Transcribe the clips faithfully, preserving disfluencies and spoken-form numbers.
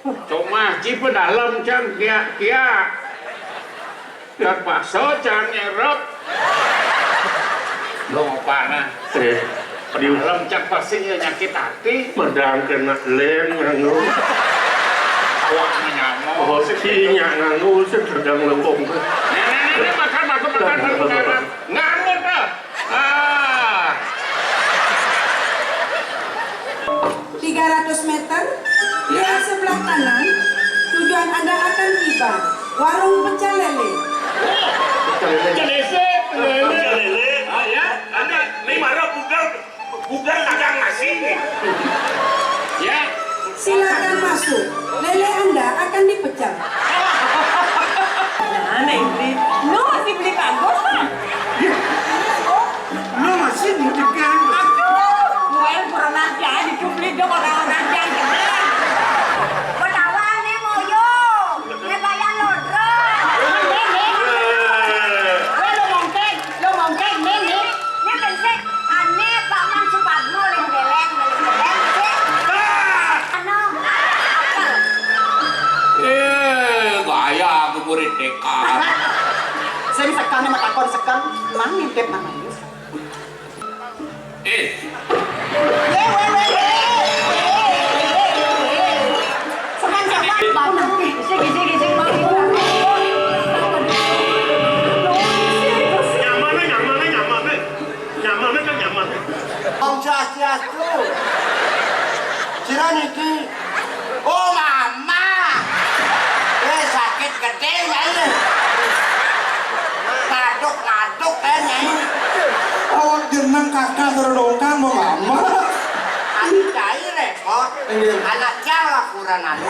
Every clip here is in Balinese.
Cuma ci pedalem can kia-kia. Terpaksa can nyerep. Lo apa nah? Eh, di dalam can pasti ya nyakit hati. Medang kena lem nganggo. Awak menyamo. Oh, si nyak nganggo sedang lengkong. Nenek, nenek, makan, makan, makan, makan, makan. Nganggo dah. Ah. Tiga ratus meter, lihat sebelah kanan, tujuan Anda akan tiba warung pecel lele. Pecel lele. Pecel lele. Ah, ya, ada. Ini marah bukan, bukan dagang nasi nih. Ya. Silakan masuk, lele Anda akan dipecel. Aneh, Bli. Lu masih beli kagos, Bang? Lo masih mudik kan? Aduh, gue kurang ajar, dicuplik dong orang-orang yang keren. Ketawa nih, moyo. Nih, bayar lodro. Gue lo mongkek, lo mongkek, nih, nih. Nih, pensek. Aneh, Pak Man Supadmo, leng-beleng, leng-beleng, sih. Anu, apel. Eh, gaya aku murid TK. Sing sekang nih, matakon sekang. Mang ngintip namanya. Eh, Seman-seman, Pak. Gisik, gisik, gisik, Pak. Nyaman, nyaman, nyaman, nyaman kan nyaman. Om Swastiastu. Sira niki? Oh, mama. Eh, sakit gedhe, Nyai. Ngaduk-ngaduk, eh, Nyai. Oh, jeneng kakak terus dongkang mau mama. Anu cai repot. Anak cang laporan anu.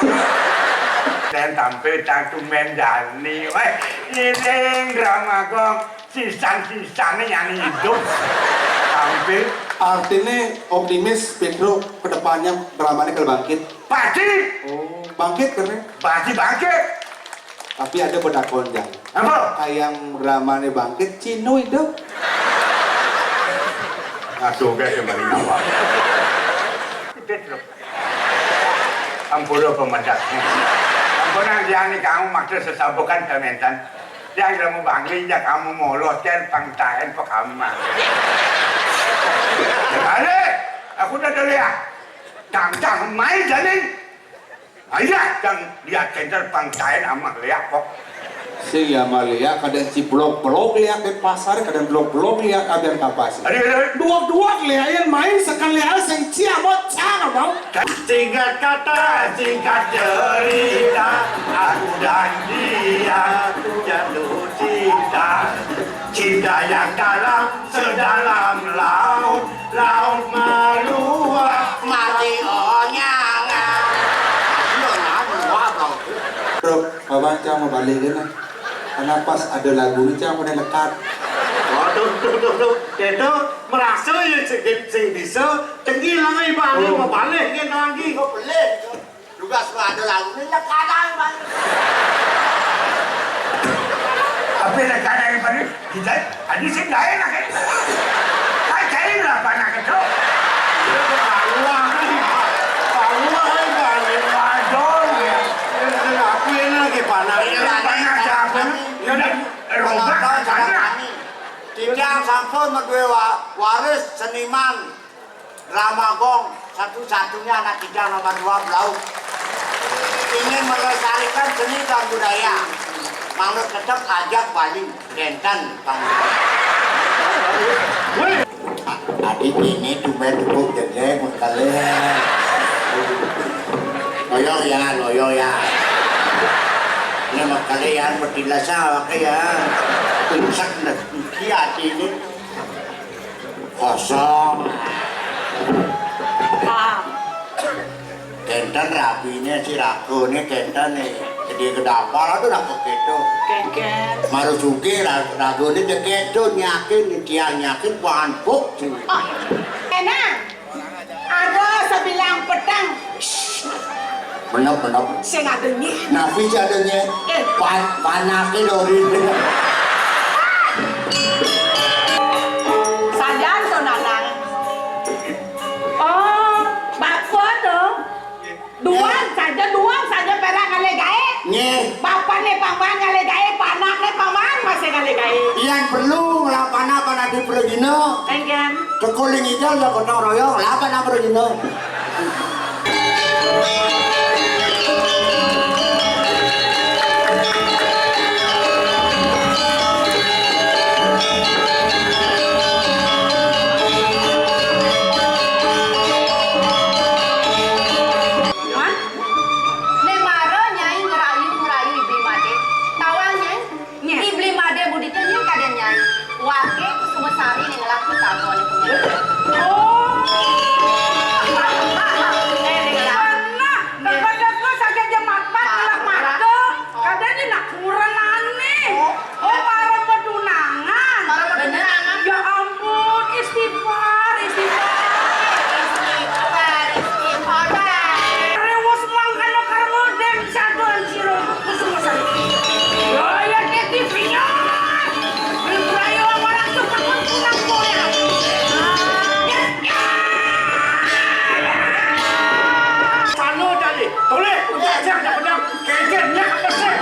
Dan tampil cangtung mendani. Weh, ini drama kong. Sisan-sisannya yang hidup. Tampil. Artinya optimis Pedro kedepannya dramanya kalau bangkit. Pasti. Oh, bangkit karena. Pasti bangkit. Tapi ada beda konjang. Apa? Kayak dramanya bangkit, Cino itu. Aduh, guys, yang paling awal. Pedro. Ampura pemedak. Ampura yang ini kamu maksud sesabukan kementan. Yang kamu bangli ya kamu molot kan pangtaen pekamah. Balik, aku udah dulu ya. Tangtang main janin. Ayah yang lihat center pangtaen amah lihat kok. Si Amalia kadang si blok-blok lihat di pasar, kadang blok-blok lihat abian kapas. Aduh, aduh. Dua-dua lihat main sekali lihat sing ciamot cara mau. Singkat kata, singkat cerita, aku dan dia jatuh cinta. Cinta yang dalam, sedalam laut, laut meluap. Mati onyangan. Iya, nah, dua bang. Bro, Bapak cang mau balik kan? Karena pas ada lagu ini cang mau lekat. Waduh, tuh, tuh, tuh. Itu merasa ya sing, sing bisa. Tinggi lah, Bang. Mau balik kan lagi. Kok boleh? Juga suka ada lagu ini, ya kadang, Bang. Tapi lekat dari mana? Kita, tadi sih nggak enak ya. Kan saya nggak pernah kecok. Wah, wah, balik wajar ya. Aku ini lagi panas. Ini panas siapa? Ya udah, rombak sana. Titiang sampun maduwe wa- waris seniman drama gong, satu-satunya anak tiga nomor dua belau. Ingin melestarikan seni dan budaya. Manut tetap ajak Bali, Denten, Bang. Tadi ini cuma cukup jengge mengkale. Loyo ya, loyo ya. Ini mengkale ya, bertilasa ya. Sak nek iki atine kosong. Kenten rabine si ragone kenten nih. Jadi kedapal itu rago keto. Keket. Maru suge ra- ragone dia keto nyakin dia nyakin bahan buk. Enak. Ada sebilang pedang. Menop menop. Sing adanya. Nabi jadanya Eh. pan panake lori. Sadar to, Nanang. Oh, bapak to. Duang saja, duang Yén perlu nglapana panadi pragina. Engken. Teka ling ijol ya gotong royong, nglapana pragina. Hah? Né mara Nyai ngerayu-ngerayu Ibu Madé. Tawang, Nyai. Nyai. I Beli Madé budita nyén kadén Nyai. Waké Kusuma Sari né ngelah pitakoné puniki. Oh. Éh, né ngelah. Bener, deket-deket saja jam empat ngelah mata. Kadén né nak kurang ané. Oh, para pedunangan. Para pedunangan. Ya ampun, istighfar, istighfar. Istighfar, istighfar. Rewos mangkana karma dan satu anjiro. Kusuma Sari. Yo, ya, T V-nya. Beli Brayo sama orang tuh takut pulang korea. Ya, ya. Sana tadi. Toleh, udah aja, udah pedang. Kejadian apa sih?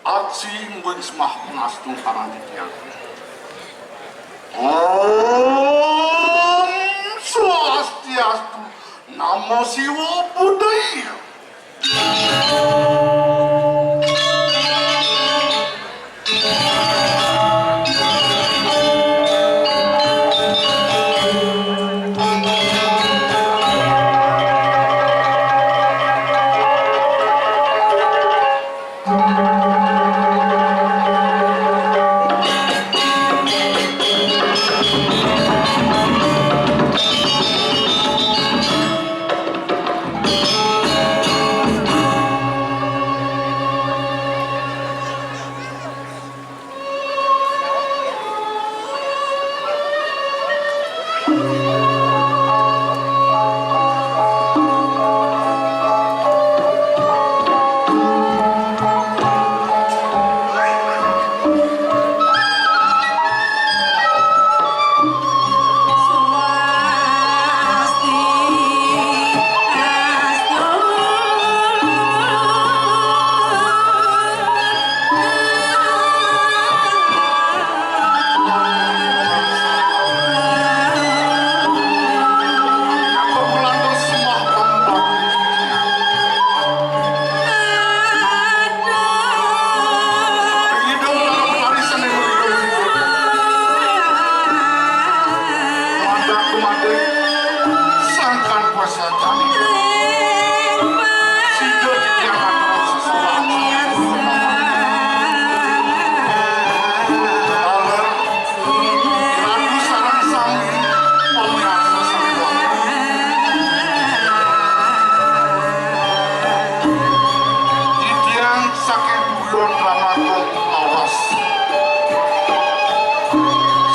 Aksi mungguing sembah pangastuhan titiang. Om Swastiastu, Namo Siwa Buddhaya. Sangkan kuasa jani. Sida titiang atur sesolahan. Taler, Ratu sareng sami pamiarsa sampun. Titiang saking Duyon Ramagung lawas.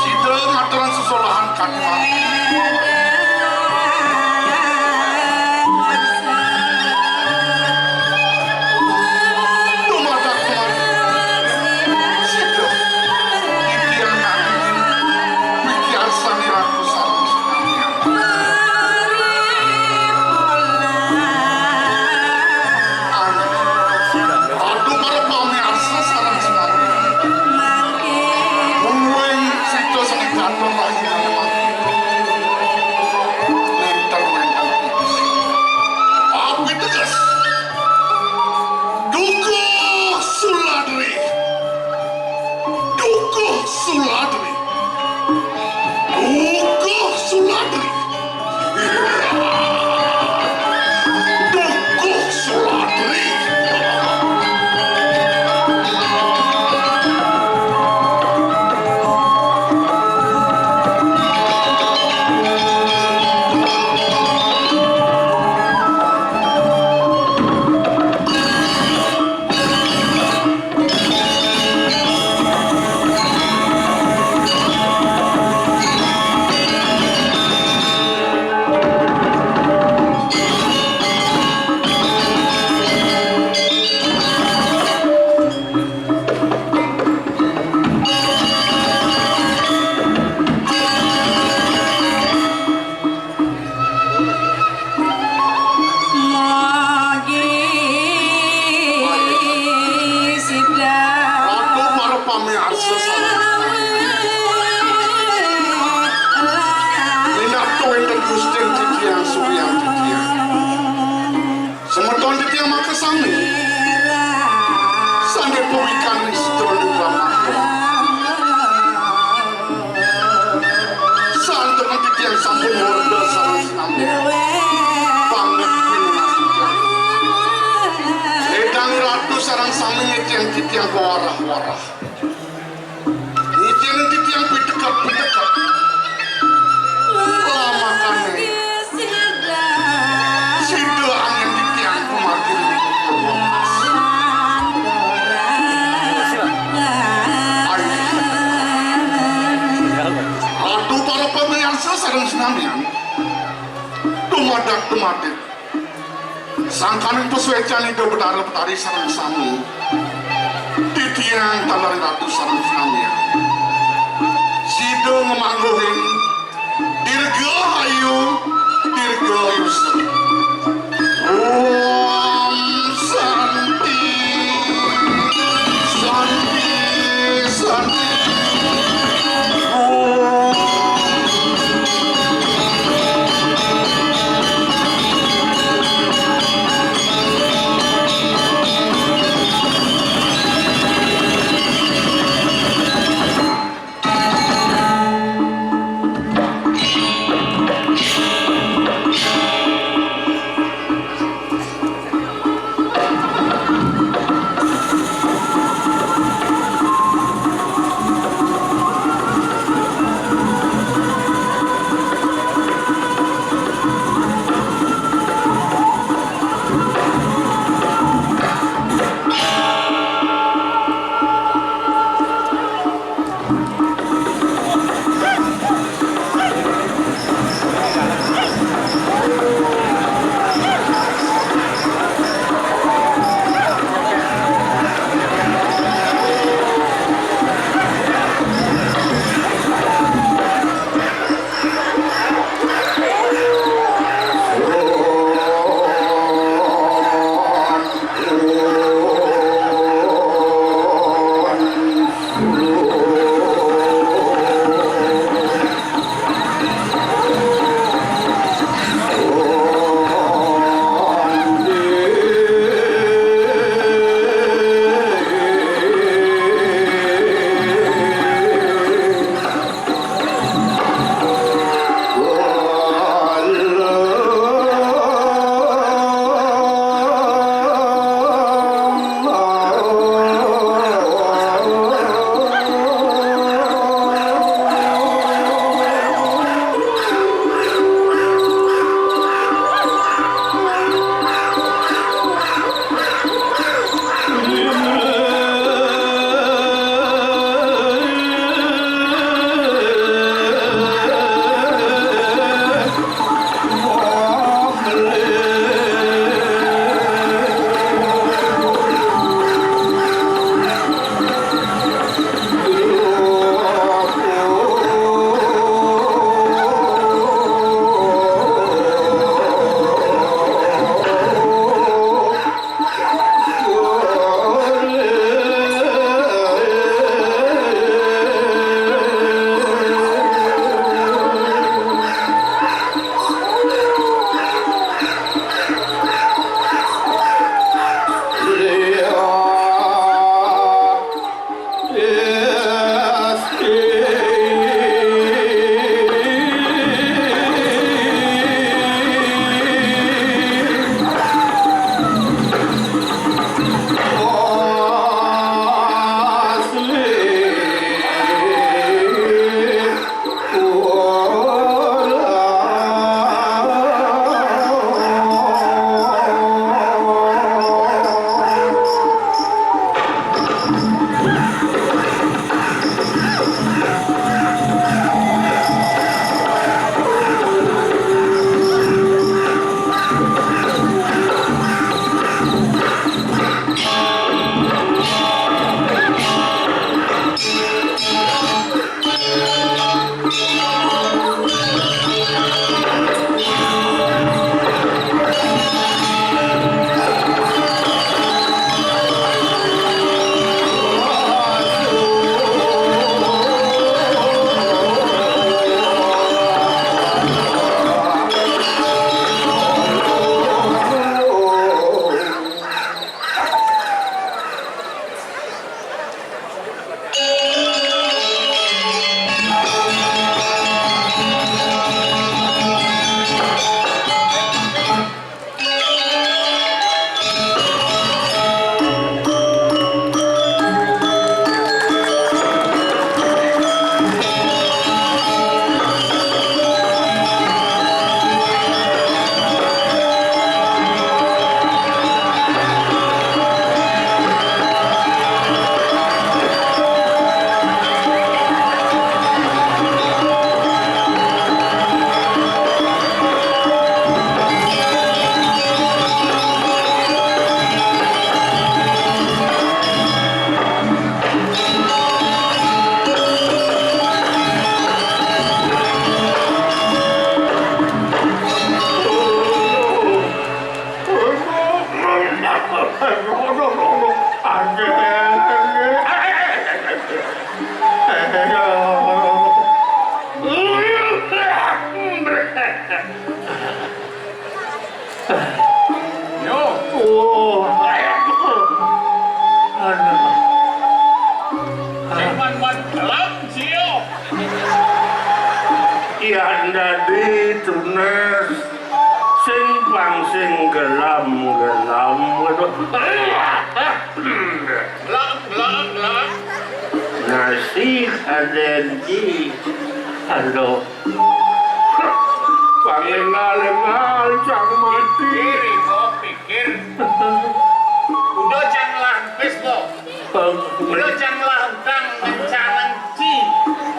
Sida ngaturang sesolahan kadi mangkin. Dumadak mangkin, sida titiang ngangge wikiarsani Ratu sareng sinamian. Aduh, para pamiarsa sareng sinamian. Mungguing sida seni katon lahirane mati. Linter wenten tipis. Piteges. Dukuh Suladri. Dukuh Suladri. Dukuh Suladri. Dukuh Suladri. Ratu para pamiarsa sareng minakta wenten Gusti titiang suryan titiang. Semeton titiang makasami sane pawikan ring semeton ring Ramagung. Santukan titiang sampun murda sareng sinambi. Banget pinunas titiang. Ledang Ratu sareng sami ngicen titiang kawarah-warah. Ngicen titiang piteket-piteket. Lamakane sida angin titiang kumargi ring Purwa. Aduh, para pamiarsa sareng sinamian. Dumadak dumadik. Sangkaning pasuecan Ida Betara Betari sareng sami. Titiang taler Ratu sareng sinamian. Sida ngamangguhin Dirgahayu, Dirgayusa. Om Santi. Nes, sing pang sing gelem-gelem ngono. Gelem, gelem, gelem. Nasi kadenci. Aduh. Pangengal-engal cang mati. Pikir, Ibu, pikir. Udah cang lampis, Bu. Udah cang lantang ngencangan ci.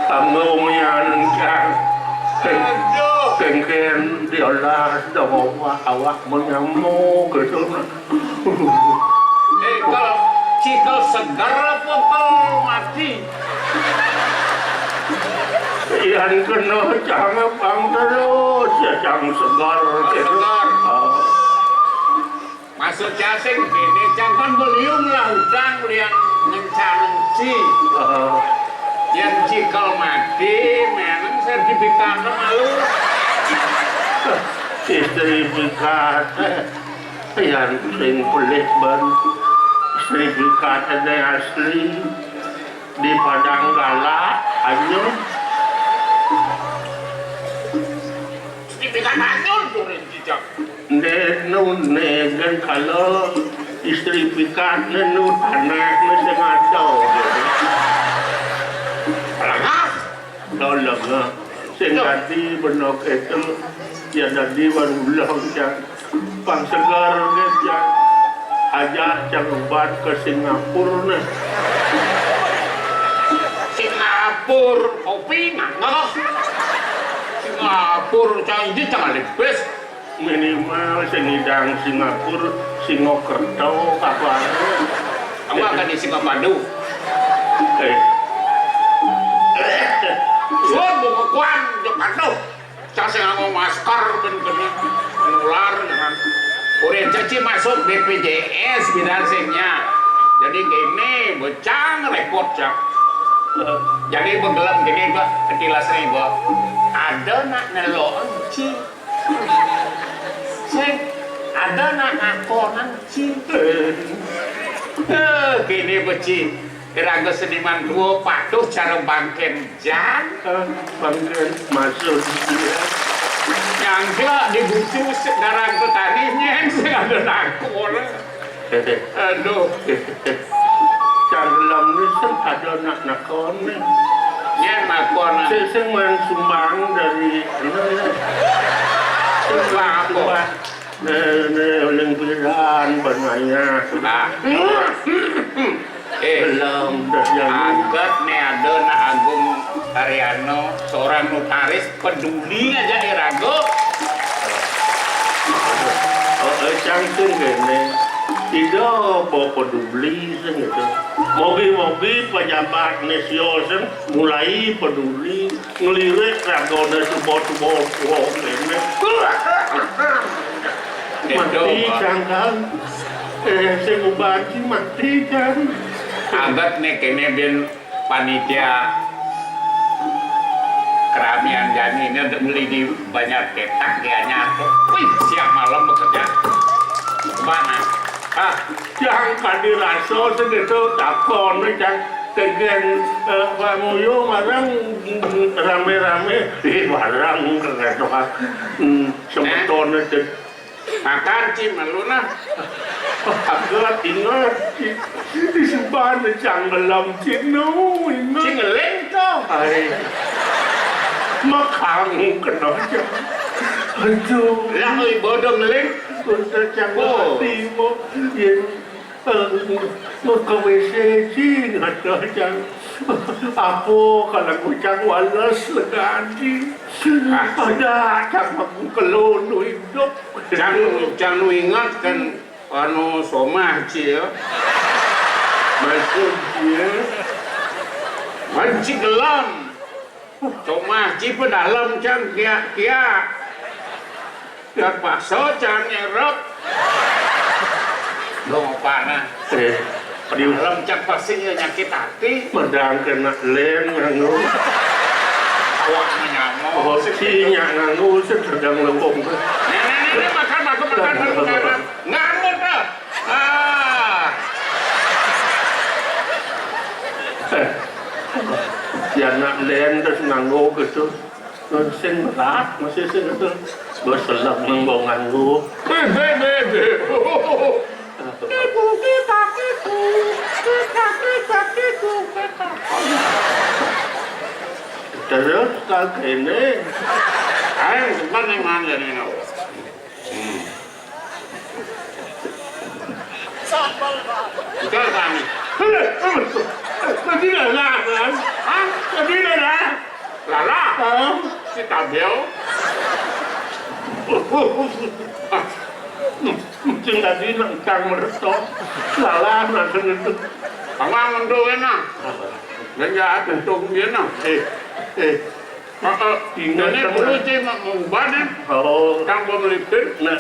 Kamu mian cang. Aduh. Kengken diolah dong awak, awak menyamuk gitu. Eh, kalau cikel segar apa kalau mati? Ian kena cang pang terus ya cang segar gitu. Segar. Oh. Maksud cacing gini, cang kan beliung lah utang lian ngencangan ci. Oh. Yang cikel mati, menang sertifikat malu. Sertifikat. Yan sing pelih ban. Sertifikatnya asli di Padang Galak, anyun. Sertifikat anyun, turun jejak. Nenu negen kalau istri pikat nenu tanah ne sing ada. Pelengah. Lolong. Sing dadi benok itu ya dadi wan ulang ya. Pang segar nggih, Cang. Ajak Cang Uban ke Singapura, nih. Singapura, kopi nangah. Singapura, Cang, ini Cang alih bis. Minimal sing ngidang Singapura, Singokerto, apa? Apa kan di Singapadu? Eh. Suara buku kuan, Jakarta. Cang sing nganggo masker ben kena nular, jangan. Urip caci masuk B P J S bidan sing nya. Jadi gini, bocang repot, Cang. Jadi begelem gini, Mbak, ketilas nih, Mbak. Ada nak nelok ci. Sing ada nak ngakonan ci. Eh, gini, Beci. Iraga seniman tua patuh cara bangken jan. Eh, bangken maksud dia. Nyangkla dibucu sekarang petani nyen sing ada nakon. Aduh. Cang Gelem ni sing ada nak nakon ni. Nyen nakon. Sing, sing main sumbang dari anu ni. Sumbang apa? Sumbang. Nih, nih, uling piran, banaya. Nah. Eh, belum, dah yang agat nih ada nak Agung Ariano, seorang notaris peduli aja irago. Oh, eh, cangkir gini. Tidak apa peduli sih gitu. Mogi-mogi pejabat nih sio sih mulai peduli. Ngelirik ragone subo-subo wong kene. Mati, Pak. Cang, kan. Eh, sing ubanci mati, Cang. Agat nih kene ben panitia keramian jani ini untuk beli di banyak cetak dia nyatu. Wih, siang malam bekerja. Mana? Ah, Cang, kadi rasa segitu takon, Cang. Tegen, eh, Pak Muyo marang rame-rame, ih, barang kagak. Hmm, semeton aja. Makan, Ci, malu nah. Kagak inget, Ci. Di seban Cang Gelem, Ci, nu, inget. Ci ngeling tuh. Hai. Makang kena, Cang. Aduh. Lah, oi, bodoh ngeling. Bodoh, Cang, oh. Mati, mau. Iya. Eh, ke W C, Ci, ngata, Cang. Apa kalau Cang wales legadi? Ah. Ada, Cang, aku kelon hidup. Cang, Cang nu ingat kan, anu, somah, Ci, ya. Maksud dia, Manci Gelem. Cuma ci pedalem, Cang, kia, kia. Terpaksa, Cang, nyerep. Dong, apa nah? Eh, di pedalem, Cang, pasti ya nyakit hati. Medang kena lem, nganggo. Awak menyamo. Oh, si nyak nganggo, sedang lempung. Nih, nih, nih, nih, makan, makan, makan, makan, makan. Nganggo, dah. Ah. Eh, si anak len terus nganggo gitu. Sing berat, mesti sing itu. Berselak nang wong nganggo. Bebe, bebe. Terus tak ini. Ayo, cepat nih, Man, jadi ini. Hmm. Udah kami. Tadi dah lah, kan? Hah? Tadi dah lah. Lala. Hah? Si Tabel. Mungkin tadi nang kang meretok. Lala, nang itu. Kamu ngendong enak. Dan ya, untung dia, nah. Eh, eh. Heeh. Ingat ini kan, dulu, Ci, mau ubah nih. Oh. Kang, gua melipir. Nah,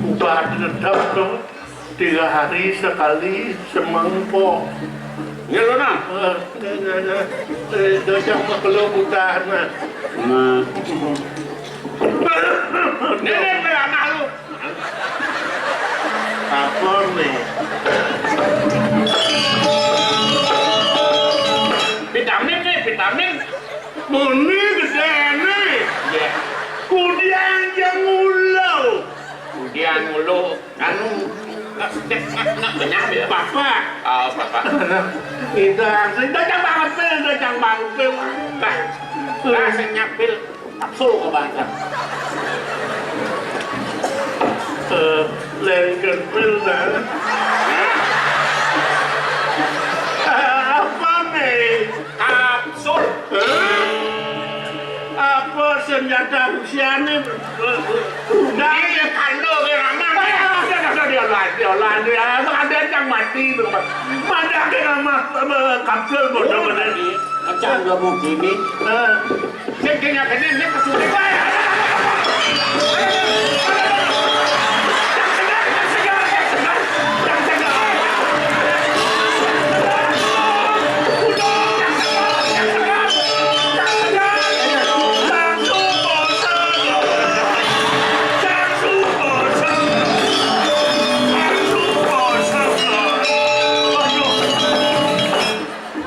ubah tetap tuh. Tiga hari sekali semangkok. Ini lo, nah. Eh, eh, eh, eh, dojang mah belum udah, nah. Nah. Nenek, anak lu. Apa nih? Vitamin nih, vitamin. Muni gedene. Iya. Kudian jeng ulo. Kudian ulo. Anu, nak, nak, nak benyang ya? Bapak. Oh, bapak. Kita, kita jangan banget, Pil. Kita jangan banget, Pil. Bah, rasanya, Pil. Kapsul ke bangsa. Eh, lain ke Pil, nah. Apa nih? Kapsul. Hah? Apa senjata Rusia nih? Udah. Iya, kandung, ya, aman. Ah, ada, ada, dia lah, dia lah, dia. Ada yang mati itu, Pak. Mana ada nama, eh, kapsul bodoh, oh, mana? Macam gua mau gini. Eh. Sing kene kene nek kesuwe wae.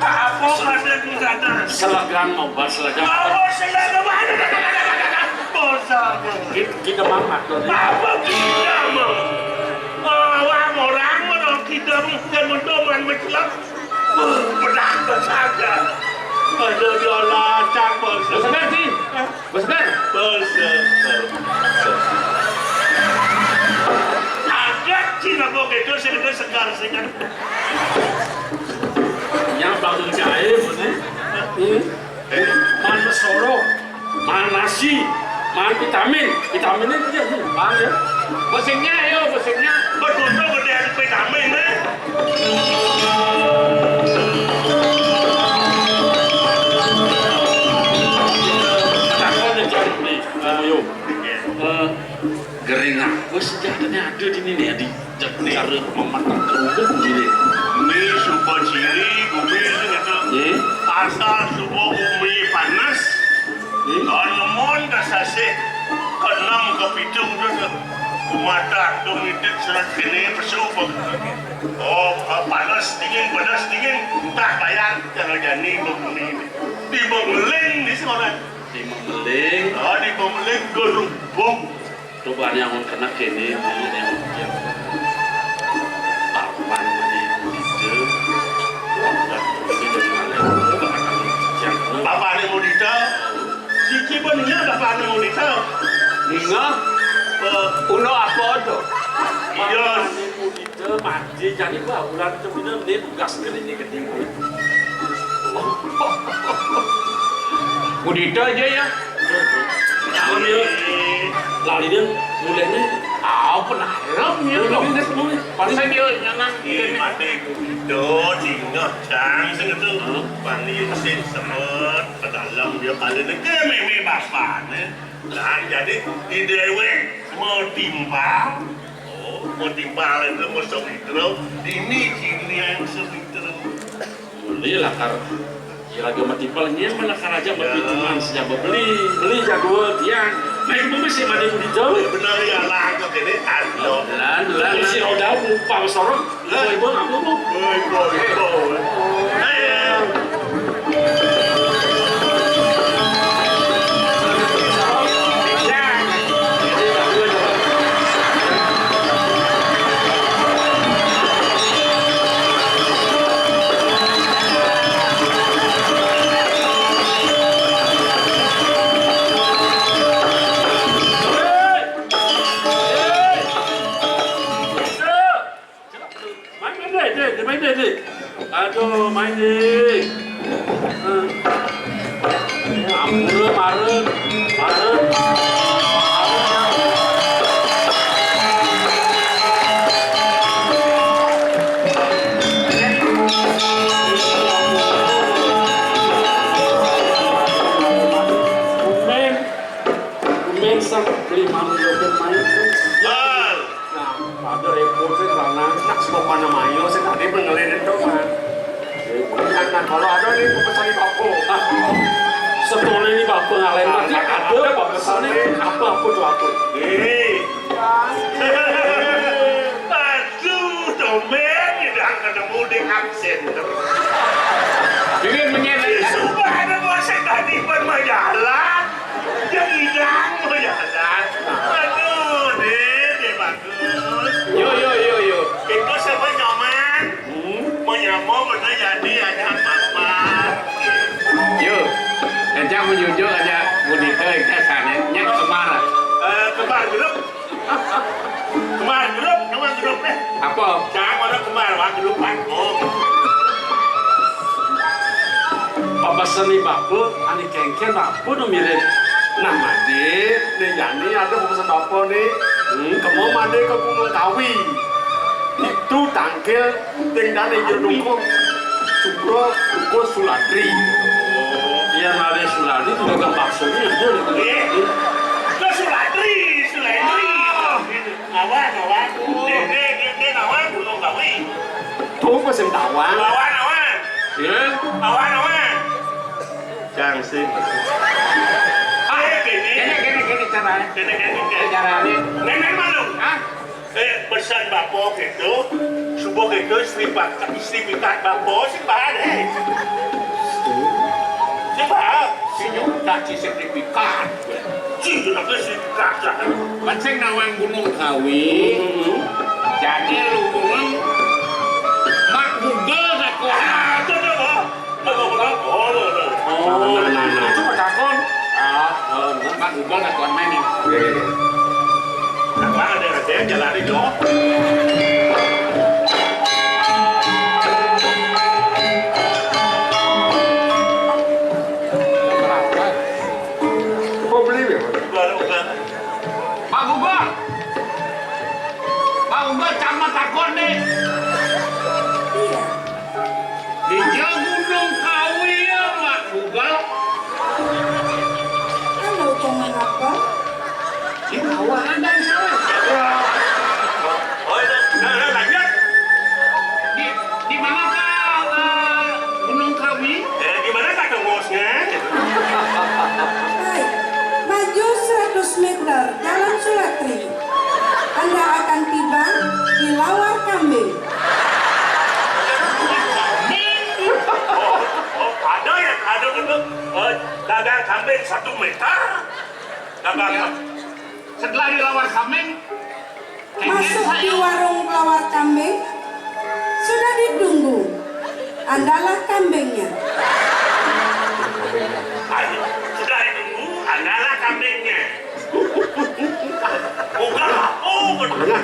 Apa pada di sana? Selegang mau bahas selegang. Apa selegang? Bosan. Kita, kita mamak tuh. Apa kita mau? Orang, orang kita bukan mendoman mencelak. Bedak saja. Ada dia lacak, bosan. Bosan kan, Ci? Hah? Bos Ber. Bos Ber. Ada Cina kok gitu, sing itu segar, sing kan. Yang bangun jahe, Bos, nih. Hmm. Eh, man mesoro, man nasi, man vitamin. Vitamin ini dia, hmm, man ya. Bos sing nya, ayo, bos sing nya. Betul, betul, gede vitamin, eh. Takon aja, nih, ayo. Eh, gering aku senjatanya ada di sini nih, di cara memakan kerudung gini. Ini suka ciri, bumi itu kata. Iya. Asal suka bumi panas, iya. Kalau lemon kasasih, keenam, kepitu, terus mata tuh itu serat kene pesu. Oh, panas dingin, panas dingin, entah bayar, jangan jani bumi ini. Di Bangling di sekolah. Di Memeling. Oh, di Memeling gerubung. Coba yang kena kene, ini yang dia. Papan di Mudita. Udah, ini dari mana? Coba kata yang kena. Papan di Mudita. Siki bener papan di Mudita. Ninga? Eh. Uno apa tuh? Iya. Papan di Mudita. Jadi, mati, jadi, wah, bulan kemina ini tugas kene ini ketimbang. Mudita aja ya. Jangan ya. Lali dia mulainya. Ah, penalam ya. Mulai dia semua. Paling saya dia nyanan. Iya, mati Mudita, tinggal cang, sing itu. Hah? Pani sing semet, pedalam dia paling ke meme bapaknya. Nah, jadi di dewek mau timpal. Oh, mau timpal itu mau sewitro. Ini sini yang sewitro. Beli lah kar. Ya lagi mau timpal ini yang mana kar aja mau pinjaman sejak beli. Beli jago tiang. Nah, itu masih mana mau dijawab? Benar ya lah, kok ini anu. Lan, lan, si roda lupa sorong. Lah, ibu nggak mau. Woi, woi, woi. Eh. Main, Dik. Ampura, mara, mara. Kuning, kuning sak beli mami yogurt main. Nah, pada repot sih lanang. Nak semua mana mayo sih tadi pengelin itu, Man. Nah, nah, kalau ada nih pesan di Papua. Setone ini Papua ngalahin mati ada apa pesannya? Apa, apa tuh, apa? Hei. Aduh, domen tidak ketemu di absen terus. Ini menyedih. Sumpah ada mau sing tadi pun majalah. Yang hilang majalah. Aduh, deh, deh, bagus. Yo, yo, yo, yo. Itu siapa nyaman? Hmm? Menyamo mana jadi ada apa? Yo, ejak menyujuk aja budita ejak sana. Nyak kemar. Eh, kemar grup. Kemar grup, kemar grup eh. Apa? Jangan mana kemar, wah grup aku. Apa seni bapa, ani kengken bapa nu mirip. Nah, made, ne jani ada pesan bapa ne. Hmm, kemo made ke Gunung Kawi. Itu tangkil Ting dane jero dukun. Supra, Dukun Suladri. Oh, iya, nare Suladri juga gak bakso ini, dia nih. Iya. Ke Suladri, Suladri. Awan, awan. Dek, dek, dek, dek, awan, Gunung Kawi. Tuh, kok sing tawang? Awan, awan. Iya. Awan, awan. Jang sih. Ah, eh, gini. Gini, gini, gini caranya. Gini, gini, gini. Caranya. Nenek malu. Hah? Eh, pesan bapa gitu, subuh gitu, istri pak-, istri pikat bapa, si Pak, eh. Si Pak. Si nyutak, si sertifikat. Si nyutak, si sertifikat. Kan sing nawang Gunung Kawi. Hmm. Jadi lu pulang, mak Google tak kuat. Ah, itu dah, Pak. Nah, nah, nah, nah. Itu petakon. Ah, eh, Pak Gubal tak kuat main nih. Iya, iya, iya. Apa ada, ada yang jalan itu? Kok beli ya, Pak? Baru kan. Pak Gubal. Pak Gubal, camat takon nih. Iya. Di Gunung Kawi ya, Pak Gubal. Halo, Cong, mengapa? Di bawah ada di sana. Oh, itu. Nah, nah, lanjut. Di, di manakah, eh, Gunung Kawi? Eh, di manakah tongosnya? Baik, maju seratus meter, Jalan Sulatri. Anda akan tiba di Lawar Kambing. Oh, oh, ada ya, ada gitu. Oh, dagang kambing satu meter. Dagang. Iya. Setelah di Lawar Kambing, masuk di warung Lawar Kambing, sudah ditunggu. Andalah kambingnya. Ayo, sudah ditunggu, andalah kambingnya. Bukan, oh, benar.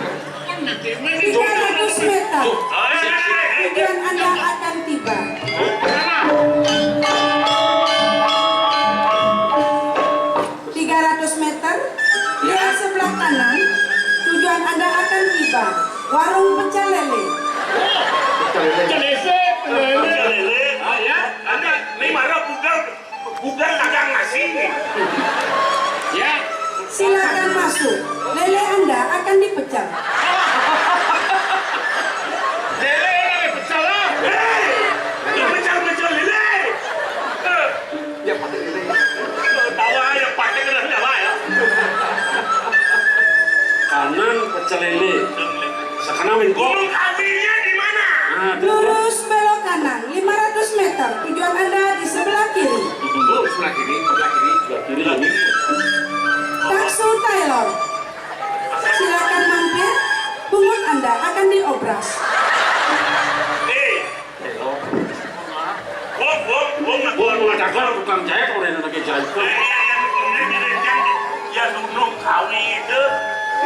Tiga ratus meter. Tujuan Anda akan tiba. Tiga ratus meter, lihat sebelah kanan. Tujuan Anda akan tiba. Warung pecel lele. Pecel lele. Pecel lele. Pecel lele. Ah, ya. Ada. Ini mana bukan? Bukan dagang nasi nih. Ya. Silakan masuk. Lele Anda akan dipecel. Lele Anda dipecel lah. Hei, dipecel-pecel lele. Eh. Ya, pakai lele. Tawa ya, pakai lele, tawa ya. Kanan pecel lele. Sakana minggu. Gunung Kawinya di mana? Nah, tuh. Lurus belok kanan lima ratus meter. Tujuan Anda di sebelah kiri. Oh, sebelah kiri, sebelah kiri, sebelah kiri lagi. Taksu Tailor. Silakan mampir. Pungut Anda akan diobras. Eh, Tailor. Gua, gua, gua nggak, gua nggak takut tukang jahit, orang yang lagi jahit. Eh, iya, iya, iya, iya, iya, iya, Gunung Kawi itu,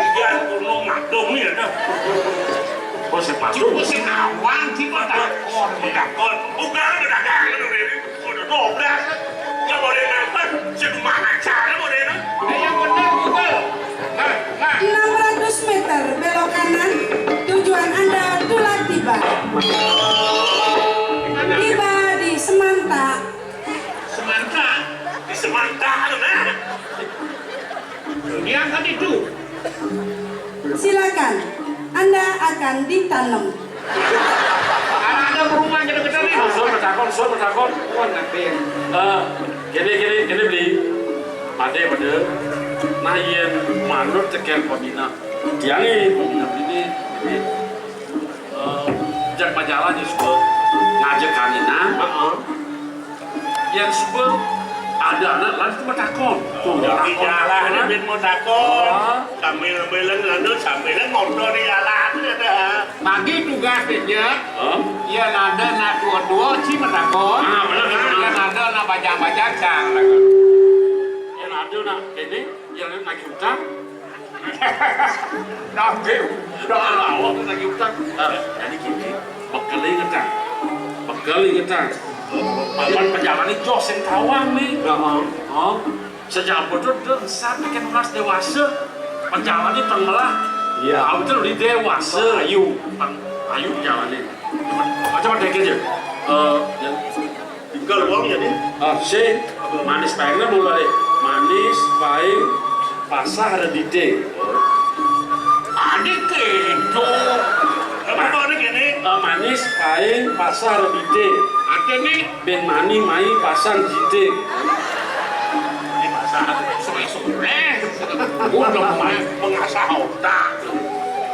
iya, Gunung Madung ya, dah. Bos yang masuk. Bos yang awang, sih, kok takon. Takon. Bukan, udah dagang, udah, udah dobrak. Nggak boleh nampak, sedumahan cara boleh, nah. Eh, yang benar, Google. Nah, nah. Enam ratus meter belok kanan, tujuan Anda telah tiba. Tiba di Semanta. Semanta? Di Semanta, nah. Dia kan itu. Silakan, Anda akan ditanam. Anak ada berumah gede-gede nih. Sun, sun, bertakon, sun, bertakon. Kuat nanti. Eh, gini, gini, gini, Bli. Ade pada, nah, yen manut teken pemina. Tiang ini, pemina ini, ini. Eh, jak majalah ya suka ngajak kanina. Heeh. Yang sebut ada anak lain cuma takon. Tuh, ya, takon, iyalah, takon, kan? Bin mau takon. Oh. Sambil bilang, lalu sambil motor di jalan, ada. Bagi tugasnya, oh? Yang ada anak dua-dua, si matakon. Ah, benar, benar, benar. Yang ada anak bajang-bajang, sang takon. Yang ada anak ini, yang ada anak utang. Nanti, udah lama tuh lagi utang. Eh, jadi gini, bekel ingetan. Bekel ingetan. Papan perjalanan jos yang tawang nih. Heeh. Oh, sejak bodoh tuh saat bikin ulas dewasa. Perjalanan itu melah. Iya. Tahu tuh di dewasa. Ayu. Ayu jalanin. Macam ada aja. Eh, yang Tinggal wong ya, nih. Ah, sing manis paingnya mulai manis, paing, pasah, redite. Adik kedo. Apa kok ini gini? Ah, manis, paing, pasah, redite. Ada nih. Ben mani, mai, pasang, jite. Ini pasah. Sore-sore. Udah mulai mengasah otak.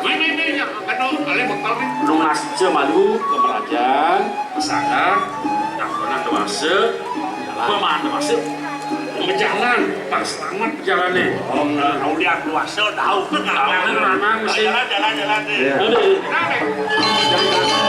Ini, ini, yang kena kali bekal nih. Lunas aja malu ke merajaan. Pesangka, yang pernah dewasa, pemahaman dewasa, berjalan, pas selamat jalannya. Oh, kalau dia dewasa, tahu kan, tahu kan, mana sih? Jalan, jalan, jalan, deh. Iya. Aduh. Jalan, jalan.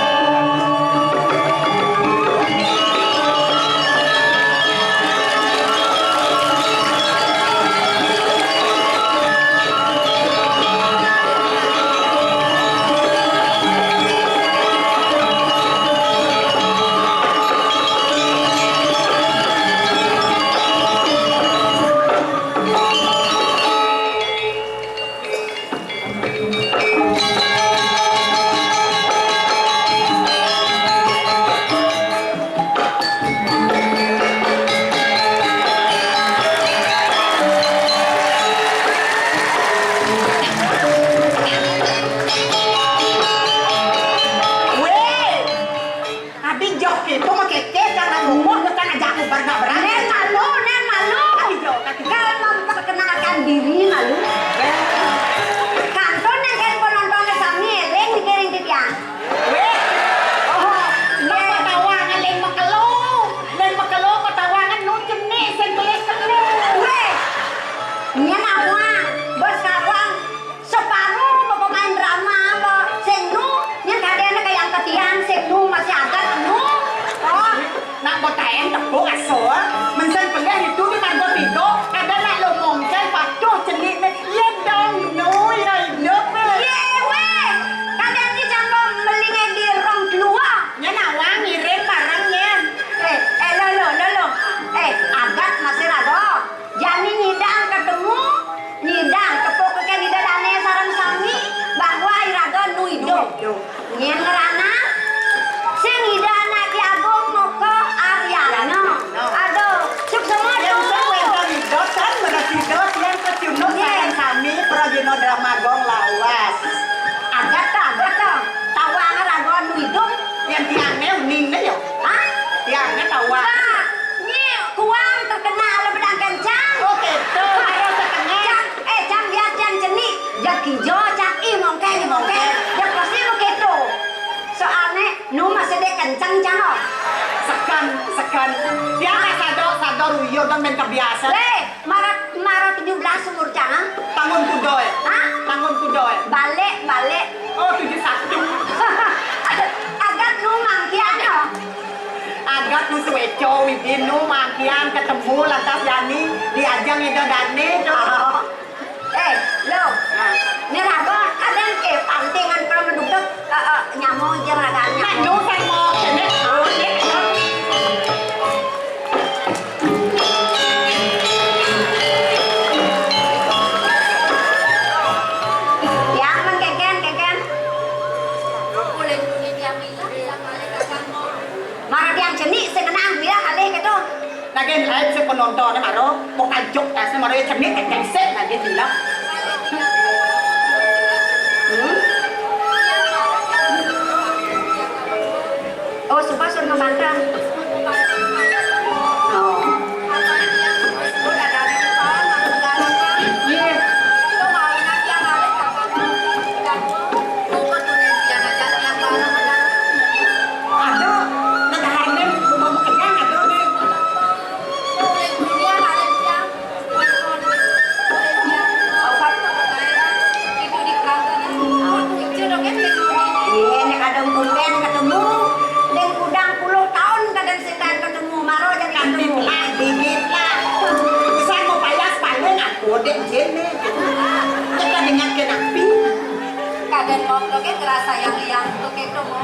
Weh, abis jok itu mau keke karena ngomong bukan ajak aku bernak berani. Nen malu, nen malu. Abis jok, kaki. Kalau memperkenalkan diri malu. Kantun yang kayak penonton sami, ring dikiring titiang. Weh, oh, iya. Ketawa ngeling mekelo, ngeling mekelo ketawa kan nu cenik sing kelih-kelih. Weh, nyen awang, bos kawang, separuh pemain drama apa? Sing nu, nyen kadene kayang ketiang, sing nu masih agak nu. Oh. Nak botaen tepuk aso, mensen pelih itu di margo tiga, ada nak lomong kan patuh cenik ni, ya dong, no, ya, no, pe. Ye, weh, kadang ni janggo melinge di rong keluar. Nyen awang ngiring bareng nyen. Eh, eh, lo, lo, lo, lo. Eh, agat masih rago. Jani nyidang ketemu, nyidang tepuk ke nida dane sareng sami, bahwa iraga nu idup. Nyen ngerana, sing ida anak Ki Agung Moko Aryana. Aduh, suk semua yang tuh. Sing wénten ida, kan, merek ida, yang kecunduk, nggih, sareng sami, prajina drama gong lawas. Agat ta, agat ta. Tawang raga nu idup. Yang tiangnya uning deh, yo. Hah? Tiangnya tawang. Nah, nyi kuang terkenal bedang kencang. Oh, gitu. Harus terkenal. Cang, eh, cang lihat yang jenih. Jak ijo, jak i mongkeng, mongkeng. Jak pasti begitu. Soalnya, nu masih dek kenceng, cang, oh. Sekan, sekan. Dia nggak sadar, sadar, uyo, dan main kebiasa. Weh, marah, marah tujuh belas umur, cang, ah? Tahun kudoy. Hah? Tahun kudoy. Balik, balik. Oh, tujuh satu. Agat nu mangkian, oh. Agat nu suweco, widin nu mangkian ketemu lantas jani diajang ida dane, tuh. Oh. Eh, lo. Nah. Ini raga, kadang, eh, pantingan kalau menduduk. Heeh, nyamuk aja ragaan nyamuk. Nah, nyamuk. Ya, men keken, keken. Mara tiang cenik sing kenang bilang alih gitu. Lagi live si penonton maro, mau kajuk tasnya maro ya cenik keken sik lagi bilang. Hmm? Oh, suka sur ngebantam. Oh. Iya. Aduh, ngedaharin, belum kenyang, aduh, nih. Iya, nek kadang kumpen ketemu, ning kudang puluh tahun kadang setan ketemu, maro jadi ketemu. Digit lah, digit lah. Pesan mau payas paling aku dek jene. Kita dengar kenapi. Kadang mau ke kerasa yang liang tuh kayak ketemu.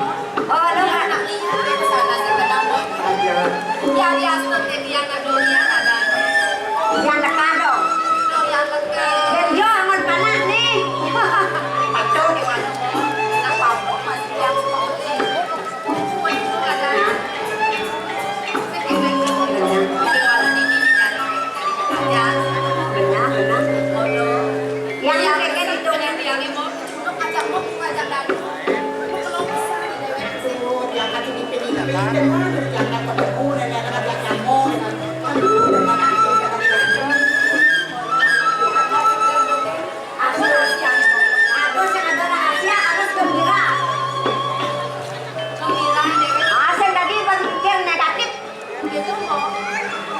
Oh, lu nggak nak lihat ke sana sih, kenapa? Aja. Yang di Aston, jadi yang ke dunia, ada. Yang dekat dong. Tuh, yang dekat. Dan dia aman panas nih. Aduh, gimana? Nak mabuk masih yang seperti itu. Benar, benar. Yang, yang kayak gitu, yang, yang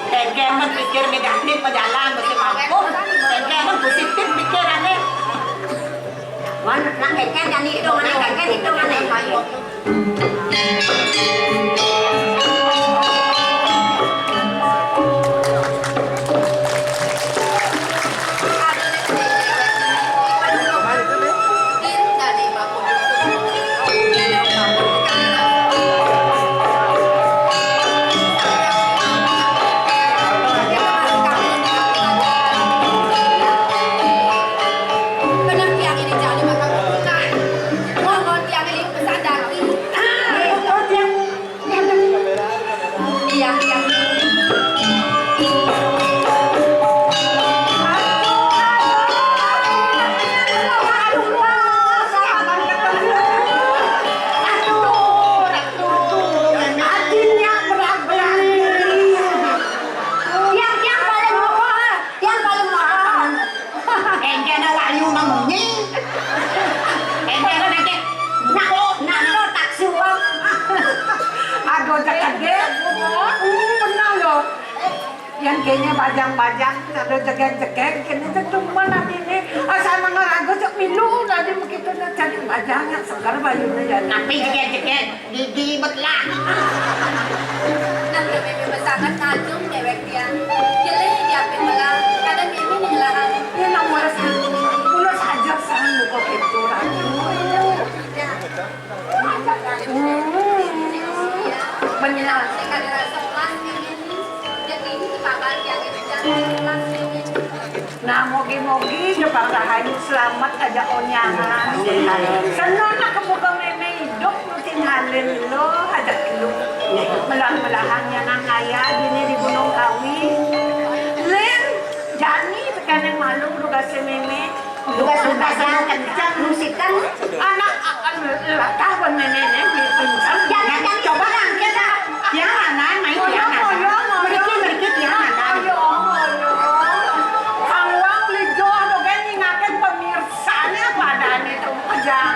Tengke men pikir negatif, pejalan mesti mampu. Tengke men positif pikirannya. Wan, nak keken kan itu, mana keken itu, mana? Yang, yang paling mahal, yang paling mahal. Engke na wayu mamunyi. Engke na nake. Nak, nak, nak, tak suap. Aduh, cekak deh. Hmm, benar loh. Yang kayaknya bajang-bajang, ada jegeng-jegeng, kayaknya cek cuman nanti ini. Asal mengar aku cek milu, tadi begitu nak cari bajang yang segar bayunya ya. Tapi jegeng-jegeng. Gigi betlah. Nang kememe besanget najung dewek tiang. Jele diapin belah, kada meme nyelahan. Ini nang mulus, mulus aja sang muka gitu, Ratu. Hmm, benar. Kada rasa puas ini. Jadi ini kabar tiang itu jangan puas ini. Nah, mogi-mogi Jepang Rahayu selamat aja onyangan. Senang nak kebuka meme hidup nutin halin lo aja lu. Melah-melahannya nang ayah dini di Gunung Kawi. Lin, jani tekan yang malu lu kasih meme. Lu kasih yang kencang, lu sikan. Anak akan latah pun meme ini pincang. Jangan, jangan coba angkat. Tiang anan, main tiang anan. Merikit, merikit tiang anan. Kang Wang lijoh dogen nyingakin pemirsanya padane tuh kejang.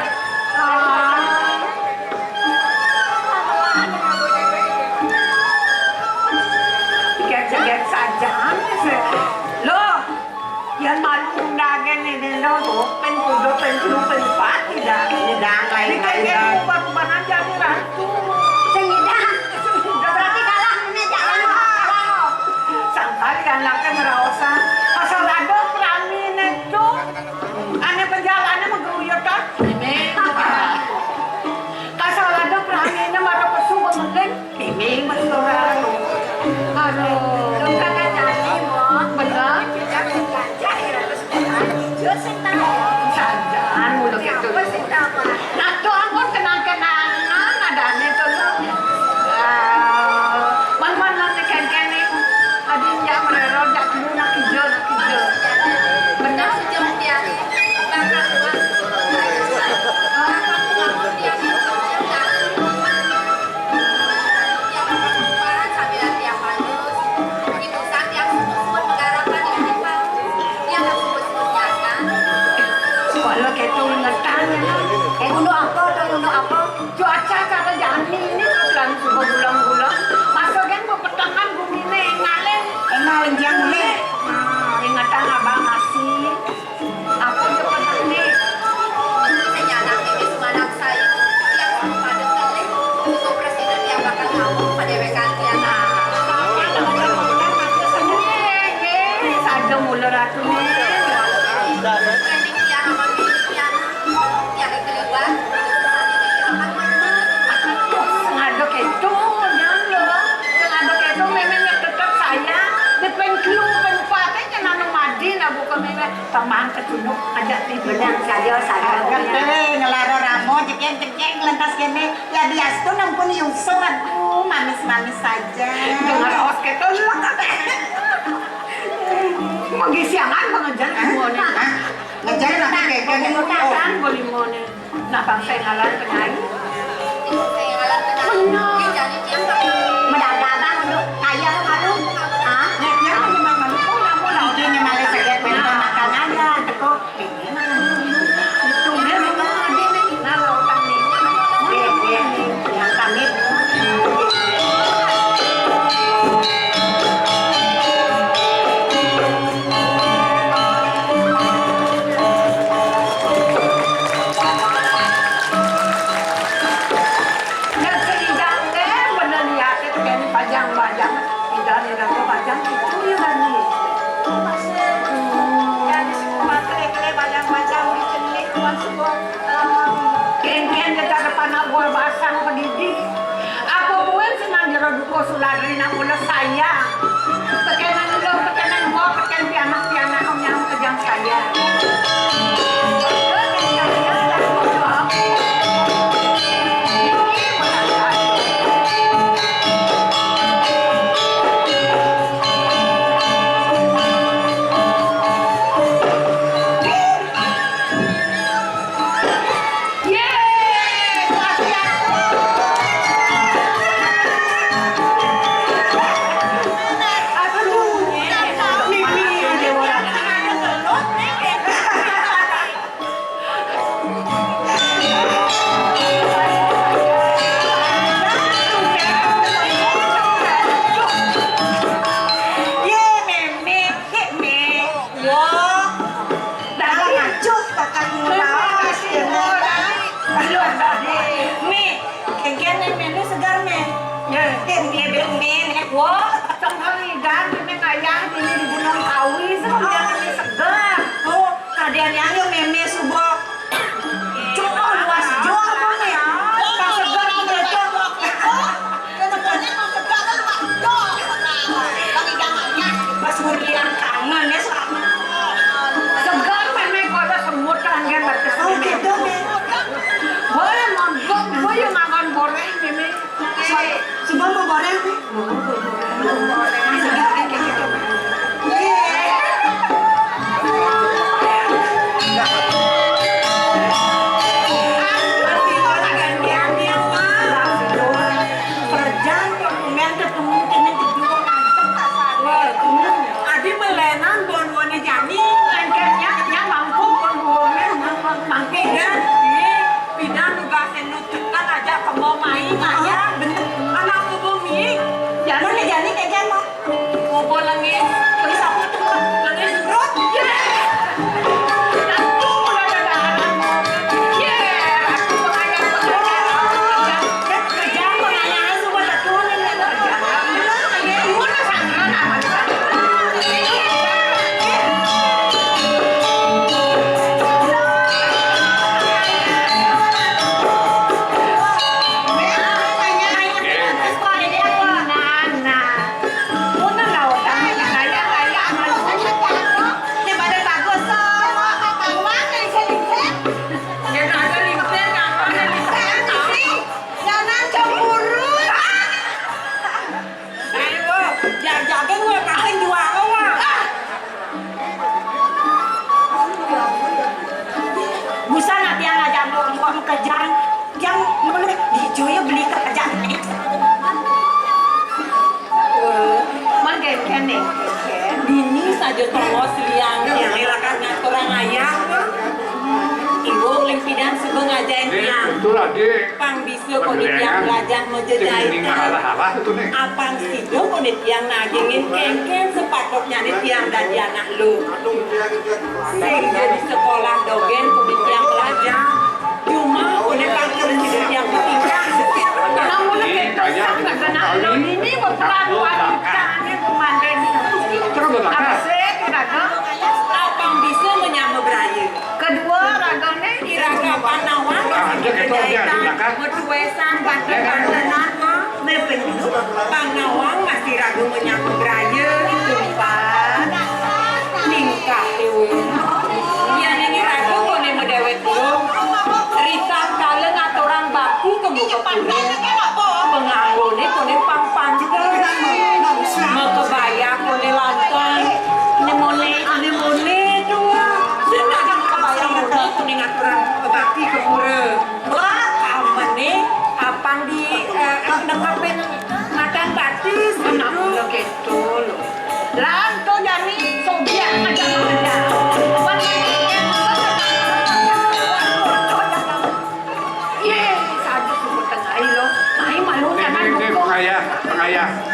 Tiket-tiket saja sih. Loh, Yan malu undangan ini lo tuh, pen kudo, pen telu, pen empat, tidak. Ini dang lain. Dikit-dikit lain. Uban-ubanan jadi ratu. Sing nyidang. Berarti kalah ini jangan. Sangkal anaknya ngeraosan. Asal ada peramine tuh. Ane penjalannya menggeruyutan. Ini. Paman kecunduk aja di bidang saya, saya. Kan téh ngelarang ramo, jegég-jegég, lantas kéné. Ya, diastun ampun yusung, aduh, manis-manis saja. Dengar os kéto, lek. Mengisiangan mengejar. Hah? Hah? Ngejar apa, Kéké? Nah, boli mone. Nah, bangsa ngaran penyanyi. Bener. Mendadak, Bang, lu kaya lu malu. Hah? Ya, dia kan memang malu. Oh, ya, mau lah. Dia nyemale saja, kuwi makan aja, cukup. Ini makan dulu. Itu dia memang ada nih. Nah, lo utang nih. Iya, iya. Yang kami. Nah, sehingga téh bener niatnya téh kayaknya pajang-pajang. Tidak, tidak, pajang itu ya, Bani. Hmm. Ya, di sekolah kele-kele pajang-pajang di sini, Tuan Suko. Kéngkén kita depan buah basang pedidi. Apa mungkin senang jero duko suladri nak mula saya. Tekenan lo, tekenan mo, teken pianak-pianak nyang kejang saya. Ye, Mémé, Mémé. Wah, dah ngacut, kakak murah. Mé, kéngkén né, Mé, lu segar, Mé. Ya, dia, dia, Mé, Mé. Wah, cang kali, dan Mé ngayah ini di Gunung Kawi, sama dia Mé segar. Oh, kadéan yang yo, Mémé, subok. Cuma luas jual kok, Mé. Pas segar, Mé, cocok. Pas murian kangen ya, soalnya. Segar, Mémé, kok ada semut kan, kan, batas. Oh, gitu, Mé. Boleh, monggo, gue yang makan goreng, Mémé. Coba mau goreng, Mé. Segar, kayak gitu. Iya. Aduh, gantian ya, Wak. Kerjaan kok tumben ketemu kene gedung, mantep tak salah. Adi melenan bon wone jani. Lengketnya, nya mampu bon wone, mampu. Pidan, ih, pidan nugasin nu tekan aja kemo main aja. Bener. Anak kubu mi. Mana jani kayak jano? Kubu lengis. Lengis apa tuh? Lengis perut. Ye. Aku udah ada anak. Ye. Aku pengayah, pengayah. Kerjaan pengayaan semua tak turun ini. Kerjaan. Ini udah sanggup apa? Nah, nah. Ngono lho, kaya, kaya, kaya, aman. Ini pada bagus, so. Ketahuan, lingsir-lingsir. Ya, ada lingsir, apa ada lingsir, tahu. Jangan cemburu. Ayo, jangan jaga gue, kasih juara, wah. Busan ati yang ngajak mau, mau kejar. Yang menurut di Joyo beli kerajaan. Manggen kene. Dini saja tongos liang, yang irakan ngaturang ayah. Ibu ling pidan suka ngajain tiang. Betul lagi. Pang bisa kok di tiang belajar menjejai. Apang sido kok di tiang nagingin kengken sepatutnya di tiang dan di anak lu. Sing jadi sekolah dogen kudu tiang belajar. Cuma oleh pangkul di tiang ketinggal. Namun kita sangat kenal ini berperang wanita ini komandan. Terus berapa? Abis itu raga. Apang bisa menyama beraya. Kedua ragane iraga Panawang masih menjahit metuesan banten-bantenan. Panawang masih ragu menyama beraya. Tumpan. Ningkah dewe.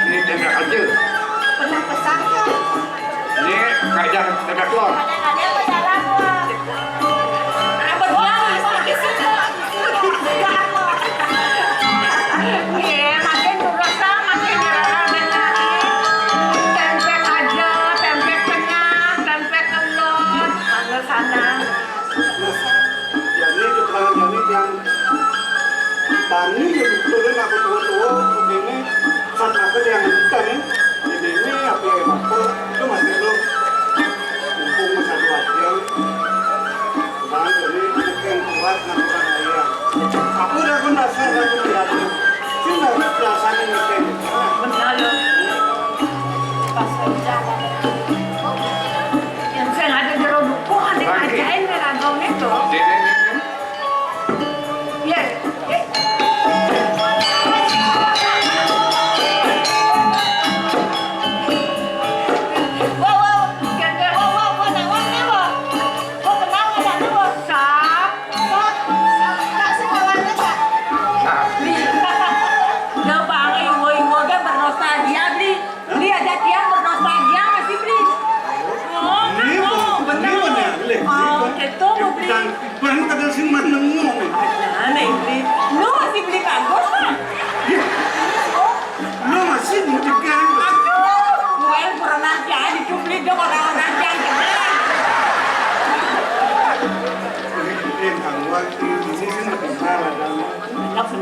Ini tenda aja. Pernah pesan, Kak? Ini ngajak tenda keluar. Kadang-kadang ke dalam, Kak. Apa doang, Kak? Di sini, Kak. Iya, makin berusaha, makin nyerah, makin nyari. Tempe aja, tempe kenyang, tempe telur, mangga sana. Nah, jani keterangan jani yang tani jadi turun aku tua-tua begini, saat aku yang hitam, ini apa yang bakal itu masih lo mumpung masa dua jam. Bang, ini anak yang kuat, anak orang kaya. Aku udah pun dasar aku lihat. Sini perasaan ini kayak gitu. Benar loh. Pas kerja. Yang saya ada jero dukuh, ada ngajain nih ragam itu. Iya. Wow, wow. Wow, wow, wow, wow, wow, wow. Wow, kenal nggak tuh, wow? Sa. Sa. Sa, sekolahnya, Sa. Beli. Udah banget, iwo-iwo kan bernostalgia, Beli. Beli aja tiang bernostalgia masih, Beli. Oh, bener. Oh, gitu, Beli. Bang, kadang sing manengo. Ada nih, Beli. Lu masih Beli bagus, Pak? Iya. Lu masih mau juga. Aduh, gue pernah jadi cuplik dong orang-orang yang kenal. Yang kamu waktu di sini lebih parah, Bang.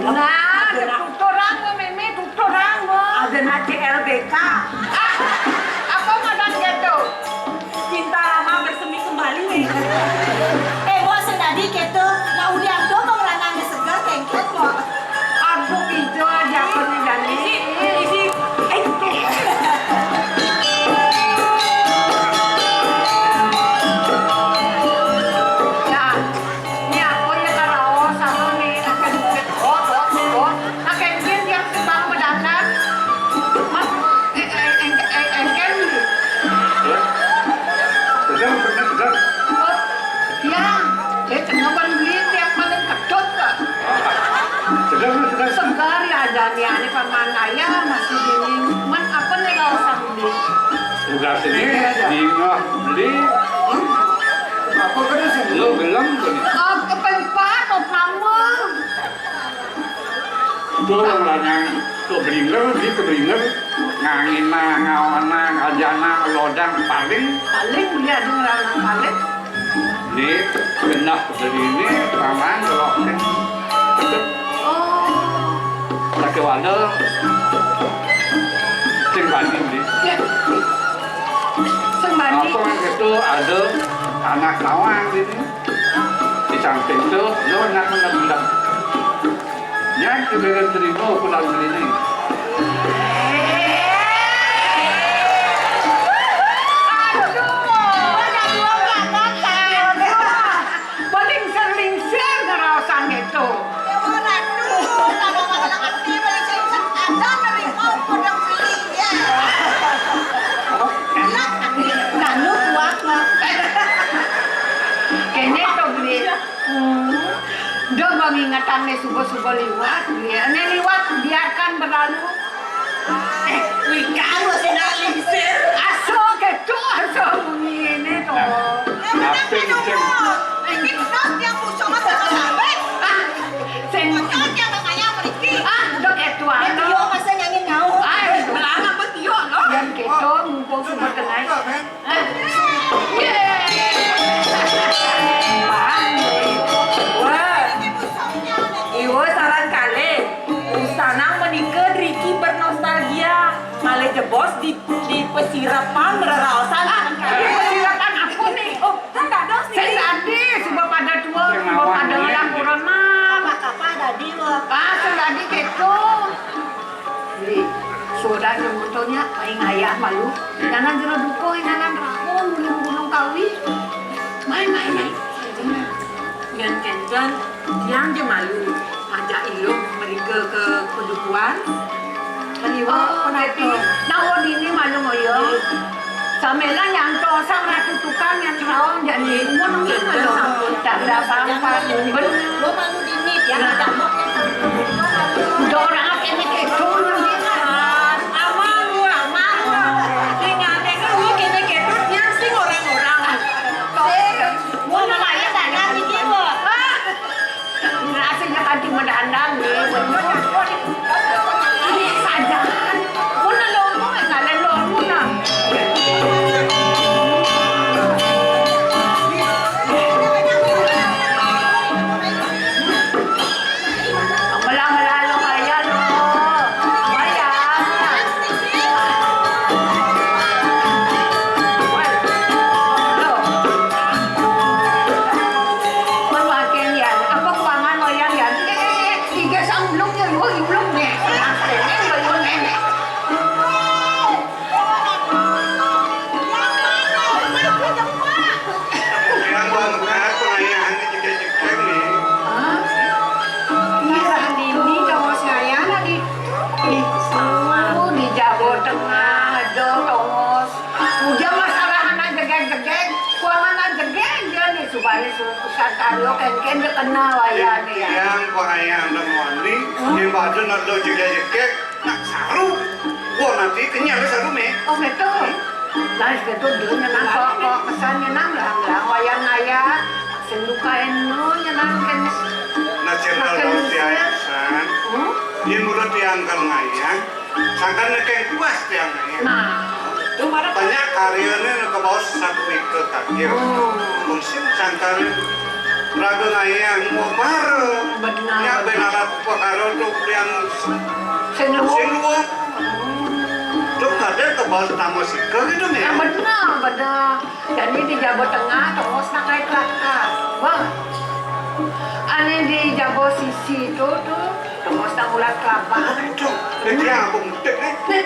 Nah, ada tutur anggo, Meme, tutur anggo. Ada na C L B K. Ah, apa madan gitu? Cinta lama bersemi kembali. Eh, Mbok, sing dadi gitu. Nah, ulian tuh mau lanang diseger, kengket, Mbok. Aduh, ijo aja aku nih, Dani. Isi, isi. Eh, tuh. Ya, ini aku ya karaos, aku nih, pakai duit. Oh, oh, oh. Nah, kengken yang sedang mendatang. Mas, eh, eh, eh, eh, eh, kan gitu. Ya. Segar, pernah segar. Oh, ya. Eh, kenapa beli tiap malam kedut, Kak? Segar, segar. Segar ya, Dani, ini paman ayah masih dingin. Man, apa nih kalau sang beli? Udah sedih, iya, iya, dingin, beli. Apa kena sih? Lu gelem, beli. Oh, kepenpat, oh, kamu. Itu orang lanang tuh belinger, dia tuh belinger, ngangina, ngawana, ngajana, lodang, paling. Paling dia ada ngelarang paling. Ini genah beli ini, paman, ngelokin. Oh. Lagi wadel, sing bani ini. Ya. Sing bani. Apa itu ada anak nawang ini? Di samping itu, lo nak mengendam. Yang keberen terima pulang ini. Aduh, ada dua belakang. Berlingsir-lingsir ngerasain itu. Ya, waduh, ada nerima udah beli, ya. Enak, nanu kuat, Mak. Kayaknya itu beli. Hmm. Dah bang ingatan nih subuh-subuh liwat, ya. Nih liwat, biarkan berlalu. Eh, wikan masih nak lingsir. Aso ketu, aso bunyi ini tuh. Nah, apa itu? Ini benar yang musuh masa sampai. Ah, sing. Betul dia makanya meriki. Ah, udah ketu. Dia aja. Tio masa nyanyi ngau. Ah, belang apa Tio, loh? Yang ketu, mumpung semua kenai. Wah, iwo sareng kalih. Usanang menika driki bernostalgia. Malih jebos di, di pesirapan bereraosan. Ah, di pesirapan aku nih. Oh, kan dados nih. Sing dadi, suba pada tua, suba pada ngelakuran. Apa-apa dadi, wah. Ah, sing dadi gitu. Beli, soda nyebutulnya, main ayah malu. Nyanan jero duko, nyanan rahul, gunung-gunung kawi. Main, main, main. Ngan kenten, yang je malu. Ajak ilung mereka ke pedukuan. Meniwa, oh, kenapa? Nawa dini malu ngoyo. Samela nyangto sang ratu tukang yang raong jadi. Mun nunggu malu. Dah berapa empat minggu. Lo malu dini, ya, ada mok yang. Udah orang kene kedo. Aman, Tengah aja, tongos. Ujar masalah anak jegeg-jegeg, kuang anak jegeg dia nih, subani suruh pusat taruh, kengken dia kenal wayahnya ya. Yang pengayang dan wani, hmm? Yang baju nak lo jegeg-jegeg, nak saru. Wah, nanti kenyal saru, meh. Oh, betul. Nah, itu dulunya nang kok, kok kesannya nang belang-belang, wayang ngayah, senduka enu, nyenang kenis. Nah, cerita makin dong, tiang, san. Hmm? Ini menurut tiang kalau ngayah, sangkan nekeng puas tiang ngayah. Nah, itu mana banyak karyanya nu kabaos satu itu takdir. Hmm. Musim sangkan raga ngayah mau bareng. Benar. Nya ben alat perkara tu yang sing luwung. Sing luwung. Hmm. Tu kada kabaos tamu sika gitu nih. Yang benar, benar. Jadi di Jawa Tengah, tongos nak naik kelapa. Wah. Ane di Jawa sisi itu, tuh, tongos nak ulat kelapa. Aduh, eh, dia aku mudik, eh. Nih,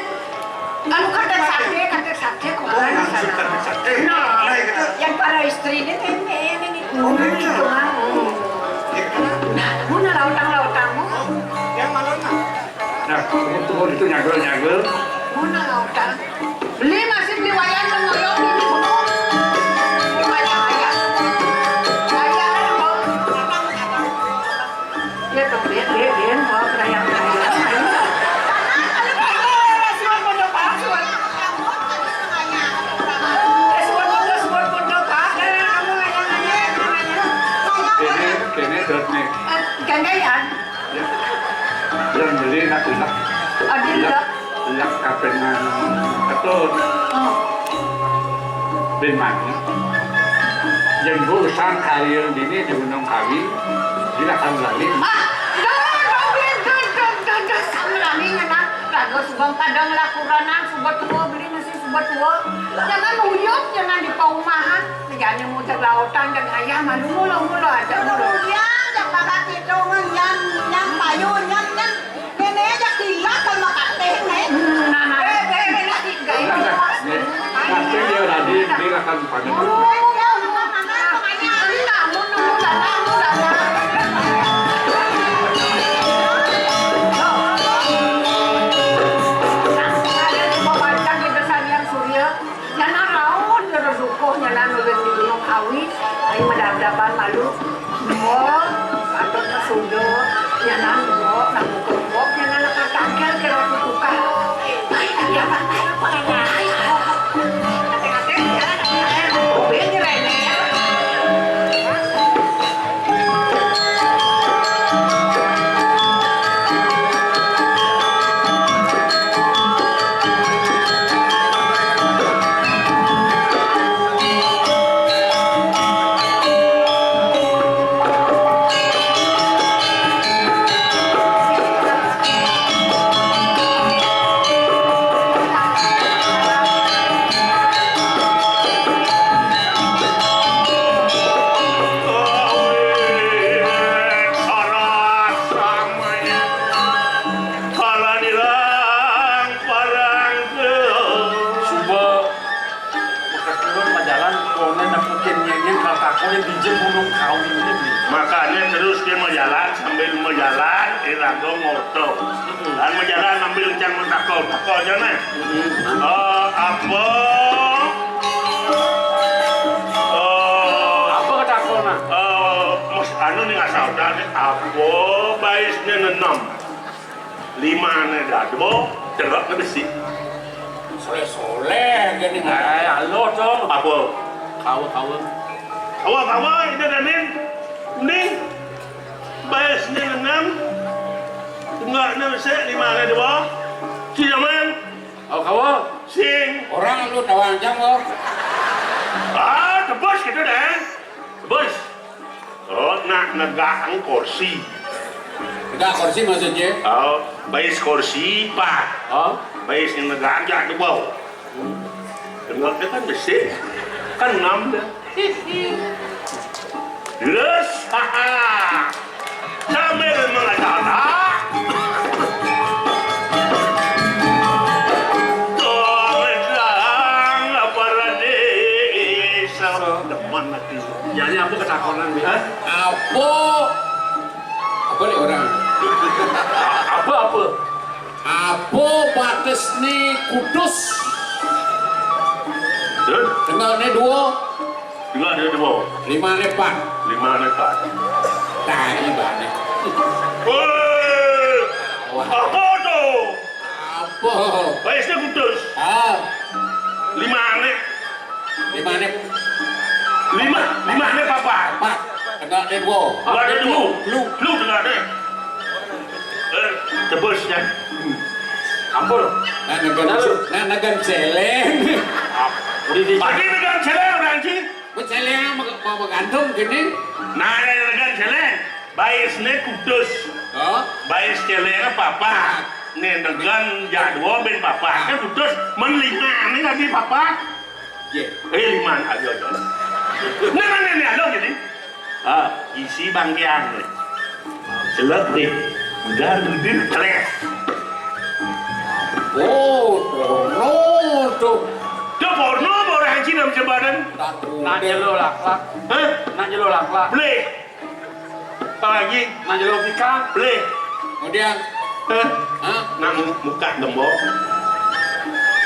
anu kata sate, kata sate kok. Oh, maksud sana. Kata sate. Nah, nah, gitu. Yang para istri ini, ini, ini, ini. Oh, gitu. Itu, ah, hmm. Gitu. Nah, mana lautang-lautangmu? Oh, yang mana, nah? Nah, tunggu, tunggu, itu nyagel, nyagel. Mana lautang? Beli masih beli wayang, tengok, yuk, beli gunung. Beli wayang, wayang. Wayang, oh, abang, abang. Ya, tuh, dia, dia, dia, oh, wayang, wayang. Ini, ini, terus nih. Eh, gantian. Ya. Yang beli nak ulah. Ada ulah. Ulah kapengan ketut. Oh. Bin mani. Yang bu sang karya dini di Gunung Kawi, di Lakang Bali. Ah, dah, dah, dah, dah, dah, dah, dah, sang lami ngenang. Raga subang kadang lakuranan, suba tua, beli masih suba tua. Jangan uyup, jangan di paumahan. Jani muter lautan, jangan ayah, malu mulu, mulu aja, mulu. Uyang, jangan bakal tidur, nyan, nyan, payu, nyan, nyan. Nenek aja kilat sama kateh, nih. Nah, nah, eh, eh, eh, lagi, guys. Nanti dia tadi, dia akan pada. Nyanan raon, nyanan dukuh, nyanan nulung di Gunung Kawi, ai madabdaban malu. Mbok, patutnya sudah, nyanan mbok, nang bukan mbok, nyanan akan tangkil ke ratu tukang. Ai, tadi apa? Ai, apa? Ai, ai, ai. Hati-hati, ya. Eh, mobil nyerempet. Suba, maka turun majalan, koné nepukin nyanyian, kalau takoné di Gunung Kawi ini, Bli. Makanya terus dia majalan, sambil majalan, iraga ngorta. Dan majalan sambil cang matakon. Takon aja, nah. Eh, apa? Eh, apa katakonan? Eh, mus, anu nih asal tadi, apa baisnya nenem? Limané dado, cerekné besi. Soléh-soléh, gini. Eh, halo, dong. Apa? Kawa, kawa. Kawa, kawa, ini Danin. Mending. Baisnya nenem. Enggak, nenem sih, limané dado. Cijaman. Kawa, kawa. Sing. Orang lu tawang jangok. Ah, tebus gitu deh. Tebus. Oh, nak negak kursi. Negak kursi maksudnya? Oh, bais kursi, Pak. Oh? Bais yang negak aja di bawah. Dengar dia kan besi. Kan enam dah. Terus, haha. Sambil mengacaukan. Tolong, apa, Raden? Demen hati. Jadi apa ketakonan, Bi? Hah? Apa? Apa nih orang? Apa, apa? Apa batesné kutus? Terus? Tengahné dua. Tengahné dua. Limané pat. Limané pat. Tai bané. Woi! Wah. Apa to? Apa? Batesné kutus. Ah. Limané. Limané. Lima, limané papat. Pat. Tengahné dua. Ada dua. Lu. Lu tengahné. Eh, tebus ya. Ampun. Nah, negan, nah, negan céléng. Udah di. Tadi negan céléng orang sih. Céléng mau, mau gantung gini. Nah, negan céléng. Batesné kutus. Oh. Bates céléngé papat. Né negan jadwa bén papat. Kan kutus. Men limané lagi papat. Yé. Eh, liman aja, aja. Nah, nah, nah, nah, lo gini. Ah, isi bangkiang nih. Celek nih. Udah, udah, celek. Oh, porno tuh. Tuh porno apa orang Cina sebadan? Nak jelo laklak. Hah? Nak jelo laklak. Boleh. Apalagi nak jelo pika. Boleh. Kemudian, eh, hah? Nak mu-, muka gembok.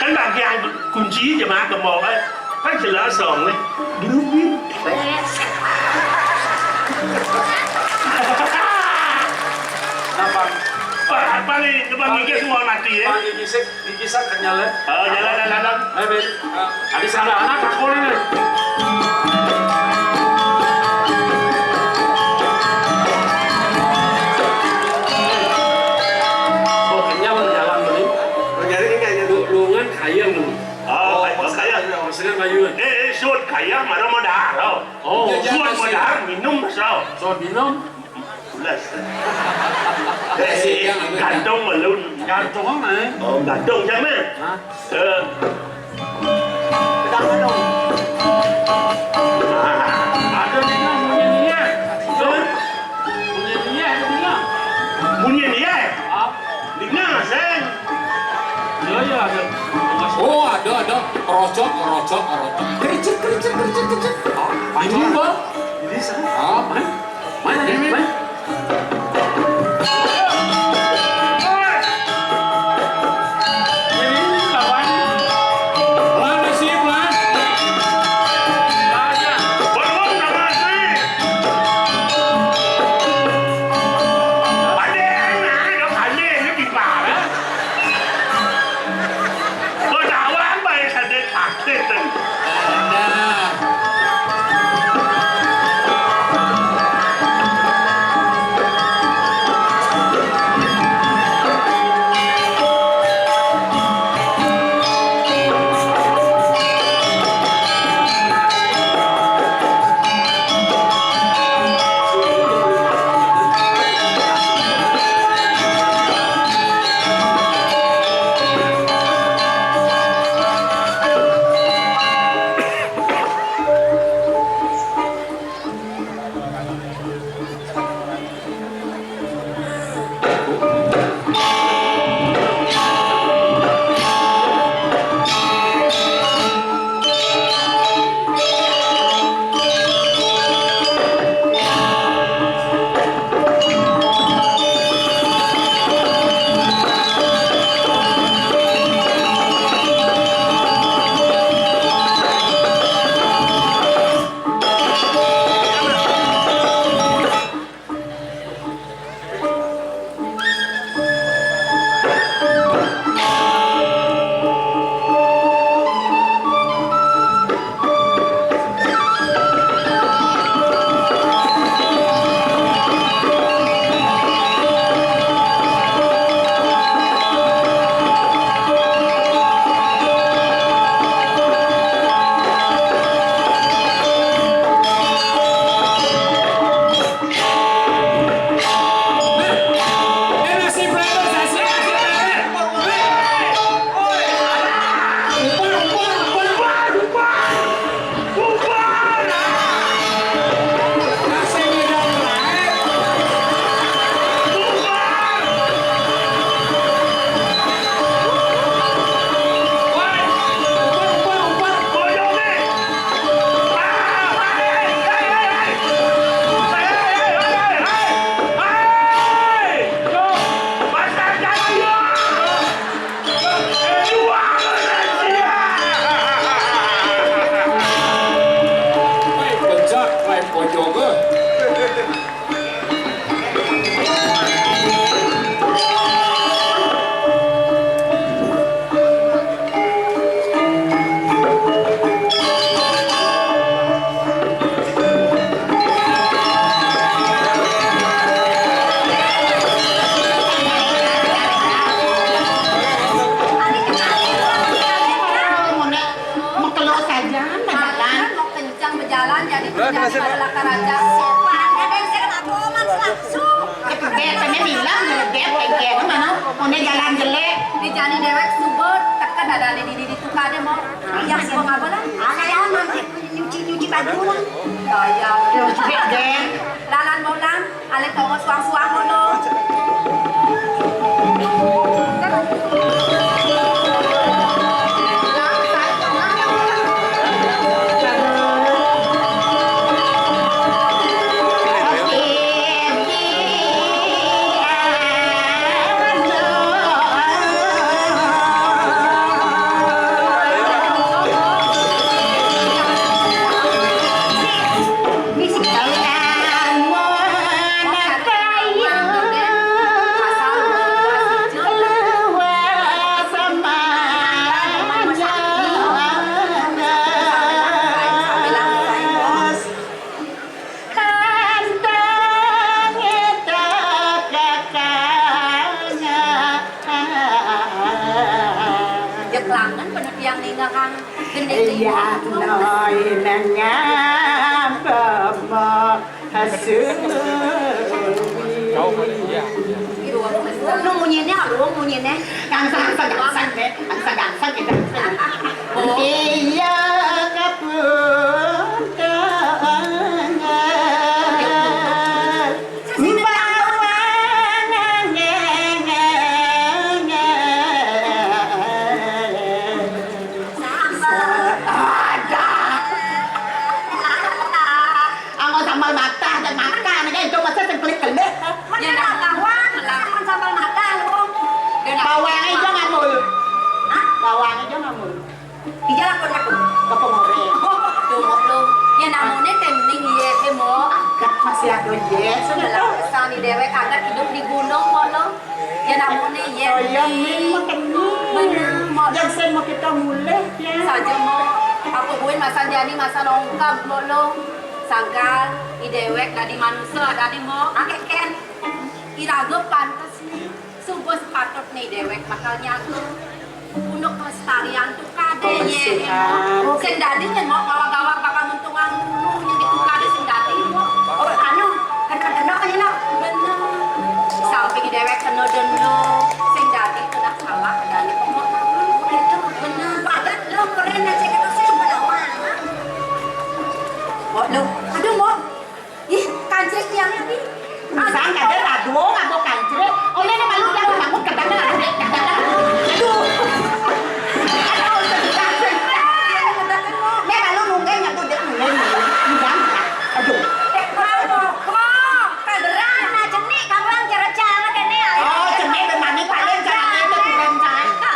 Kan bagian kunci aja mah gembok, eh. Kan jelas dong nih. Dulu. Kenapa? Apa, apa nih? Coba mikir semua mati ya. Panggil fisik. Di kisah kenyal ya. Oh, jalan, jalan, jalan. Ayo, Ben. Tadi sana anak aku nih. Oh, kenyal jalan beli. Oh, jadi ini kayaknya lu, lu kan kaya lu. Oh, oh, kaya. Maksudnya Bayu. Eh, eh, suat kaya, mana mau dahar, oh. Oh, suat mau dahar, minum, so. Suat minum. Belas. Eh, si gantong belum. Gantung apa, eh? Oh, gantung siapa? Hah? Eh. Ada nih, bunyi nih ya. Hah? Bunyi nih ya, ada bunyi. Bunyi nih ya? Apa? Dengar, Seng. Iya, iya, ada. Oh, ada, ada. Rojok, rojok, rojok. Kericik, kericik, kericik, kericik. Oh, ini, Bang. Ini, Seng. Oh, mana? Mana nih? Mana? Ini ngapain? Pelan sih, pelan. Aja. Bangun, sama sih. Ada yang naik, ada yang naik, gimana? Kok tahu apa yang saya takut? Nah. Kami bilang jelek, kayak gimana? Mau jalan jelek. Di jani déwék suba teka dadane di, di, di tukade, Mbok. Yang suba ngapa lah? Ada yang nanti nyuci, nyuci baju lah. Gaya. Jelek, Gen. Lalan, Mbok, lan. Ale tongos suang-suang ngono. Ya, kelangen bener tiang ninggal kang gendeng. Iya, no, inennya bemo hasu. Lu munyinya, lu munyinya. Gangsang, gangsang, gangsang, deh. Gangsang, gangsang, gitu. Iya, kapunten. Bawang. Ada. Anggo sambel matah, dan makan, kan itu masa sing pelit kelih. Ya, nah. Bawang, sambel matah, lu. Bawangnya ijo ngamul. Hah? Bawangnya ijo ngamul. Ija lakon aku. Kepengoré. Tuh, Mbok, lu. Ya, namune tening, iya, he, Mbok. Agak masih ada, iya. Sudah lah, pesan di déwék, agak hidup di gunung, Mbok, lu. Ya, namune, iya. Oh, iya, Ning, makan, Ning. Bener, Mbok. Yang saya mau kita mulai, ya. Saja, Mbok. Apa buin masan jani, masan ongkab, Mbok, lu. Sangkal, i déwék dadi manusa, dadi, Mbok. Oke, Ken. Iraga pantes, Ning. Suba sepatutné déwék bakal nyaga unduk kelestarian tukadé, yé, Mbok. Sing dadi nyén, Mbok, gawang-gawang bakal nguntungang ulu nyén di tukadé sing dadi, Mbok. Oh, anu, kena denda kan, Mbok? Bener. Samping déwék kena denda, sing dadi kena salah, dadi pemotong. Itu bener. Padat lo, keren aja kita sih, bener. Mbok, lo. Aduh, Mbok. Ih, kancré tiangé, Pi. Sang kadé radung, aku kancré. Oleh né malu dia bangun, kadang-kadang, kadang-kadang. Aduh. Aduh, sedih, kancré. Né malu nunggé, nyaku dia nunggé, nunggé. Nunggé. Aduh. Dék, Bang, kok. Berat, nah, jenik, kawan, cara-cara, kéné, ayo. Oh, jenik, bermain, paling, cara-cara, itu, bukan, saya.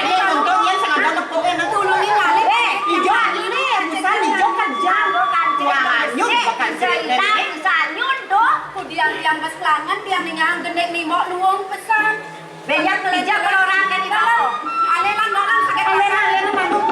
Jenik, untung, ya, sengaja nepuknya, nah. Tulungin, kali. Eh, ijo, ini, bukan, ijo, kerja. Bukan, bukan, bukan, Sanyun, doh. Ku tiang-tiang bes kelangen, tiang ningang gendek mimok luwung pesan. Banyak kerja kalau orang kan di bawah. Alenan, alenan, sakit. Alenan, alenan, mantap.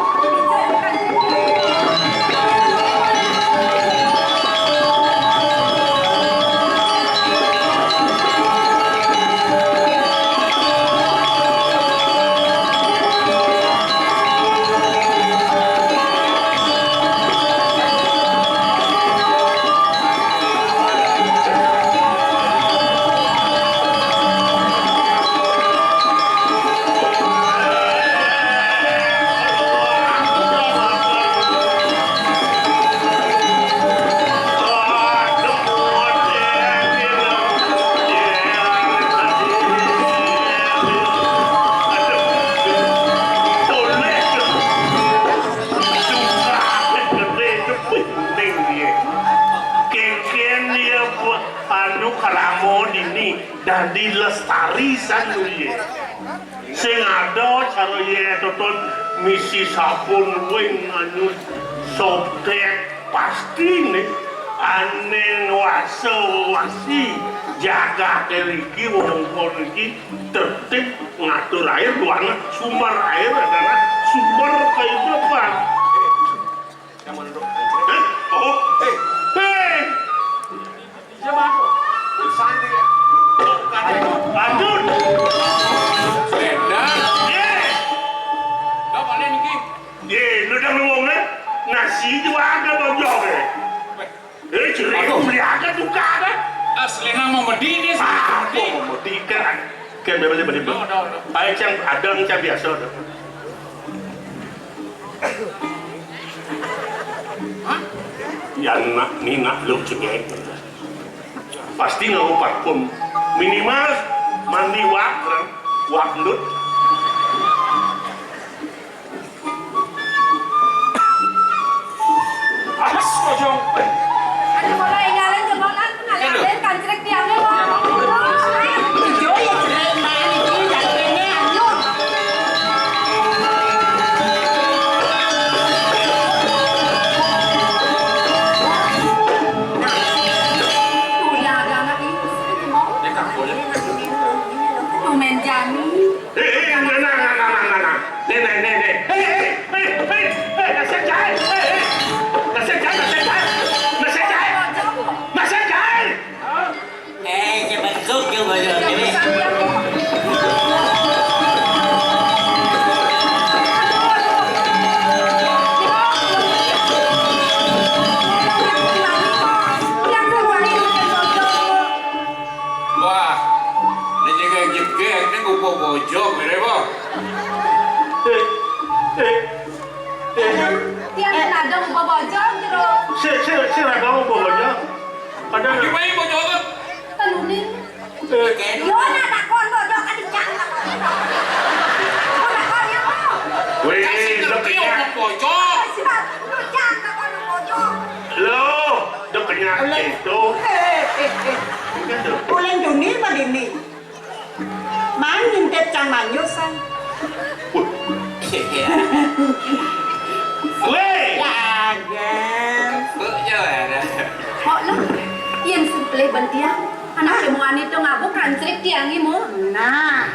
Ning, yé. Kéngkén yé, anu, krama dini dadi lestari san, yé. Sing ada cara yé tutud misi sabun wing anu sobek pasti nih ané wasa-wasi jagaté riki wewengkon iki tertib ngatur air, duana sumber air adalah sumber kehidupan. Hah? Oh, hei. Hei. Iya, Bang. Santai ya. Lanjut. Yé. Yé, lu udah ngomong, eh? Nasi juga ada, Bang Jok, eh? Eh, cerai beli ada juga, eh? Asli nama medini sih. Ah, aku mau mudi kan. Kan bebas bebas. Baik yang ada yang biasa ada. Ya nak ni nak lu cengek. Pasti nganggo parfum. Minimal mandi wak, kan? Wak ndut. Aduh, mulai ngalih jebolan, ngalih kancrek tiangnya, Bang. Aduh, ya, cerai, Bang, ini jadinya, aduh. Nah, tuh, ya, ada anak ini, mau. Tuh, main jani. Eh, eh, nah, nah, nah, nah, nah, nah, nah. Nih, nih, nih, nih. Eh, eh, eh, eh, eh, nasib jahat. Eh, eh. Nasib jahat, nasib jahat. Nasib jahat. Nasib jahat. Eh, cepat masuk, coba, coba, ini. Wah, ini juga gigit, ini kupu bojong, ini, Bang. Eh, eh, eh. Tiang kan ada ngupa bojong, Jero. Si, si, si ada ngupa bojong. Ada. Gimana bojong tuh? Tenunin. Eh. Yo, nak takon bojong kan dicang takon. Takon ya, Bang. Weh, kasih ngerti orang bojong. Kasih batu, dicang takon bojong. Lo, udah kenyang itu. Eh, eh, eh. Bulan Juni apa ini? Man ngintip cang manjur, san. Weh. Lagan. Kok lo? Yen sing pelih ben tiang, anak kemuan itu ngabuk kancrik tiang imu. Nah.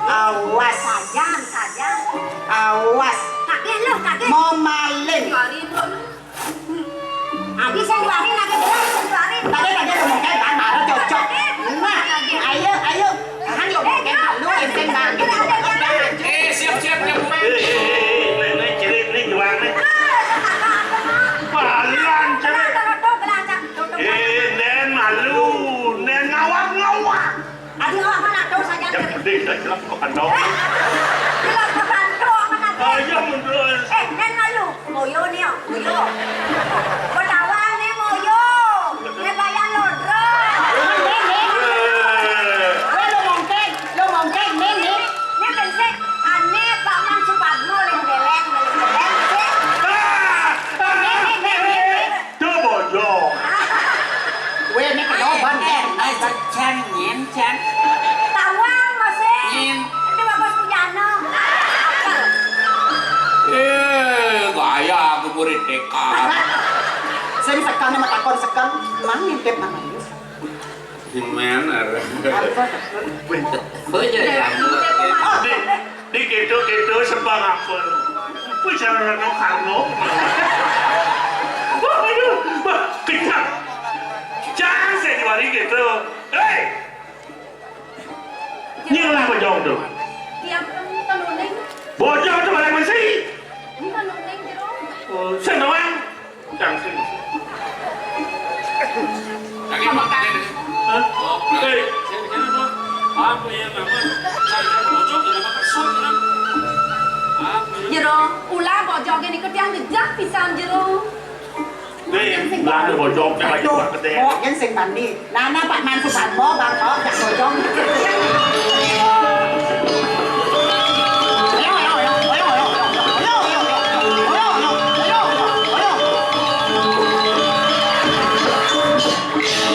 Awas. Sajan, sajan. Awas. Kakek lo, kakek. Mau maling. Jualin lo. Adi sing jualin, adi gelas sing jualin. Tadi, tadi lo mungkin kan marah cocok. Nah, ayo, ayo. Tahan lo mungkin lu enten banget. Eh, siap-siap nyebut. Eh, eh, eh, eh, nek, nek, cerit nih jual nih. Balan cerit. Eh, nen malu, nen ngawak-ngawak. Adi awak mana tahu saja. Ya, cerit. Pedih dah, celak kok kandang. Eh, celak kok kandang, mana tahu. Ayo mundur. Eh, nen malu. Moyo nih, moyo. Ketawa nih, moyo. Nih bayang lodro. Nih, nih, nih. Weh, lo mongkeng, lo mongkeng, nih, nih. Nih, bensek. Ane Paman Supadmo, leng beleng, leng beleng, sih. Nih, nih, nih, nih, nih. Tuh, bojong. Weh, ini kedoban, eh. Ai, cen, nyen, cen. Tawang, masih. Nyen. Itu bagus pujana. Eh, gaya aku murid T K. Sing sekan sama takon sekan, mang ngintip namanya. Gimana? Apa? Bojo ya. Di, di gitu-gitu sebang apa? Wih, jangan Rano Karno. Wah, aduh, wah, kenyang. Jangan saya diwari gitu. Hei! Nyelah bojong tuh. Tiap kan nuning. Bojong tuh balik masih. Kan nuning, Jero. Oh, seneng. Yang sing. Lagi makan. Hah? Eh. Apa yang apa? Saya bojong kenapa kesel, kenapa? Apa? Jero, ulah bojong ini ke tiang jejak pisan, Jero. Nih, ulah bojong, nih, baju gedé. Kok yang sing tadi? Nana Pak Mansur Sambo, Bang Tok, jak bojong.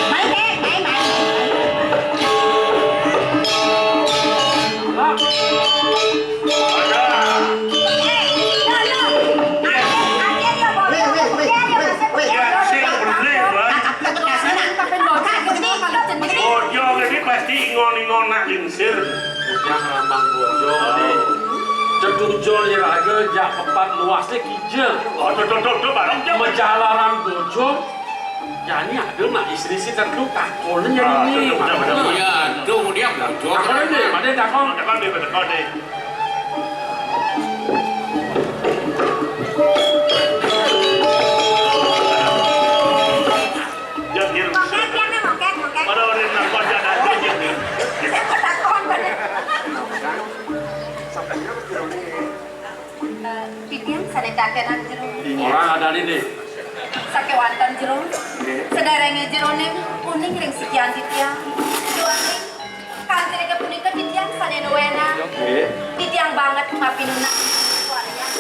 Main, eh, main, main. Ada. Weh, weh, weh, weh, weh. Ya, sing bener, Bang. Bojong ini pasti ingon-ingon nak lingsir. Yang lambang bojong ini. Cedung jol ya raga, jak pepat luasnya kijel. Oh, tuh, tuh, tuh, tuh, bareng, tuh. Menjalaran bojong. Jani ada nak istri si tentu takon jani ni. Iya, tuh dia bocor. Takon deh, pada takon. Takon deh, takon deh. Ya, dia. Mongkek, ya, nih, mongkek. Titiang sané takénang jero. Ora adané, Dik. Sakéwanten jero. Sadéréngé jeroné uning ring sikian titiang. Duaning kancrika punika titiang sané nuénang. Nggih. Titiang banget mapinunang. Wayah.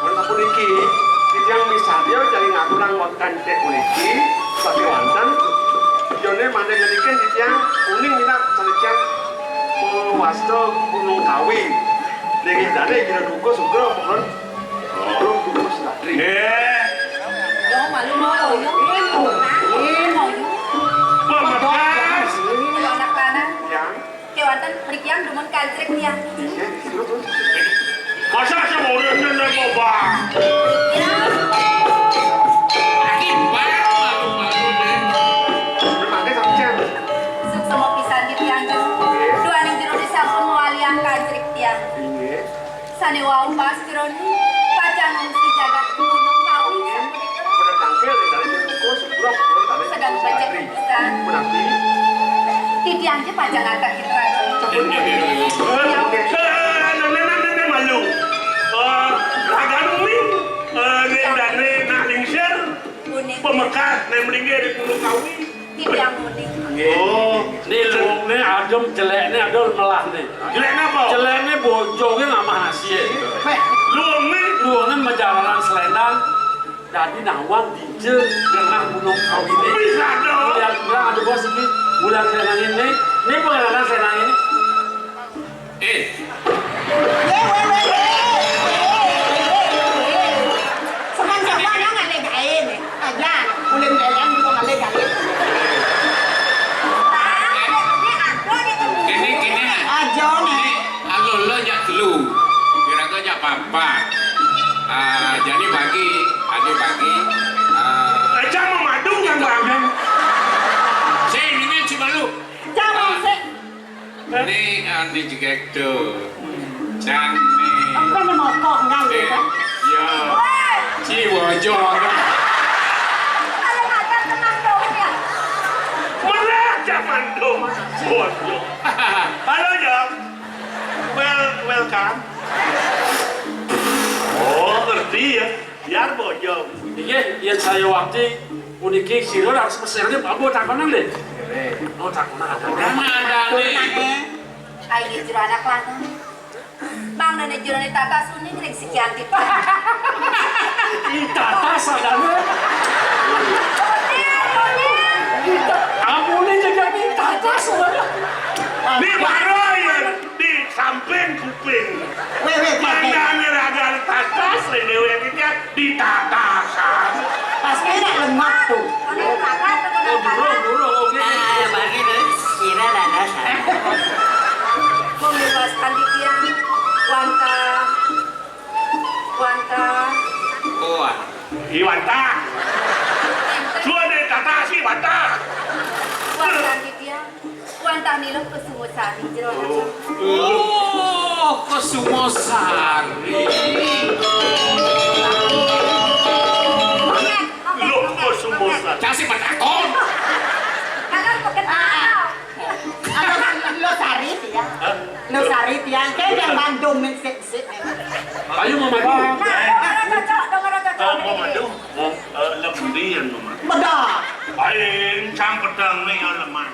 Wénten puniki, titiang misadia jagi ngaturang wénten titiang puniki, sakéwanten. Yoné mangda ngenikin titiang uning minab sané titiang mawasta Gunung Kawi. Linggih dané Jero Duka Sugra Pohon. Belum Duka Suratri. Nggih. Yo, malu mau, yo. Malu mau, yo. Pemekas. Anak lanang. Yang. Kéwanten mriki yang dumun kancrik tiang. Iya, terus, terus. Masa semuanya nenek ngobah? Iya. Lagi baru malu-malu deh. Dipakai sama siapa? Suksma pisan di tiang jero. Iya. Duaning jero disampun mawaliang kancrik tiang. Iya. Sané wau pas jeroné pacang ngungsi jagat Gunung Kawi sapunika. Pada tangkil ya, dari Gunung Kawi, seberang, seberang, tadi. Sedang bajak pisan. Berarti? Titiang ja pacang ngangkat gitu aja. Oke. Eh, nenek, nenek, nenek malu. Eh, ragan uning, eh, ring dané nak lingsir, uning. Pemekas, né mlinggih di Gunung Kawi. Titiang muni. Oh, né luungné adem, jelékné adem melah né. Jelékné apa? Jelékné bojoné ngamah nasié. Luungné? Luungné majalaran selendang, dadi nawang dija genah Gunung Kawiné. Bisa dong. Bulan, bulan ada bos iki, bulan selendang ini, ini pengalaman selendang ini. Eh. Wé, wé, wé, wé. Semen sama nang alé gaé né. Aja, ulin lélén kok alé gaé. Kéné, kéné. Aja né. Ini, alo lo jak telu. Kira-kira jak papat. Ah, jadi bagi, ada bagi. Ah. Aja mau madu yang bagi. Sing, ini cuma lu. Jangan sih. Né, ah, né jegég to. Jang né. Apa né mokok enggak gitu kan? Ya. Ci bojo. Kalau makan tenang dong ya. Bener zaman dong. Bojo. Halo, Jong. Well, welcome. Oh, ngerti ya. Biar bojo. Inggih, yén saya wakti puniki sira harus mesernya, apa takonan, Lin? Oh, takonan ada. Takonan ada, Lin. Ayo, jero anak lanang. Mangdané jeroné tatas uning ring sikian titik. Ih, tatas adané. Oné, oné. Amuné jadi tatas adané. Di mana ya? Di samping kuping. Wéh, wéh, wéh, wéh. Mangdané ragan tatas, déwék iki ditatasan. Pas kena lemah tuh. Oh, durung, durung, oke. Ah, bagi deh. Kira dadas. Pembebasan di tiang. Wantah. Wantah. Kuat. Iwantah. Sudah deh, kata si Wantah. Wantah di tiang. Wantah niluh Kusumasari, jero anak. Oh, Kusumasari. Loh, Kusumasari. Kasih patakon. Kalau pegat. Ah, ah. Ada lo Sari ya. Hah? Lo Sari ya. Kayak yang Bandung nih, sik, sik. Ayo, Mama. Nah, dong ada cocok, dong ada cocok. Eh, Mama, duh. Eh, lemah dia, Mama. Bedah. Aing cang pedang nih, ya, lemah.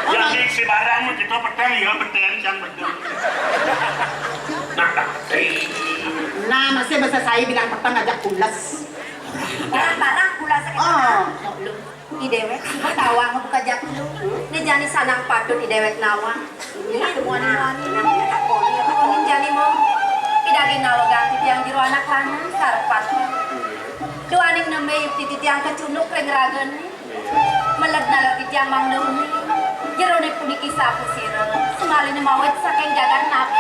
Oh, jadi si barang mah kita pedang, ya, pedang cang pedang. Nah, dah. Nah, masih bahasa saya bilang pedang aja pules. Barang-barang pules sakit. Oh. I déwék, suba tawang buka jaktu. Né jani sanang patut i déwék nawang. Ini temuan-temuan ini. Ini jani mau. Pidagi nawegang titiang jero anak lanang sarpat. Duaning nembé yukti titiang kacunduk ring ragané. Meled nalar titiang mangdané. Jeroné puniki sapu sira. Semaliné mawit saking jagat napi.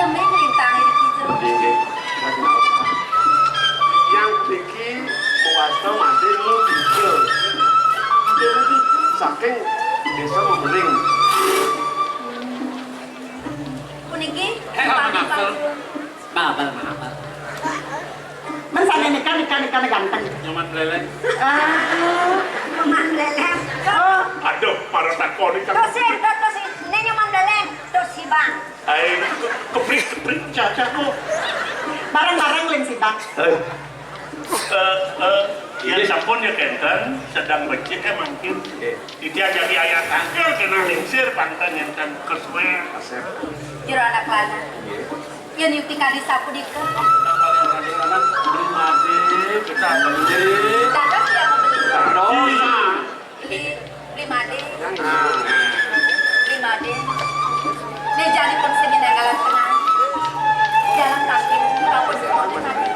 Nembé nglintang iriki jero. Inggih. Yang Ki mawasta Madé Lodija. Saking Désa Membering. Puniki. Hé, pagi, mengapa? Pagi. Mengapa, mengapa? Men sané nika, nika, nika, nika ganteng. Nyoman Léleng. Aduh. Nyoman Léleng. Oh. Aduh, para takoni kan. Terus sih, terus sih. Né Nyoman Léleng. Terus sih, Bang. Ai, keprik, keprik, caca kok. Bareng-bareng ling sibak. Eh, eh, ya sampun ya kenten, sedeng becik ya mangkin. Nggih. Titiang jagi ayah tangkil kena lingsir pangkten nenten kesuwen. Jero anak lanang. Nggih. Yen yukti kali sapunika. Beli made, kita beli. Dados ya membeli. Dados. Beli, beli made. Beli made. Mejanipun sing nenggalan tengah. Jalan kaki, bapak sekolah tadi.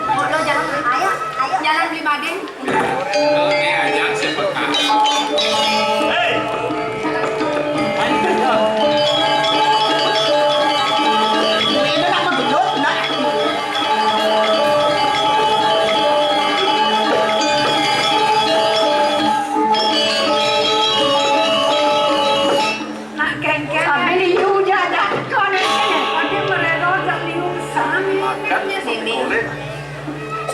Ngobrol jalan, ayo, ayo. Jalan beli made. Oke, ajak siapa kak? Hei. Ini nak begelut, nak. Nak kengkeng. Sambil liu jajan. Kau ni, kau ni merero tak liu sami. Makan. Sini. Boleh.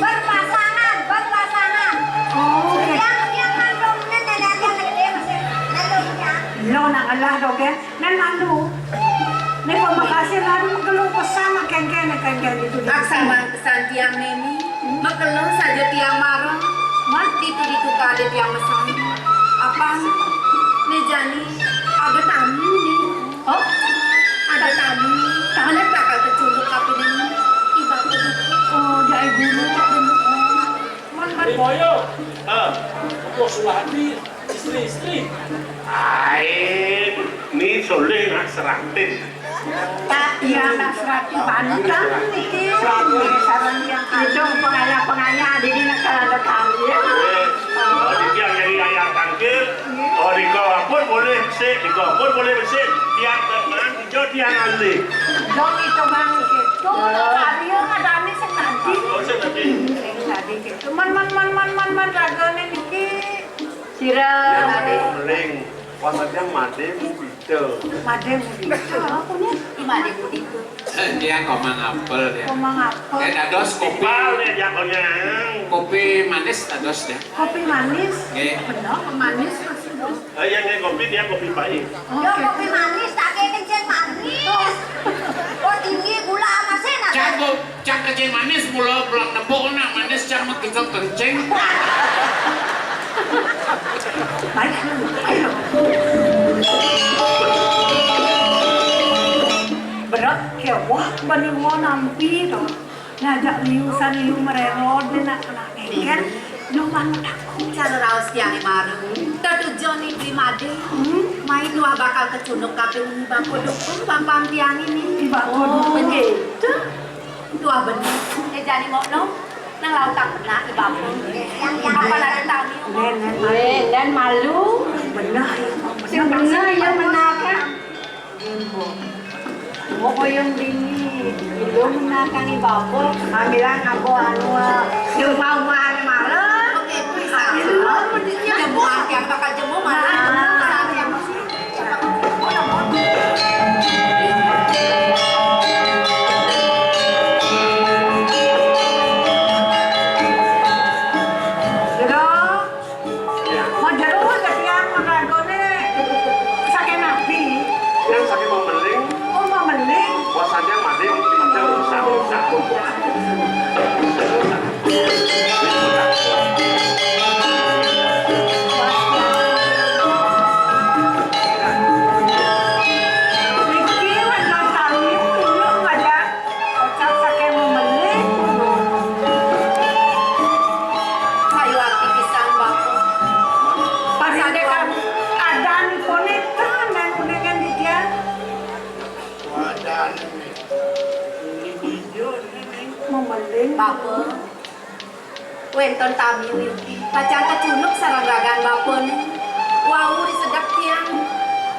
Berpasangan, berpasangan. Oh, oke. Yang, yang kandungnya nenek yang gede masih kandungnya. Lo nak ngalah dong, kan? Nan malu. Nek pamekasé lalu magelung pesan kengkén, kengkén itu di. Aksaman pesan tiang Nini, magelung saja tiang marang. Mat ditu-ditu kade tiang mesan. Apa? Né jani ada tamu né. Oh, ada tamu. Tamu bakal kecunduk kapining ibaku. Oh, jai guru. Bener. Man, man. Boyo. Ah, Suladi, istri-istri. Ai, ni soleh nak seratin. Tak, iya, nak seratin pantang niki. Sareng yang itu pengayah-pengayah, jadi nak kalau ada kami, ya. Eh, oh, dia jadi ayah tangkil. Oh, di kau pun boleh besik, di kau pun boleh besik. Tiap teman, hijau tiang alih. Dong itu bang gitu. Karya ada nih sing tadi. Oh, sing tadi. Sing tadi gitu. Man, man, man, man, man, man, ragane niki. Sira. Yang meling. Pas aja made mudita. Made mudita. Apa nih? Di made mudita. Dia komang apel dia. Komang apel. Eh, dados kopi. Balik ya, konyang. Kopi manis dados dia. Kopi manis? Nggih. Bener, manis maksudnya. Eh, yang nggih kopi dia kopi pahit. Yo, oke. Kopi manis, tak kayak kencing manis. Oh, tinggi gula amasnya, nah. Cak, cak kencing manis, mula pulang nepuk, nak manis, cak mah kita kencing. Baik, ayo. Berat, kayak wah, bani wah nampi tuh. Ngajak liusan liu mererod, nak kena kengken. Numpang takut. Cara raos tiang marung. Tetujon ni Bli Made. Hmm? Mai tuah bakal kecunduk kaping ini bako dukun bapan tiang ini. Di bako dukun. Oh, begitu. Tuah bener. Eh, jadi mau no. Nang laut tak pernah ibaku. Apa lagi tami? Nen, nen, malu. Nen, nen, malu. Bener, ya. Sing bener, ya, bener, kan? Mau koyong dini, ilung nakang ibapo. Ambilan aku anu, ilung mau mari malam. Oke, bisa. Ilung mendingnya. Ya, buat yang bakal jemu, mana? Nah. Ilung. Majeruh tetiang meragone saking nabi. Yang saking memeling. Oh, memeling. Puasanya mati, macam rusak-rusak. Niki wénten tamu, ulun ngajak. Kocap saking memelih. Kayu ati pisan, Bapak. Pasane kan adan punika, nang uningan didian. Adan. Memelih. Bapak. Wénten tamiu inggih, pacang kacunduk sareng ragan bapané. Wau risedek tiang,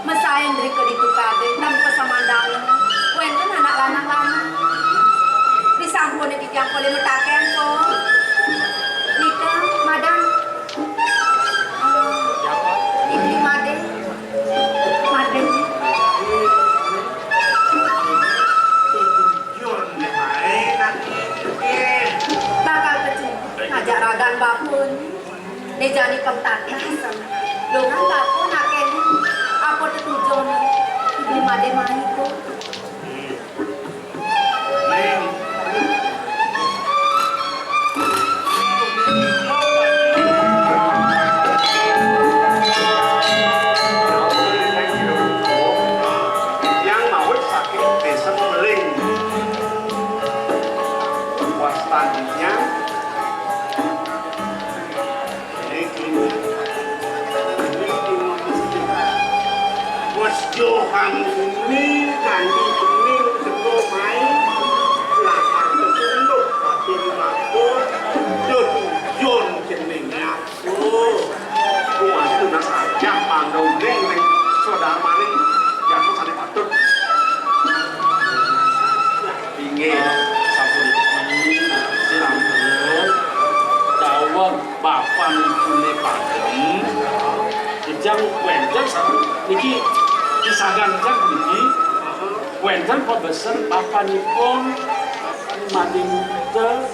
mesaé drika ditu kadé, tan pasamandangan. Wénten anak lanang-lanang. Disampuné titiang polih metaken, kok. Nika, madang. Inggih, madé. Madé. Jur, nggih baé, nanging. Bakal kecunduk ngajak ragan bapa né. Né jani pemtatlasan. Longan bapa nakénin apa tetujoné. Ibu madé mai to. Ning. Tadinya, ini kini, ini kini, wes johan ini, kanthi bening sego mai, lakar kesunduk, batin bagus, dodon jenenge. Oh, kuwi nak ajak panggung ning, ning saudara maning, ya, aku sane patut. Inggih, sapuniki, sinampun dawuh bapan ibune Pagem, ijang wenten sa-, niki pisagan kan niki, wenten pabesen bapanipun Mading Muda.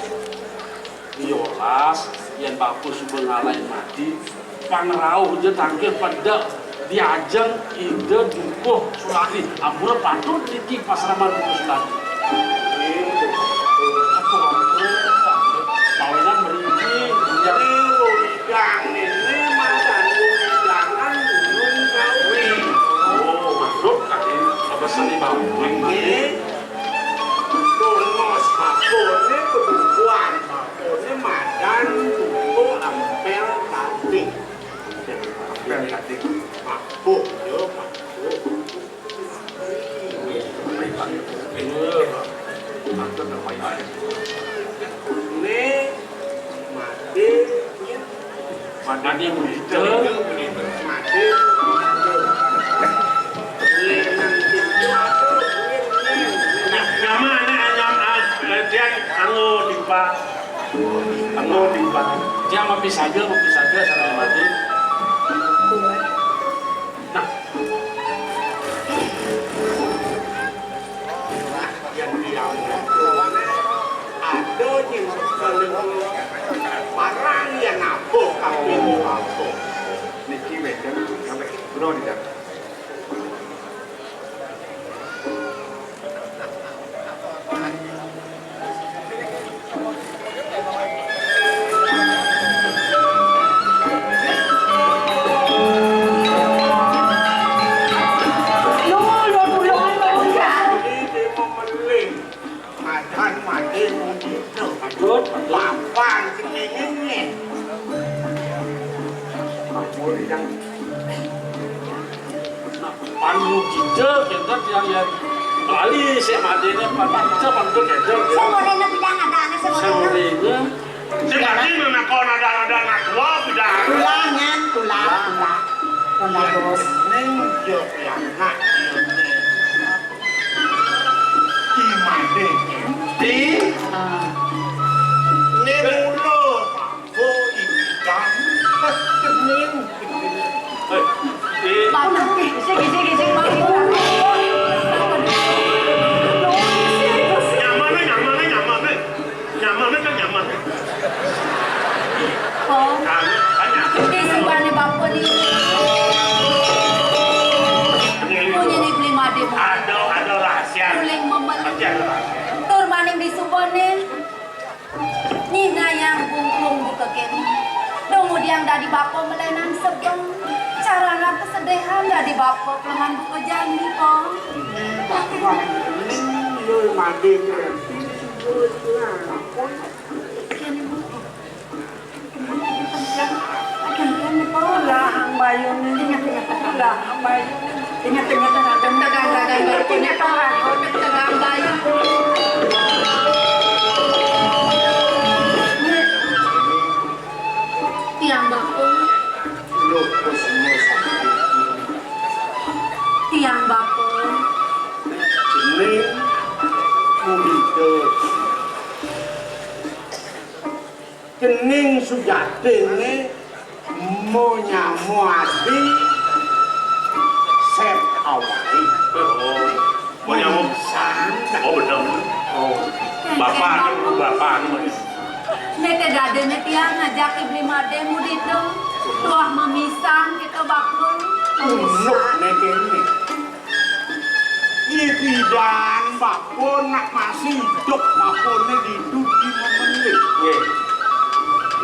Wiolas, yen bagus suba ngalahin mati, pangrauh ja tangkil pedek diajeng Ida Dukuh Suladi. Ampura patut niki pasraman Dukuh Suladi. Apa ampura? Mawinan mriki, ya. Ini lho, Idang, ini mantan Idang, kan gunung kawi. Oh, maksud tadi, apa seni bambu? Ini. Tongos bakone kebubuhan, bakone madan tunggu ampel tadi. Ampel tadi. Mabuk, yo, mabuk. Ini mati. Madane Buddha. Nyamane anyam, eh, dia anggo tiba. Anggo tiba. Dia mapi saja, mapi saja, sampai mati. Nah. Yen diambil, ada nying sekali parang yang apa kambing apa. Niki wédang sampai kula tidak. Madan mati mudi to. Patut, patut. Papan sing ngene. Ampun, Kang. Nah, pan mujida kita tiang ya. Lali sik matine pan mujida pan itu gedor. Sing ngene bidang ada-ada sing ngene. Sing ngene. Sing tadi menakon ada-ada anak tua bidang. Tulah, Nyan, tulah, tulah. Tulah, Bos. Ning yo pianak yo. Di mana? Di? Ah. Ning mula. Oh, ikan. Kening. Eh, eh. Bagus, sing, sing, sing, sing. Nyaman, nyaman, nyaman. Nyaman kan nyaman. Oh. Anu, kan nyaman. Di subane bapa ni. Punyane beli made. Ada, ada rahasia. Uling memet. Pasti ada rahasia. Tur maning di subane. Nyinayang bungkung buka kene. Dong udiang dadi bapa melenan sebeng. Carana kesedihan dadi bapa keleman buka jani, Pong. Wah, ini yo made kreatif. Kene, Pong. Lah, ang bayo ni. Lah, ang bayo ni. Ingat, ingat, ingat. Tegang, tegang, tegang. Ingat, tegang, tegang. Tiang bapa. Tiang bapa. Ini. Mugi. Kening sujatine monyamo adi set awai. Oh, monyamo. San. Oh, bener, bener. Oh. Bapak anu, bapak anu, monyamo. Nete dadene tiang ngajak ibli made mudito. Tuah memisan kita bakul. Unuk nete ini. Ipidan bapa nak masih idup, bapane didu di memenih. Nggih.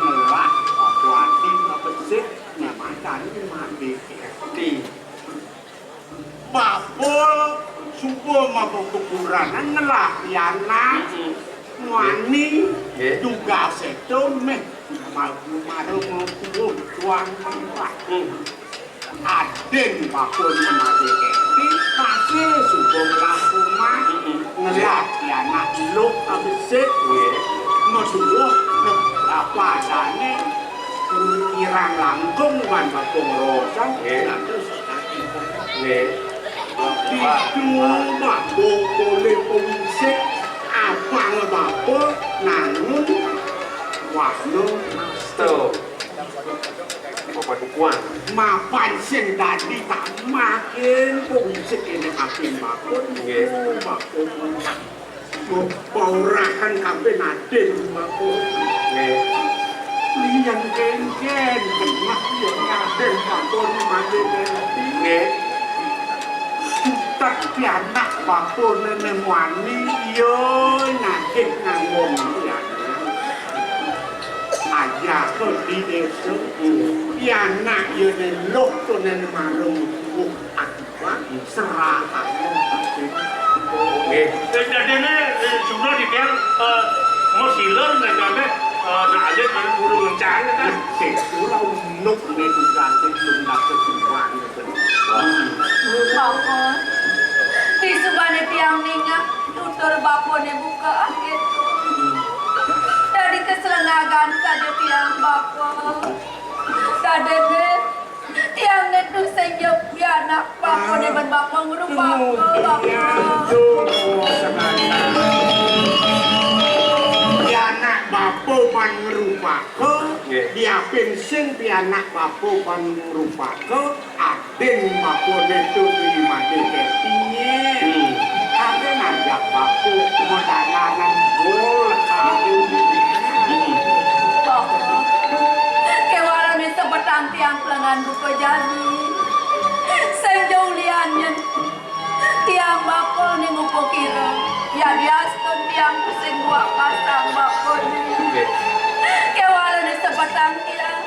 Ngelak bapa ati mabesik, nyamatan mati. Ngerti. Bapa suba mabuk kuburan, ngelak pianak. Mm-mm. Wani. Tugas itu meh mau marang tuwuh tuang liwat. Hmm. Adin bakul mati keti, masih subung lakuman. Hmm. Ngelah ya anak lu kabesik. Nggih. Meduwuh apa adane kirang langkung wan bakul rosa. Nggih. Dados Nggih. Ditu mabuk oleh pewisik, abang bapak nangun wano. Tuh. Bapak dukuan. Mapan sing dadi tak makin pewisik ini makin bakun. Nggih. Bakun. Paurahan kabeh nadin mako. Nggih. Liyan kengken, genah ya nadin bakon mati nanti. Nggih. Utak pianak bakon nene muani, ya nadin ngangon pianak. Aja ke di desa, pianak ya neluh to nene marung. Wah, serahane batin. Nggih. Eh, dadine, eh, Jumlah di tiang, eh, mau silur, nggak sampai, eh, nak alit, mana burung ngencang, kan? Sing kula unuk ne tukang sing belum dapet uang, gitu. Wah. Bapak, di subane tiang ningah, tutur bapane buka, ah, gitu. Dadi keselengagan saja tiang, Bapak. Dadene, tiang netu sing jep di anak bapane ben bapa ngrupa bapa. Di anak bapa ban ngrupaka, nggih. Diapin sing di anak bapa ban ngrupaka, adin bapane tu di mati ketinye. Hmm. Kade ngajak bapa modalanan gol kade. Hmm. Bapa, kewala ni sebetan tiang pelengan buka jani. Sing jauh lian nyen. Tiang bapa ni ngupa kira. Ya diastun tiang pusing buah pasang bapa ni. Nggih. Kewala ni sebetan tiang.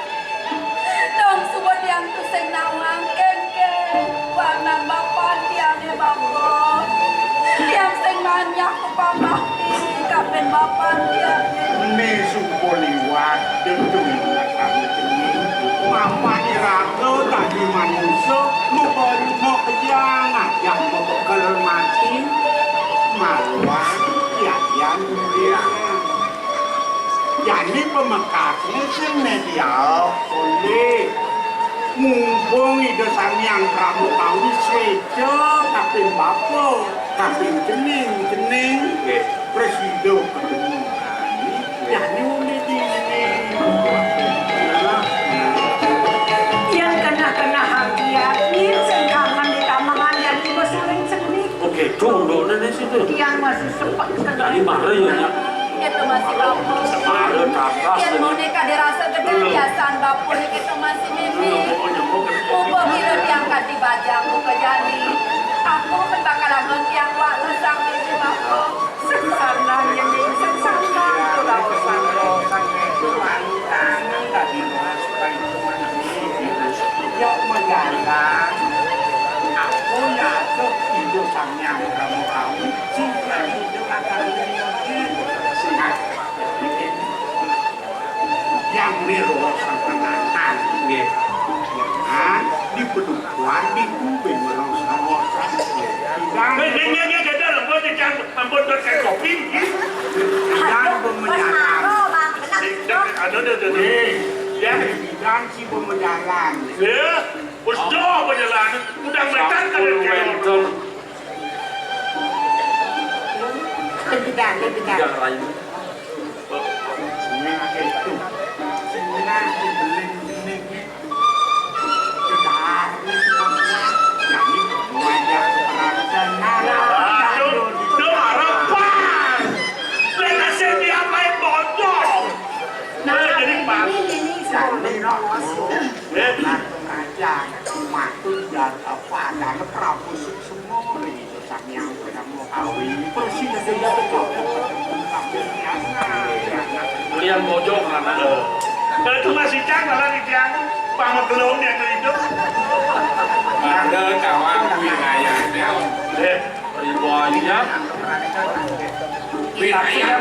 Dong suba tiang tusing nawang kengkeng. Warnan bapan tiange bapa. Tiang sing manyak upamah ti kapen bapan tiange. Ene suba liwat, dengkeng ingatan kene. Mapan iraga dadi manusa, muka-muka kejang, ajak mabekel mati. Maluan, yadian, yadian. Jani pamekasne sing media oleh mumpung Ida Sang Hyang Prabu Kawi sweca kaping bapa, kaping cening, cening, nggih. Prasida ketemu kami, jani uli dini. Yang kena-kena hati-hati, sing kangen di tamangan yang tiba suling seni. Oke, duduk nene situ. Yang masih sempat kena. Jani mara ya, Nyak? Kita masih bapa. Mara, tatas, Yang ya. Mau nek ada rasa gedang, biasaan bapa nek kita masih mimi. Upa kira tiang kati bajang, upa jani. Aku pun bakal lagon tiang wala sang mimi bapa. Sengsara yang sengsara, ora usah. Yo, menjalan. Aku ya, aku hidup sang yang kamu tahu. Yang mirwasa penantang. Nggih. Nah, di pedukuhan di kubing merasa-rasa. Nggih. Nggih, nggih, nggih, nggih, ampun, Cang. Ampun, Cang, kopi, nggih. Dan pemenyaran. Aduh, aduh, aduh, aduh. Nggih. Ya. Dan si pemenyaran. Ya. Wis do penyelan. Udah medan kan. Tidak, tidak. Tidak lain. Sing akeh itu. Sing akeh beling-beling iki. Kita harus semua. Kami mengajak keperhatian. Aduh, aduh, harapan. Lek sing diapain bocor. Nah, jadi pas. Ini, ini, ini. Sandi, no. Eh. Nah, aja. Mati dan apa adanya Prabu Suksma. Sang Hyang Purnama Kawi, prasida. Lian bojong anak. Kalau itu masih cang malah di tiang, pama belum yang itu. Ada kawan kuwi ngayah. Eh, riwayah. Winayah.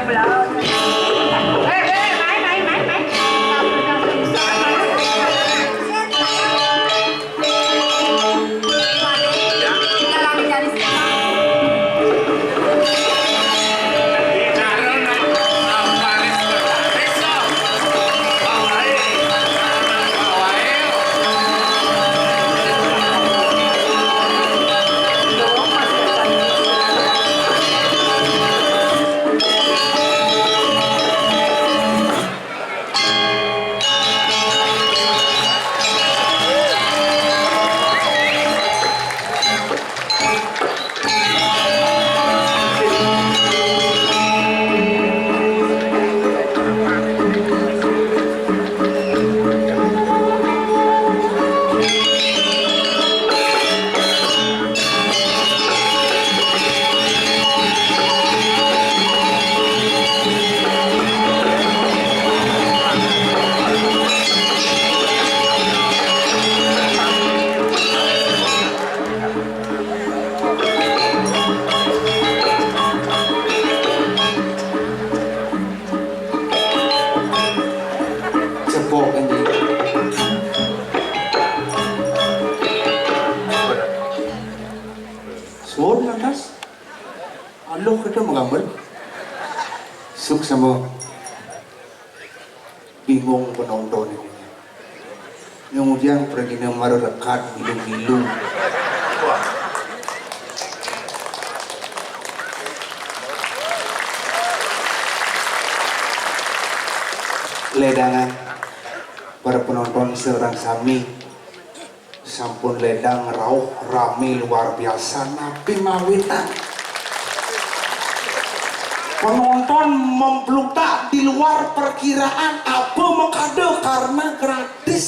Bambel. Suk sama bingung penonton ini. Yang ujang pergi nama rekat milu-milu. Ledangan para penonton sareng sami. Sampun ledang rauh rame luar biasa, napi mawinan. Penonton membludak di luar perkiraan, apa makada karena gratis.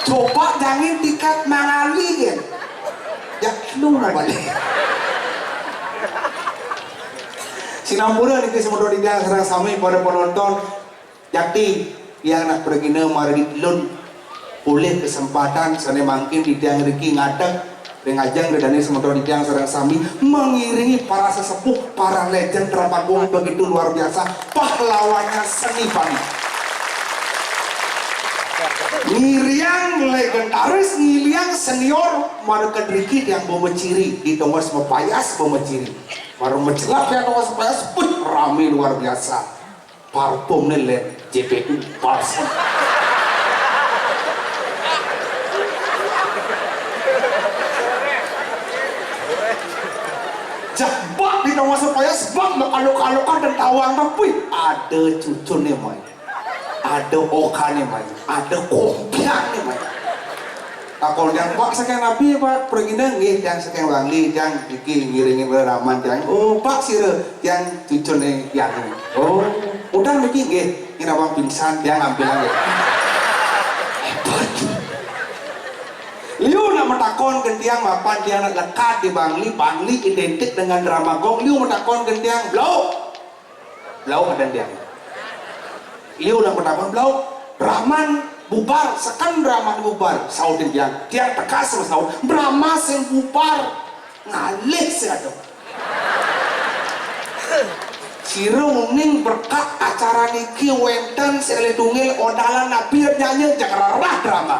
Coba jangin tiket mangali kan. Ya lu balik. Sinampura niki semeton titiang sareng sami para penonton. Jakti, tiang nak pragina margi telun polih kesempatan sane mangkin titiang riki ngadeg ring ajeng ridane semeton titiang sareng sami mengiringi para sesepuh, para legend Drama Gong begitu luar biasa, pahlawannya seni Bali. Ngiriang legendaris, ngiriang senior, mara kedriki tiang boma ciri, di tongos mapayas boma ciri. Mara macelap tiang tongos mapayas, put, rame luar biasa. Parfumne len J P U parfum. Cah, bak di tongos mapayas, bak makaluk-kalukan dan tawang, tapi ada cucune mai. Ada okane mai. Ada kompiangne mai. Takon tiang, "Pak, saking napi, Pak?" Pragina, "Nggih, tiang saking Bangli, tiang iki ngiringi reraman tiang." "Oh, Pak, sira?" "Tiang cucune Yanu." "Oh, udan mriki?" "Nggih, nginawang pingsan, tiang ampilang nggih." Hebat. Liu nak matakon ke tiang mapan tiang nak lekat di Bangli, Bangli identik dengan Drama Gong. Liu matakon ke tiang, "Blau." Blau adan tiang. Liu nak matakon, "Blau, drama bubar, seken drama bubar?" Sautin tiang. Tiang tegas masaut, "Drama sing bubar, ngalih sing ada." Sira uning berkat acara niki wenten sing tunggal odalan napi nyanyi jak rerah drama.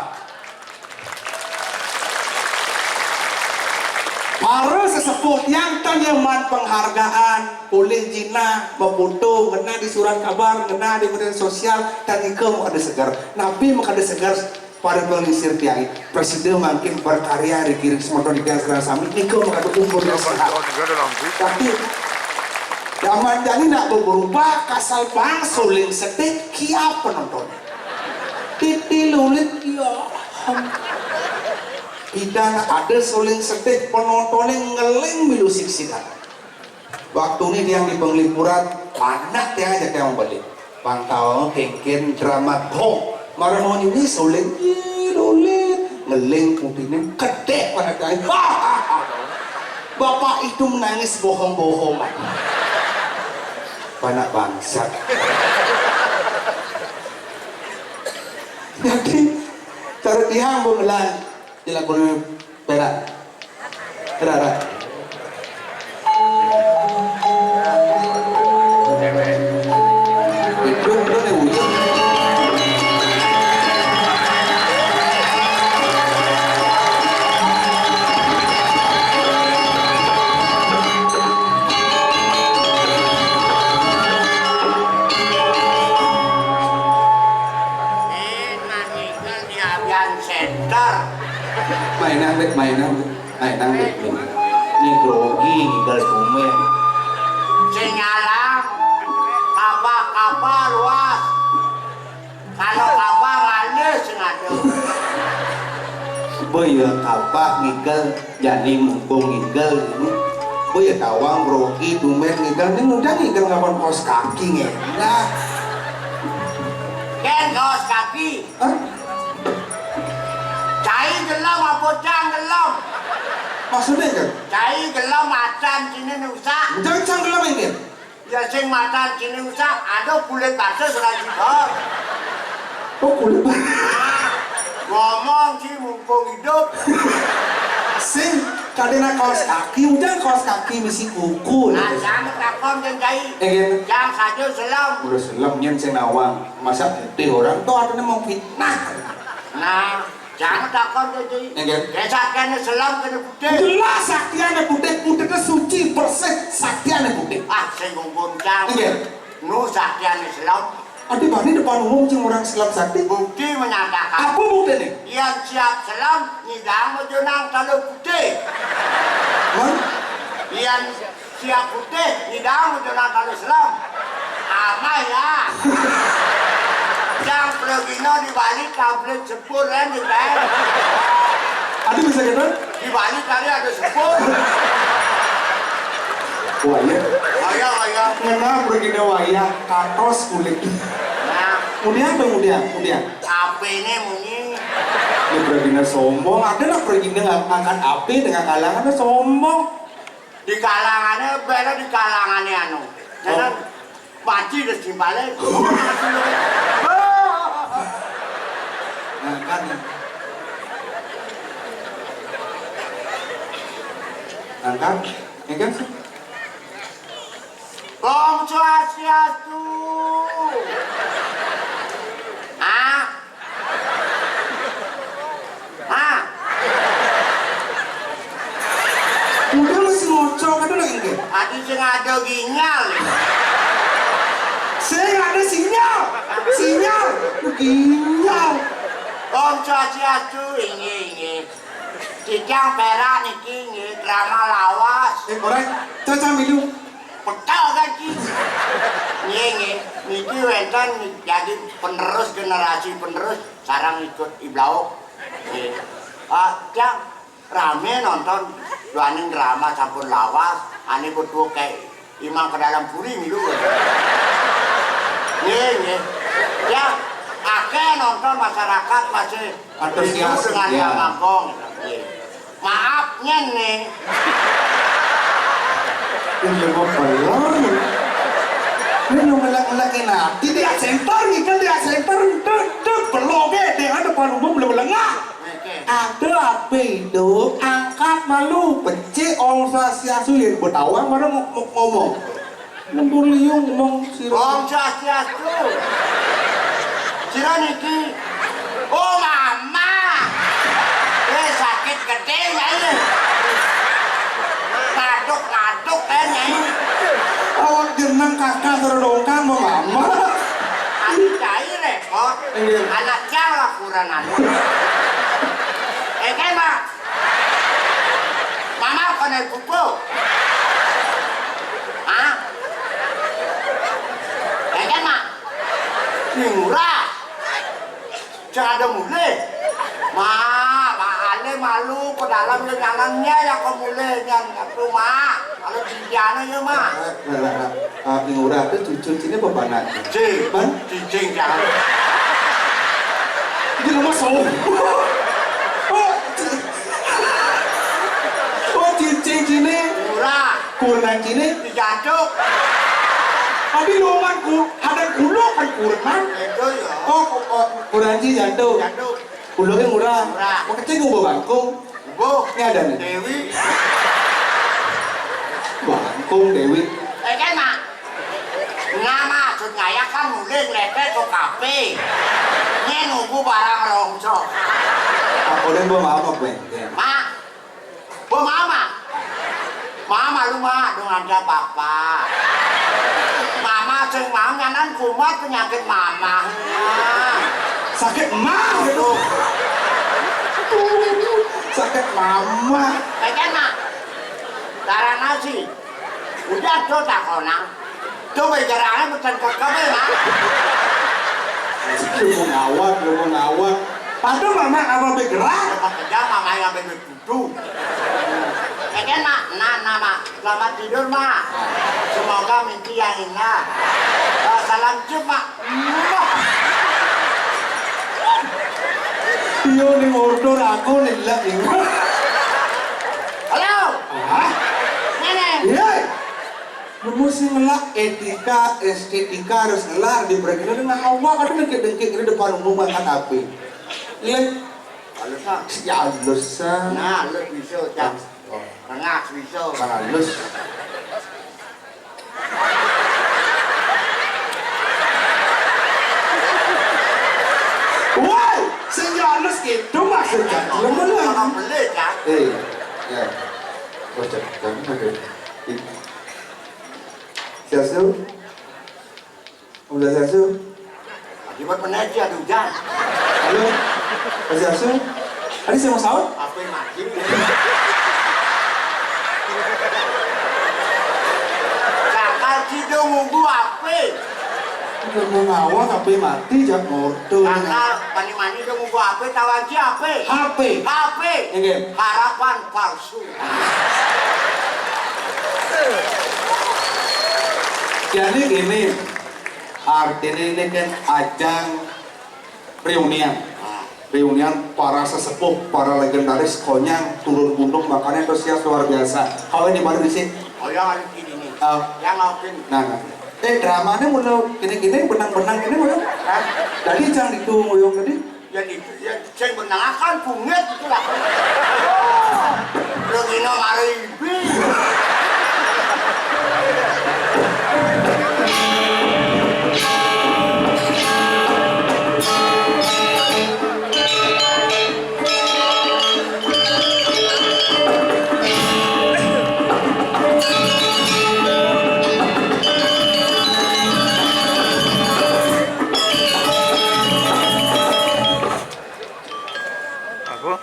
Para sesepuh tiang tan nyeman penghargaan, polih jinah, mafoto, ngena di surat kabar, ngena di media sosial, tan nika makada seger. Napi makada seger para panglingsir tiang? Prasida mangkin berkarya ring semeton tiang sareng sami, nika makada umur yang sehat. Tapi zaman jani nak berubah, kasal bang suling sedih, kiap penonton. Titi lulit, ya. Pidan ada suling sedih, penontonnya ngeling milu siksikan. Waktu ini tiang di Penglipuran, anak tiang aja tiang balik. Bang tahu, kengken drama Gong. Mara mau nyanyi suling, ih, lulit. Ngeling putihnya, kedek pada tiang. Bapak itu menangis bohong-bohongan. Panak bangsat. Jadi, cara tiang bemelan, dilakoni perak. Rara. Itu bener nih, wujud. Ini Nigel di Avian Center. Mainan, Dek, mainan, Dek. Mainan, Dek. Ini grogi, Nigel, tumen. Sing nyalang, kapal-kapal luas. Kalau kapal ngalih sing ada. Boya kapal Nigel, jani mumpung Nigel ini. Boya tawang grogi, tumen Nigel. Ini udah Nigel ngapan kaos kaki, ngelah. Ken kaos kaki. Hah? Cai gelem apa cang gelem? Maksudnya, Ken? Cai gelem macan sini nusak. Jangan cang gelem, Ken. Ya sing macan sini nusak, ada kulit batis ora sida. Oh, kulit batis. Ngomong sih mumpung hidup. Sing, kadena kaos kaki, udah kaos kaki misi kuku. Nah, sama takon, Ken, cai. Eh, Ken. Cang saja selem. Udah selem, nyen sing nawang. Masa putih orang tuh artinya mau fitnah. Nah, Jangan takon kowe iki. Nggih. Ya, saktiane Islam kene putih. Jelas saktiane putih, putih itu suci, bersih, saktiane putih. Ah, sing ngomong cang. Nggih. Nu saktiane Islam. Adi bani depan umum sing orang Islam sakti. Bukti menyatakan. Apa buktine? Yang siap Islam nyidang ojo nang talu putih. Hah? Yang siap putih, nyidang ojo nang talu Islam. Amah ya. Yang pergino di Bali tampil sepur kan di Bali. Adi bisa gitu? Di Bali kali ada sepur. Wah, iya. Wayah, wayah. Ngena pergino wayah, katos kulit. Nah. Kemudian tuh, kemudian, kemudian. Apa ini munyi? Ini pergino sombong. Ada lah pergino ngangkat api dengan kalangan sombong. Di kalangane, bela di kalangane anu. Jangan. Oh. Panci wis dibalik. Angkat. Angkat. Angkat. Om Swastiastu. Ah. Ah. Udah masih ngocok, ada lagi enggak? Adi sing ada ginyal. Sing ada sinyal. Sinyal. Ginyal. Om Swastiastu, inggih, inggih. Titiang perak niki, inggih, drama lawas. Eh, korek, cocok milu. Petel kan, Ki? Nggih, nggih. Niki wenten jadi penerus, generasi penerus sareng ikut Iblauk. Nggih. Ah, tiang rame nonton duaning drama sampun lawas, ane betul kayak Imam ke dalam puri milu. Nggih, nggih. Ya, akeh nonton masyarakat masih antusias, rindu dengan ya. Drama kong. Nggih. Maaf nyen nih. Ini mau beler. Ini mau ngelak-ngelakin hati. Dia center, ngikil dia center. Dek, dek, belum, eh. Dia ada palu belum lengah. Ada apa itu? Angkat malu, becik Om Swastiastu yang Betawa, mana mau, mau ngomong? Lembur liung ngomong sira. Om Swastiastu. Sira niki. Oh, Mama. Eh, sakit gede, Nyai. Ngaduk-ngaduk, eh, Nyai. Awak jeneng kakak sira dongkang, mau Mama. Aduh, Nyai repot. Iya. Anak jauh lah kurang anu. Eh, kan, Mak? Mama kena pupuk. Hah? Ngeken, Mak? Murah. Jangan ada mulai. Mak, Mak Ale malu ke dalam ya, jangan ya, ya ke mulai, jangan ke rumah. Kalau di sana ya, Mak. Lah, lah, lah. Ah, ning ora ate jujur, cine apa banake? Cing. Man? Cicing, jangan. Iki lho, Mas. Oh. Oh, ci-, oh, cicing cine. Ora. Kurenan cine. Dijatuk. Tapi lho, Man, ku-, ada kulo kan kurenan. Itu ya. Oh, ku-, oh, kurenan cine jatuk. Jatuk. Kulo ki murah. Murah. Kok kecil nggo bangkung. Mbuh. Ini ada nih. Dewi. Bangkung Dewi. Eh, kan, Mak. Nah, maksud ngaya kan mulai nglepek ke kafe. Ini nunggu barang rongso. Aku udah bawa apa, gue? Mak. Bu Mama. Mama lu, Mak, dong ada papa. Mama sing mau nyanan kumat penyakit Mama. Sakit Mama gitu. Sakit Mama. Pekan, Mak. Darah nasi. Udah tuh tak kona. Tuh bicaranya bukan kekebe, Mak. Lu mau ngawat, lu mau ngawat. Padahal Mama apa bergerak? Apa kerja Mama yang bebek Duh. Keken, Mak. Nah, nah, Mak. Selamat tidur, Mak. Semoga mimpi yang indah. Eh, salam cium, Mak. Iyo, ning order aku nih, lah, ning. Halo. Hah? Nenek. Iya. Nemu sing ngelak etika, estetika harus ngelar di mereka. Dengan awak ada dengkik-dengkik di depan umum makan api. Lek Halus, ah. Ya, halus, ah. Nah, halus bisa, Cak. Oh. Rengas bisa. Halus. Woi, sing ya halus gitu, Mas. Swastiastu. Om Swastiastu. Lagi buat pengajian, ada hujan. Halo. Om Swastiastu. Tadi saya mau sahur. Apa yang mati? Cakal kita nunggu apa? Udah mau ngawang, apa yang mati, jak motor. Cakal, mani-mani kita nunggu apa? Tahu aja apa? H P. H P. Nggih. Harapan palsu. Jadi gini, artinya ini kan ajang reunian. Reunian para sesepuh, para legendaris Konyang turun gunung, makanya antusias luar biasa. Kalau di mana sih? Oh ya, di sini. Ah. Yang ngapin. Nah, nah. Eh, dramanya mulai gini-gini, benang-benang ini mulai. Hah? Tadi jangan itu nguyung tadi. Ya, di, ya, sing menangakan bungit itu lah. Lho, gino mari ibi. Apa?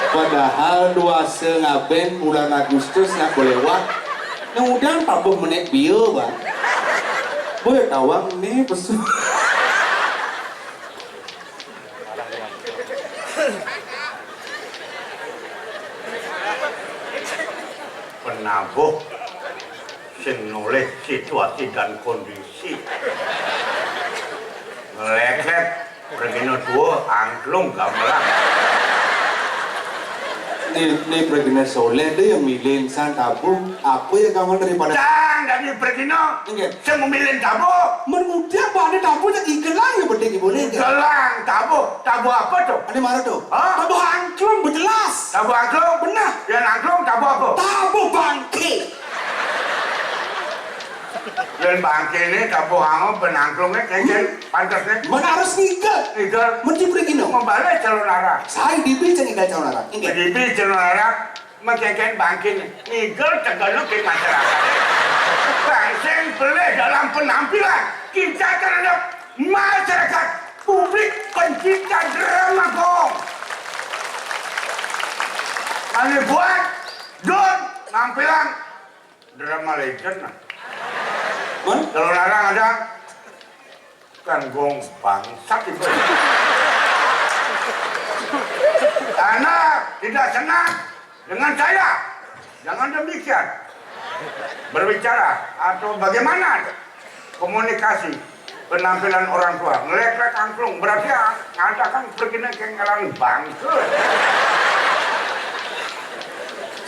Padahal dua sengabén bulan Agustus nak boleh wak. Nah, udah tabuh menek bio, Bang. Boleh tawang nih pesu. Penabuh sing nolih situasi dan kondisi. Ngeleklet, pregina tua, angklung gamelan. Ni, ni pregina soleh deh yang milih insan tabuh. Apa yang kamu daripada Cang, dari pregina. Enggak. Sing memilih tabuh. Mengudia pada tabuh yang igelang yang penting boleh enggak? Igelang tabuh. Tabuh apa tuh? Ada mana tuh? Hah? Tabuh angklung, bejelas. Tabuh angklung? Benar. Yang angklung tabuh apa? Tabuh bangke. Yang bangke ini tabuh angklung, penangklung, eh, kengken, pantas, eh. Mana harus ngigel? Ngigel. Mesti pergi, no. Mau balik calon arah. Saya dibi cang ngigel calon arah. Ini. Dibi calon arah. Mengkengken bangke ni. Ngigel tegeluk di masyarakat. Bangsa yang pelih dalam penampilan kita terhadap masyarakat, publik pencinta drama gong. Mane buat, Don, nampilan drama legend nah. Kalau larang ada kan gong bangsat itu. Anda tidak senang dengan saya. Jangan demikian. Berbicara atau bagaimana komunikasi penampilan orang tua. Ngelek-lek angklung. Berarti ada kan pergi ke ngalang bangkrut.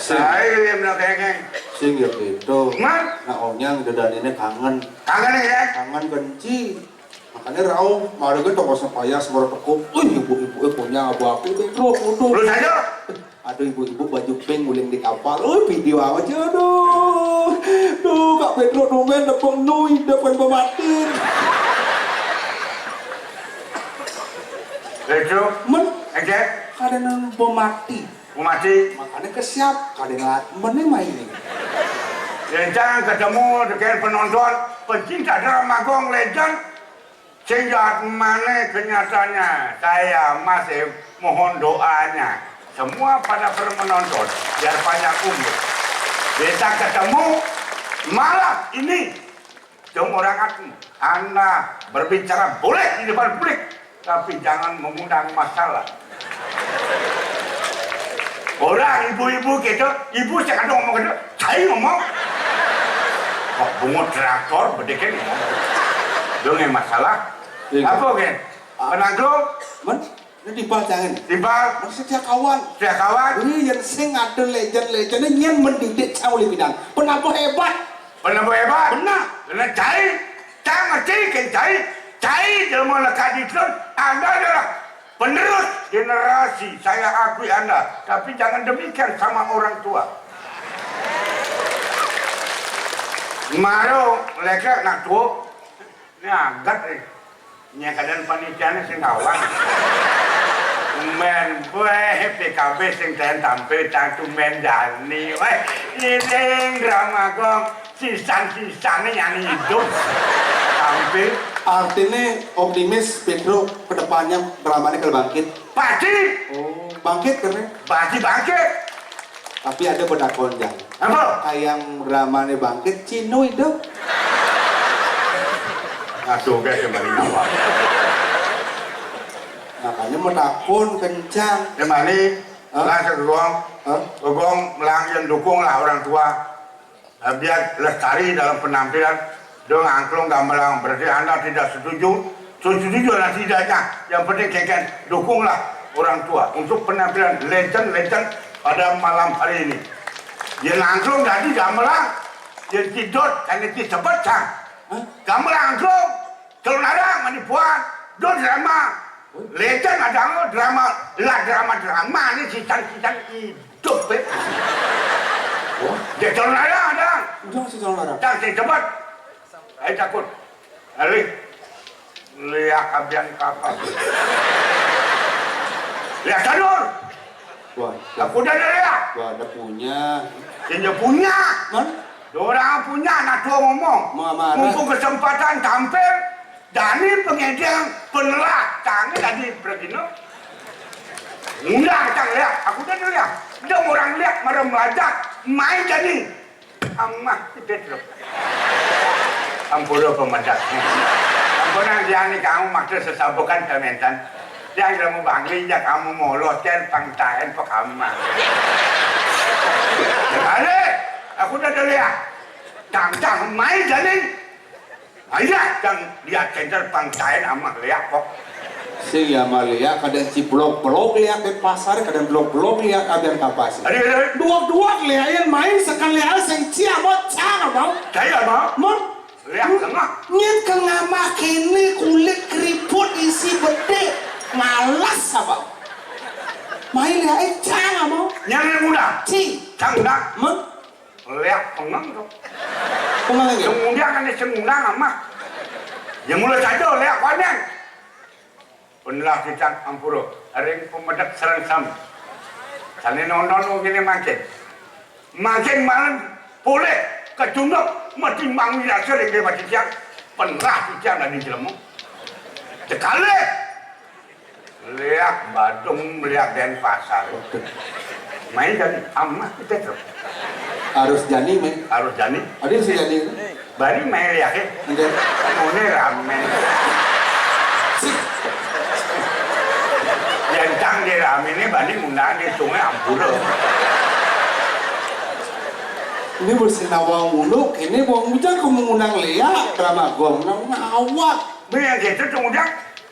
Sing. Saya yang bilang kengeng. Sing ya gitu. Nah, onyang udah ini kangen. Kangen ya? Kangen benci. Makanya rauh, mari ke toko sepaya semua toko. Wih, ibu-ibu eh punya abu api itu terus utuh. Lu saja. Aduh, ibu-ibu baju pink guling di kapal. Oh, video aja aduh. Duh, Kak Pedro tumben tepung nui depan pematin. Pedro. Men. Oke. Kadang pemati. Pemati. Makanya kesiap, kadang meneh main. Yang jangan ketemu dengan penonton, pencinta drama gong legend. Sehingga mana kenyataannya, saya masih mohon doanya semua pada para menonton biar panjang umur. Kita ketemu malam ini. Jom orang aku, Anda berbicara boleh di depan publik, tapi jangan mengundang masalah. Orang ibu-ibu gitu, ibu saya kadang ngomong gitu, saya ngomong. Kok bungut traktor, bedekin ngomong. Dong yang masalah. Iya. Apa, Gen? Penanggung? Men? Ini timpal cangé. Timpal. Maksud setiakawan. Setiakawan. Ini yang sing ada legend-legendnya yang mendidik cang uli pidan. Penabuh hebat. Penabuh hebat. Benar. Benar cai. Cang ngerti kan cai. Cai jelema lekad di Anda adalah penerus generasi. Saya akui Anda. Tapi jangan demikian sama orang tua. Maro leka nak tuo. Ini agat nih. Nya kadang panitiané sing kawan. Men, wéh, P K B sing ten tampil cang tumen jani. Wéh, ini drama gong. Sisan-sisané yang hidup. Tampil. Artinya optimis Pedro ke depannya dramanya kalau bangkit. Pasti. Oh, bangkit karena. Pasti bangkit. Tapi ada bedakon, Jang. Apa? Kayak dramanya bangkit, Cino itu. Ngaco guys yang paling awal. Makanya mau takon kencang. Yang mana? Hah? Lah, segong. Hah? Segong melang yang dukung lah orang tua. Eh, biar lestari dalam penampilan. Dong angklung gamelan, berarti Anda tidak setuju. Setuju atau tidaknya, yang penting kengken dukunglah orang tua untuk penampilan legend-legend pada malam hari ini. Yang angklung tadi gamelan, yang tidot kan itu sebet sang. Hah? Gamelan angklung, telur narang manipuan, dot drama. Legend ada drama, lah drama-drama ini sisan-sisan hidup, eh. Oh, dia telur narang ada. Udah si telur narang. Cang, cang, cepat. Saya takut. Alih. Liak abian kapal. Liak sadur. Wah, aku udah ada liak. Wah, ada punya. Dia punya. Man? Orang punya, anak tua ngomong. Mau marah. Mumpung kesempatan tampil, Dani pengedeng, penelah, tangi tadi pergi no. Undang cang liak, aku udah liak. Dia orang liak, marah melajak, main jadi. Amah, Pedro. Ampura pemedak. Ampun, yang dia ni kamu maksud sesabukan tementan. Yang kamu bangli, ya kamu molot, kan pangtain pekamah. Balik, aku udah liak. Tang, tang, main jadi. Ayah, yang liak center pangtain amah liak kok. Sing ya mah liak, kadang ciblok-blok liak di pasar, kadang blok-blok liak, kadang kapas. Aduh, aduh. Dua-dua liak yang main sekali aja sing cia mau cara mau. Saya mau. Mau. Liak tengah. Nyet ke ngamah kene kulit keriput isi bedik. Malas apa? Main liak eh cara mau. Yang muda. Ci. Cang dah. Mau. Leak pengeng tu. Pengeng lagi? Sing undang kan sing undang amah. Ya mula saja leak panjang. Penlah kita ampura. Ring pemedek serang sami. Sane nonton wong kene mangkin. Mangkin malam boleh kecunduk mati mangi rasa ring dewa titiang. Penlah titiang dari jelemu. Sekali. Liak Badung, liak Denpasar. Main jadi amah kita tuh. Harus jani, men. Harus jani. Ada sih jani. Bari main liak ya. Oke. Mone rame. Jentang di rame ini banding undang di sungai Ampura. Ini bersih nawang mulu, ini bawang hujan kamu ngundang liak, drama gong, ngawak. Ini yang gitu tuh udah.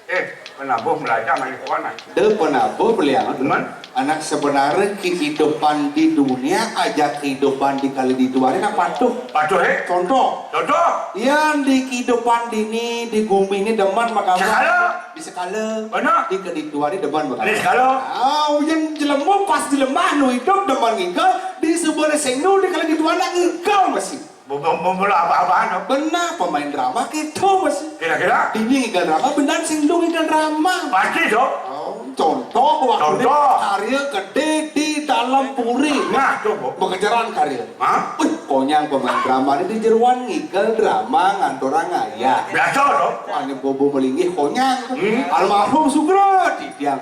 Eh, penabuh belajar main kuana. De penabuh beliang. Cuman? Anak sebenarnya kehidupan di dunia aja kehidupan di kali di dua hari nak patuh. Patuh, eh? Contoh. Contoh? Yang di kehidupan di ini, di bumi ini demen maka apa? Sekala. Di sekala. Benar. Di kali di dua hari demen maka apa? Di sekala. Ah, ujian jelema pas jelema nu hidup demen ngigel, di sebelah senu di kali di dua nak ngigel masih. Bom-, bom-, bom-, apa-apaan, no? Benar, pemain drama gitu, Mas. Kira-kira? Ini ngigal drama, benar sing lu ngigal drama. Pasti, dong. Oh, contoh, waktu ini karya gede di dalam puri. Nah, coba. Pengejaran karya. Hah? Wih, konyang pemain drama ini di jeruan ngigal drama ngantorang ayah. Biasa, dong. Ane bobo melinggih konyang. Hmm. Almarhum Sugro, di tiang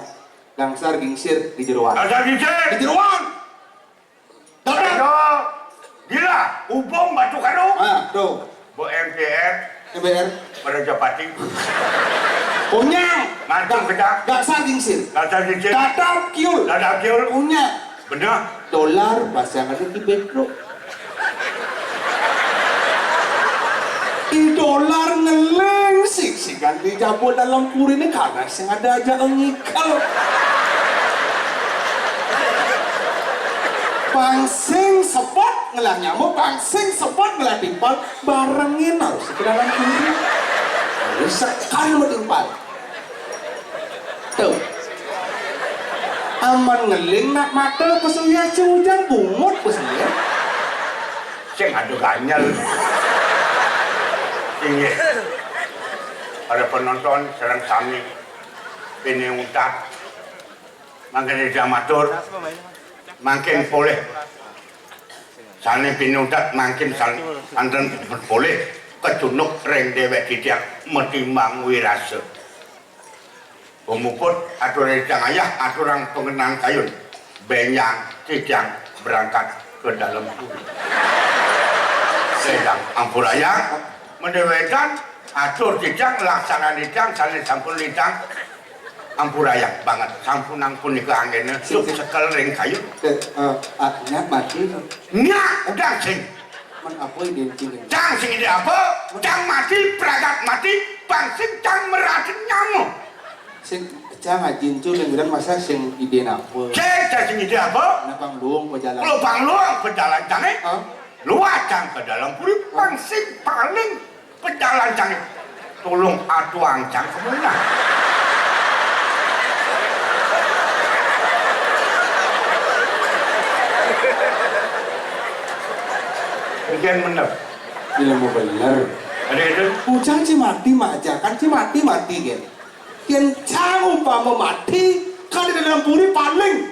gangsar gingsir di jeruan. Gangsar gingsir. Di jeruan. Ayo, gila, hubung batu karung. Ah, tuh. Bo M P R. M P R. Pada Japati. Punya. Ngantuk kita. Gak sarding sih. Gak sarding sih. Dadap kiul. Dadap kiul. Punya. Bener. Dolar pasangannya di bedroom. Di dolar ngeleng sih sih. Kan di jaba dalam puri ni kadang sing ada aja ngikel. Pang sing sebet ngelah nyamuk, pang sing sebet ngelah timpal, barengin harus ke dalam puri. Sekan mau timpal. Tuh. Aman ngeling nak mata pesuya si ujang bungut pesuya. Sing adu ganyel. Inggih. Para penonton sareng sami pinunas. Mangkin Ida matur, mangkin polih. Sané pinunas mangkin san-, santen polih kecunduk ring déwék titiang matimbang wirasa. Pamuput atur titiang ayah, aturang pangenan kayun, bénjang titiang berangkat ke dalam puri. Sedang ampurayang, madéwékan atur titiang laksanan titiang sané sampun lintang. Ampurayang banget, sampunang punika anggéna sing, sing sekel ring kayu. Eh, eh, ah, nyak mati to. Nyak udah sing. Men apa idén cing? Cang sing idé apa? Cang mati, pragat mati, pang sing cang meraten nyama. Sing cang ajin cu ning masa sing idén apa? Cé, cang sing idé apa? Nah, pang luung pejalan. Kalau pang luung pejalan cangé. Hah? Luar cang ke dalam puri, pang sing paling pejalan cangé. Tulung atuang cang kemunah. Mungkin bener. Ilmu bener. Ada itu? Ujang ci mati majakan, ci mati mati, gén. Yén cang umpama mati, kan di dalam puri paling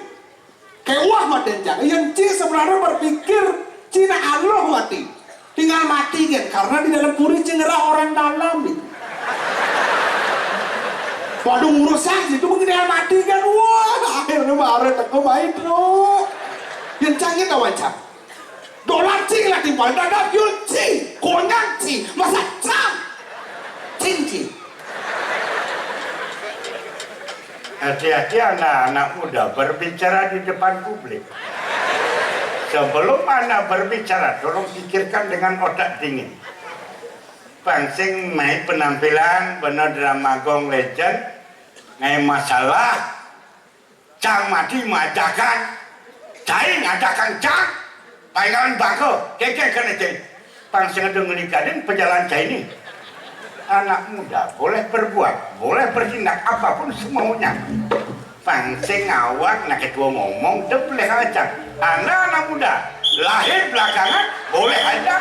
Kéweh mati cang. Yén ci sebenarnya berpikir, ci nak aluh mati. Tinggal mati kan, karena di dalam puri ci ngerah orang dalam itu. Waduh, urusan situ mungkin tinggal mati kan. Wah, akhirnya marah teko main tuh. Yén cang itu wajar. Dolar cing lah timpal dadap yul ci, konyang ci, masa cang. Cing ci. Hati-hati anak-anak muda berbicara di depan publik. Sebelum anak berbicara, tolong pikirkan dengan otak dingin. Pang sing mai penampilan bener drama Gong Legend, ngai masalah, cang mati majakan, cai ngajakan cang, paingalan bangko, kéké kéné cai. Pang sing ada ngelikadin pejalan cai ini. Anak muda boleh berbuat, boleh bertindak apapun semaunya. Pang sing awak nak ketua ngomong, dia boleh aja. Anak-anak muda, lahir belakangan, boleh aja.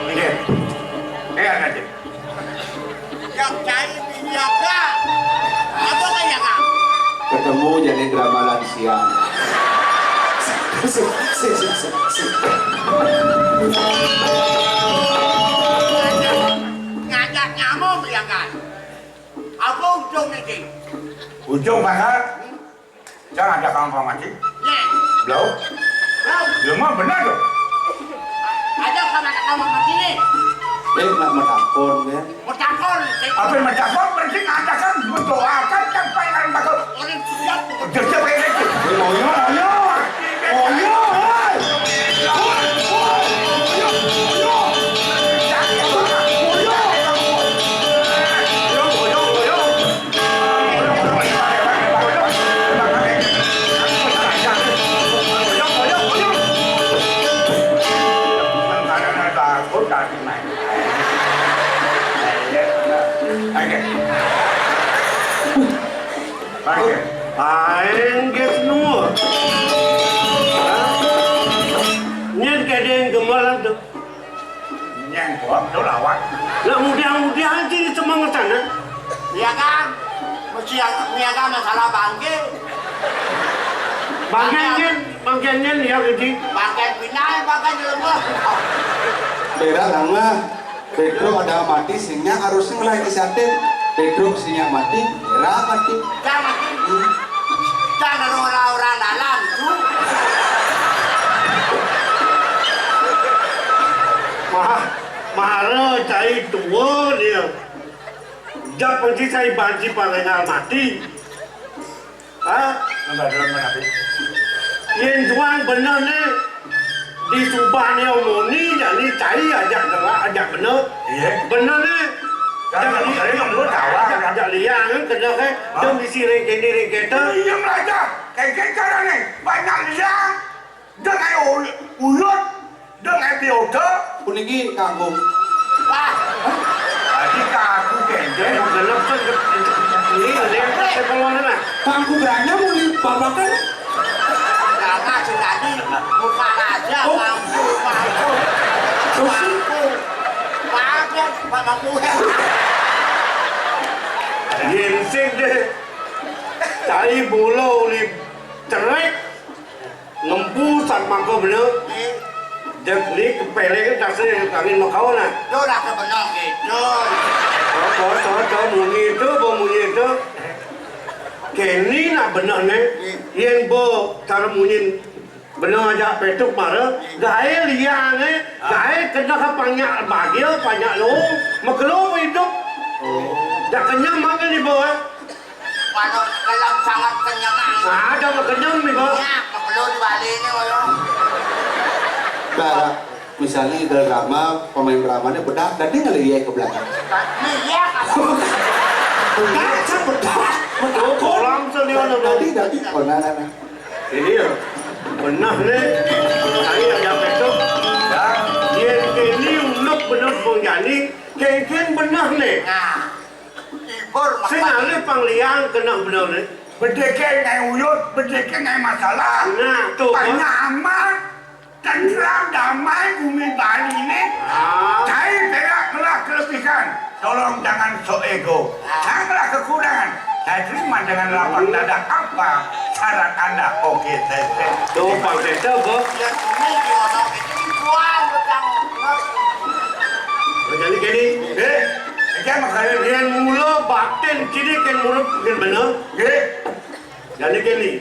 Iya. Iya, aja. Yang cai dijaga. Apa kayak, Kang? Ketemu jadi drama lansia. Sik, sik, sik, sik, sik. Ngajak nyamuk, ya, kan? Apa ujung ini? Ujung bakal Cang ada kang pamati? Nya. Blau? Blau. Lemah benar tuh. Ada kang ada kang pamati nih. Eh, nak metakon, ya. Metakon, cek. Apa yang metakon? Berarti ngatakan, mendoakan, sampai kan bakal. Orang siap. Kerja pakai itu. Eh, oh, iya, oh, iya. Oh, iya, woi. Woi, woi. Oh, iya, oh, iya. Jangan, woi. Oh, iya. Oh, iya, oh, iya, oh, iya. Aing geus nuwun. Nyén kédéng gemelan tuh. Nyén gua tuh lawan. Lah mudah-mudahan sih semangat sana. Iya kan? Mesti yang niaga masalah bangké. Bangké nyén, bangké nyén ya, Gedi. Bangké pindah, bangké jelema. Beda sama Pedro ada mati, singnya harusnya mulai inisiatif. Pedro singnya mati, Bera mati. Jangan mati. Hmm. Jangan orang-orang dalam itu. Mah, mara cai tua dia. Jak pergi cai banci parengal mati. Hah? Nambah dalam mana, Pi? Yén juang bener né, Di subané muni jani cai ajak gerak, ajak bener. Iya. Bener né. Ajak, ajak, ajak liang, ajak liang, kan, kena, kan. Hah? Dem isi ring kéné, ring kéto. Iya, Raja. Kayak gitu carané. Banyak liang. Deng ae u-, uyut, deng ae bioda. Puniki kanggo. Wah. Tadi kaku kénjéng. Gelem kan ini, ini, ini, ini, nah. Kanggo beranya muli babakan. Karena sing tadi bukan aja, oh. Kanggo, kanggo. Terus? Kanggo. Kanggo, kanggo. Yén sing deh. Cai bula uli cerék. Ngempu sat mangka bener. Nggih. Dek ni kepelek dasar angin makawa nah. Yo, rasa bener gitu. To, to, to, to, munyi to, bo munyi to. Kéné nak bener né. Nggih. Yén bo cara munyi bener ajak petuk mara. Nggih. Gaé liang né, ah, gaé kena ka panyak bagia, panyak lung, makelo idup. Oh. Dak kenyang makan ni bo, eh. Manuk kelem sangat kenyang. Ada mah kenyang nih, Bos. Ya, perlu dibalik nih, Bos. Nah, misalnya di drama, pemain dramanya bedak, tadi ngeliat ke belakang. Iya, Kak. Bedak, sang bedak. Bedak. Kolam senior, Bos. Tadi, tadi, oh, nah, nah, nah. Ini ya, benar nih. Tadi ada besok. Ya, ini unek bener, Bung Yani. Kéngkén bener nih. Nah. Hibur. Sing makan. Alih pang liang keneh bener né. Bedéké ngaé uyut, bedéké ngaé masalah. Nah, tuh, kan. Panyaman, tentram, damai, bumi Bali né. Ah. Cai pérak ngelah kelebihan. Tolong jangan sok ego. Ah. Janganlah kekurangan. Saya terima dengan lapang dada. Apa syarat Anda? Oke, saya, saya. Tuh, Pak Céto, Bos. Ya, ini gimana? Ini buang, utang. Jadi gini. Eh? Iki makanya yén mula batin kini kén mula kén bener. Nggih. Jani kini,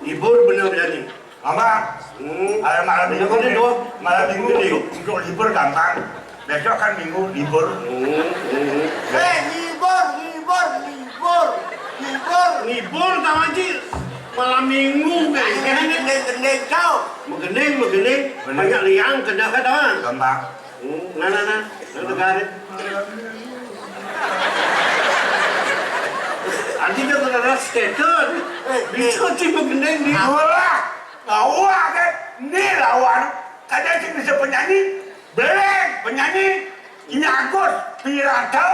libur bener jani. Gampang. Hmm. Ayo malam minggu. Bener, nih. Bener. Malam minggu untuk, untuk libur gampang. Besok kan minggu libur. Hmm, hmm, hmm. Eh, libur, libur, libur, libur. Libur tau aja malam minggu kan. Ayo, gending, gending, kau. Menggending, menggending. Bener. Banyak liang, kena kata. Gampang. Hmm, nah, nah, nah. Nah, tegarin. Adi dah kena ras skater. Eh, bisa eh. Cik begendeng di. Alah, lawan kan. Ni lawan. Kadang cik bisa penyanyi. Beleng penyanyi. Ini Agus Piranto.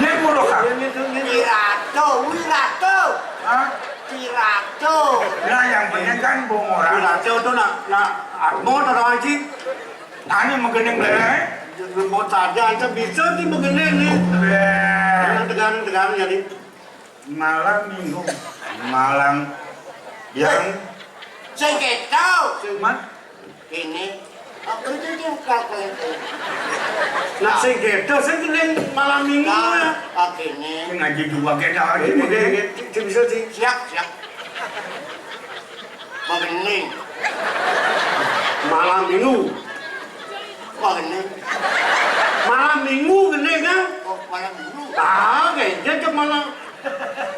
Ini buruk kan. Ini tuh, ini tuh. Piranto, Wiranto. Hah? Piranto. Nah, yang penting kan bong orang. Piranto tuh nak, nak Atmo atau Haji. Tani menggending beleng, eh? Lembut saja, aja bisa sih menggending nih. Beleng. Tegang, tegang jadi. Malam minggu, malam yang. Sing kéto. Sing man? Ini. Aku itu juga kelihatan. Nak sing kéto, sing gending malam minggu ya. Nah, oke nih. Sing ngaji juga kéto, ini. Ini, ini, ini, ini bisa sih. Siap, siap. Menggending. Malam minggu. Menggending. Malam minggu gending kan? Oh, malam minggu. Ah, kayaknya cuma malam.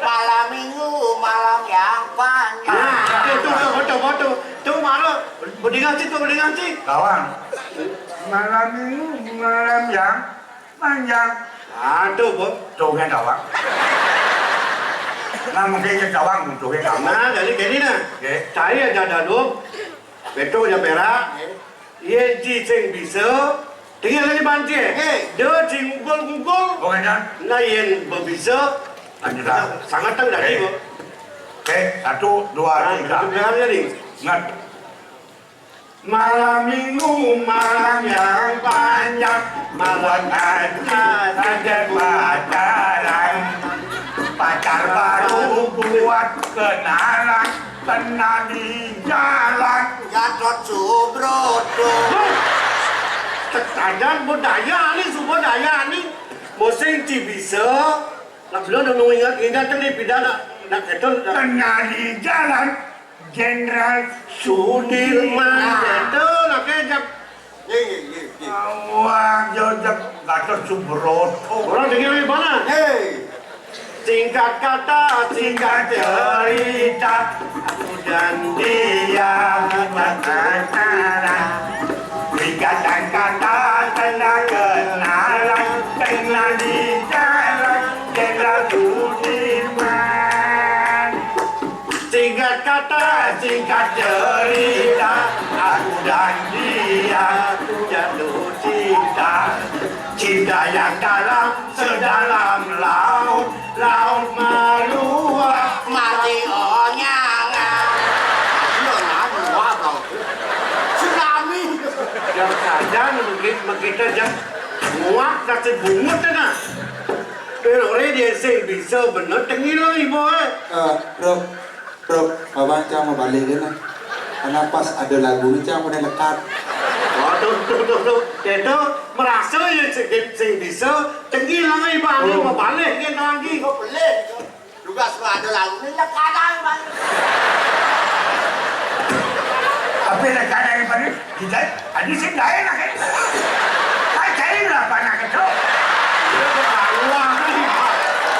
Malam minggu, malam yang panjang. Nah, itu, itu, foto, foto. Itu mana? Berdingan sih, tuh berdingan sih. Kawan. Malam minggu, malam yang Panjang. Aduh, Bos. Dongéng tawang. Nah, mungkin nyé tawang, dongéng tawang. Nah, jadi gini nah. Oke. Cai aja daduk. Betul ya, Pera. Oke. Yén ci sing bisa, tinggal lagi banci. Oke. Dia sing ngugul-ngugul. Oke, kan? Nah, yén bisa, lanjut, ah. Sangat teng tadi, oke. Bos. Oke, satu, dua, nah, tiga. Betul nih. Ingat. Malam minggu, malam yang panjang, buat aja ada pacaran. Pacar baru buat kenalan, kenal di jalan. Gatot Subroto. Tekadan budaya ni, semua daya ni. Musim ci bisa, nak belum nunggu ingat, ingat tadi pindah nak, nak itu, nak. Kenal di jalan. Jenderal Sudirman. Nah. Betul, oke, jap. Iya, iya, iya, iya. Wah, jauh jap Gatot Subroto. Orang dengar di mana? Hei. Singkat kata, singkat cerita, aku dan dia berpacaran. Singkatan kata, tanda kenalan, kenal di jalan Jenderal Sudirman. Singkat kata, singkat cerita, aku dan dia jatuh cinta. Cinta yang dalam, sedalam laut, laut meluap. Mati onyangan. Iya, laut meluap, laut. Tsunami. Yang saja mungkin begitu aja. Muak kasih bungut ya, nah. Pero dia sing bisa bener tengil lah, ibu, eh. Eh, Bro, Bro, Abang cang mau balik kan, nah. Karena pas ada lagu ni cang pada lekat. Waduh, tuh, tuh, tuh. Itu merasa ya sing, sing bisa tengil lah, ibu, oh, mau balik kan lagi. Kok boleh? Juga suka ada lagu ni lekat lah, ibu. Apa lekat dari mana? Tidak, tadi sih nggak enak ya. Kan saya nggak pernah kecok. Iya, ketawa.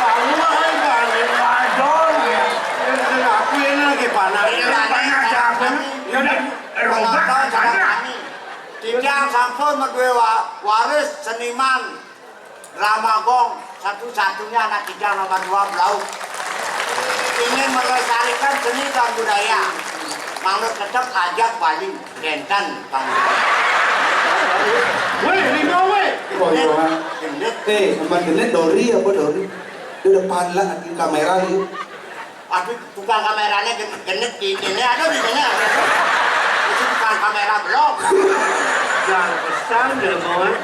Ketawa, kan. Waduh, ya. Ini aku ini lagi panas. Ini panas siapa? Ya, udah, robah sana. Tijang sampun madué wa-, waris seniman Ramagong, satu-satunya anak tijang nomor dua belau. Ingin melestarikan seni dan budaya. Mangga tetep ajak Bali. Kénten, Bang. Wéh, rimau, wéh. Oh, iya, Bang. Genit. Eh, aman genit, Dori apa Dori? Di depan lah, di kamera nih. Aduh, tukang kameranya gen-, genit di sini, aduh, di sini, aduh. Itu tukang kamera belum. Jangan pesan, jangan mau, eh.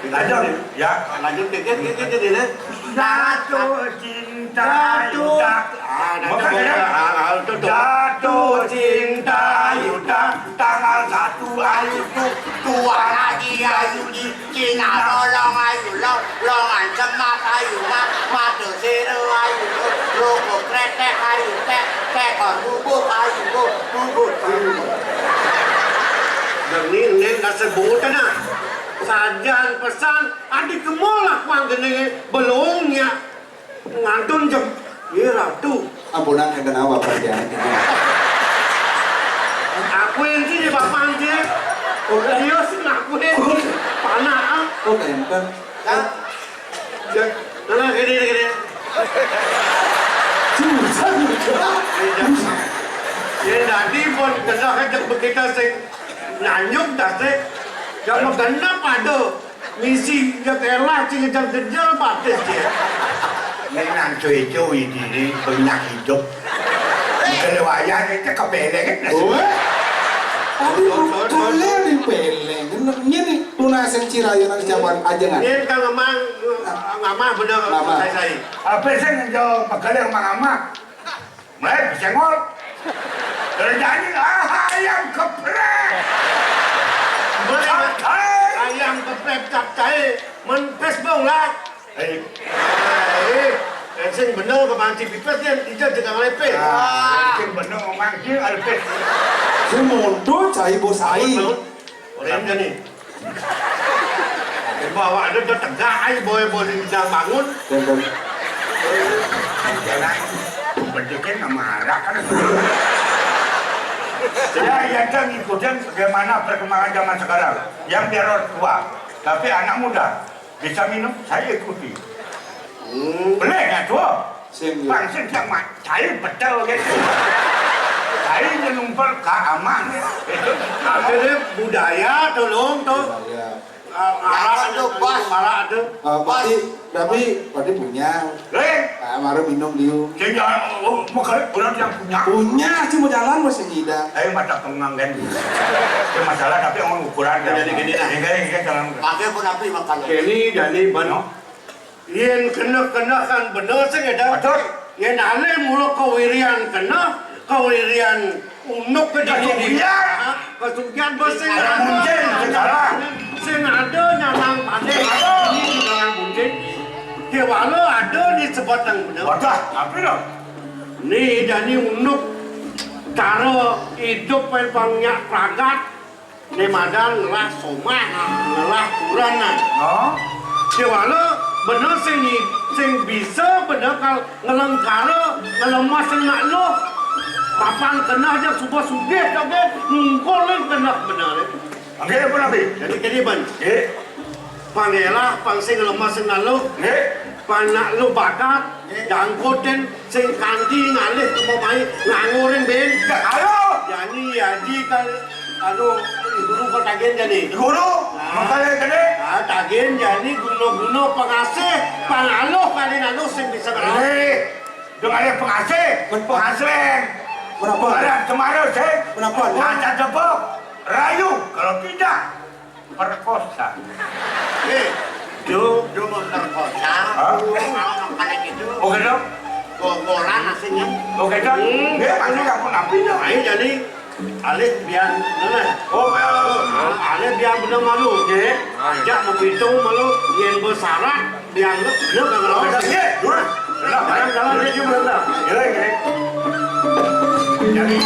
Lanjut, ya. Lanjut, dikit, dikit, dikit, dikit. Jatuh cinta, jatuh. Yuda. Ah, jatuh, makanya, ah, ah, tuh, tuh. Jatuh cinta, Yuda, tanggal satu Ayuku, Tuan Haji Ayudi, Cina Bolong Ayu Long, Longan Semak Ayu Mak, Mata Sero Ayu Long, Rogo Kretek Ayu Tek, Tekor Bubuk Ayu Buk, Bubuk Ayu. Demi ini nggak sebut, nah. Sajan pesan, adik kemul lah kuang gene belongnya. Ngantun jem. Iya, Ratu. Ampunan, enten apa, Pak, ya? Aku yang sini, Bapak, dia. Oh, iya, sih, aku yang sini. Panas, ah. Oh, enten. Ya. Ya. Nah, gini, gini. Susah, susah. Iya. Ya, tadi pun kena aja begitu, sing nanyuk dah, sih. Ya, mau genep ada. Misi ya elah, sing kejar-kejar batis dia. Ini nang cuy-cuy ini banyak hidup. Kalau wayah itu kebelengan. Weh. Tadi kalian di peleng. Ini nih tunasan ciraya nang jaman aja kan. Ini kan memang ngamah bener. Ngamah. Saya, saya. Apa sih yang jauh pegel yang ngamah? Mulai besenggol. Dari nyanyi, ah, ayam geprek. Boleh, Mas. Capcay. Ayam geprek capcay. Men Facebook lah. Eh. Eh, eh, sing bener ke mancing pipes dia, dia juga ngelepeh. Ah, sing bener mancing alepeh. Sing mundur, cai bos ai. Betul. Orang nih. Bawa ada udah tegak aja, boy, boy, bisa bangun. Betul. Jangan. Bentuknya nggak marah kan. Ya, ya, kan ngikutin bagaimana perkembangan zaman sekarang. Yang biar orang tua, tapi anak muda bisa minum, saya ikuti. Hmm. Boleh nggak tuh? Sing, ya. Bang, sing, yang ma-, saya betul gitu. Saya nyelumpel ke aman. Akhirnya budaya, tolong, tuh. Budaya. Ah, arak tuh, Bos. Arak tuh. Ah, berarti, tapi, berarti punya. Eh? Ah, baru minum dia. Sing, ya, oh, mau kali orang yang punya. Punya, cuma jalan masih ngida. Ayo, mata pengang kan. Itu masalah, tapi orang ukuran. Jadi gini lah. Ini, ini, ini, jangan. Pakai pun api makan. Ini, jadi, ban. No. Yén keneh-keneh kan bener sing édan. Betul. Yén alé mula kawirian keneh, kawirian unduk ke diri. Kasugihan. Ha, kasugihan bos sing ada. Ada muncul, segala. Sing ada nyalang pandai. Aduh. Ini di dalam muncul. Kéwala ada di sebatang bener. Wadah, apa dah? Ni dani unduk cara idup pen pang nyak pragat. Né madan ngelah somah, ngelah kurenan. Oh. Kéwala Bener sing nyi-, sing bisa bener kal ngelengkara, ngelemas sing nak luh. Papan keneh jang suba sugih dogén, nungkul ning keneh bener. Nggih, pun napi? Jadi kene, Ban. Nggih. Pang elah, pang sing ngelemas sing nak luh. Nggih. Pang nak luh bakat, nggih, jangkutin sing kanti ngalih ke pemain nganggo ring bén. Ya, halo. Jani, Aji, kal, anu, guru kok tagihan jani? Guru? Nah. Makanya kene? Ah, tagihan jani guna-guna pengasih, pang aluh kali nak luh sing bisa ngerawat. Nggih. Dong ada pengasih, pengasih. Kenapa? Kemarin, kemarin, sih. Kenapa? Ada tepuk, rayu, kalau tidak, perkosa. Eh, Jo, Jo mau perkosa. Hah? Kalau kayak gitu. Oke, dong. Gogolan aslinya. Oke, dong. Hmm. Dia pasti nggak pernah pindah. Ayo, jadi, alih biar bener. Oh, ya. Nah, alih biar bener malu. Oke. Ajak mau pitung malu, yang bersyarat, yang bener, bener, bener. Oke, dulu. Bener, bener. Jangan, jangan, dia cuma bener. Iya, iya. Jadi,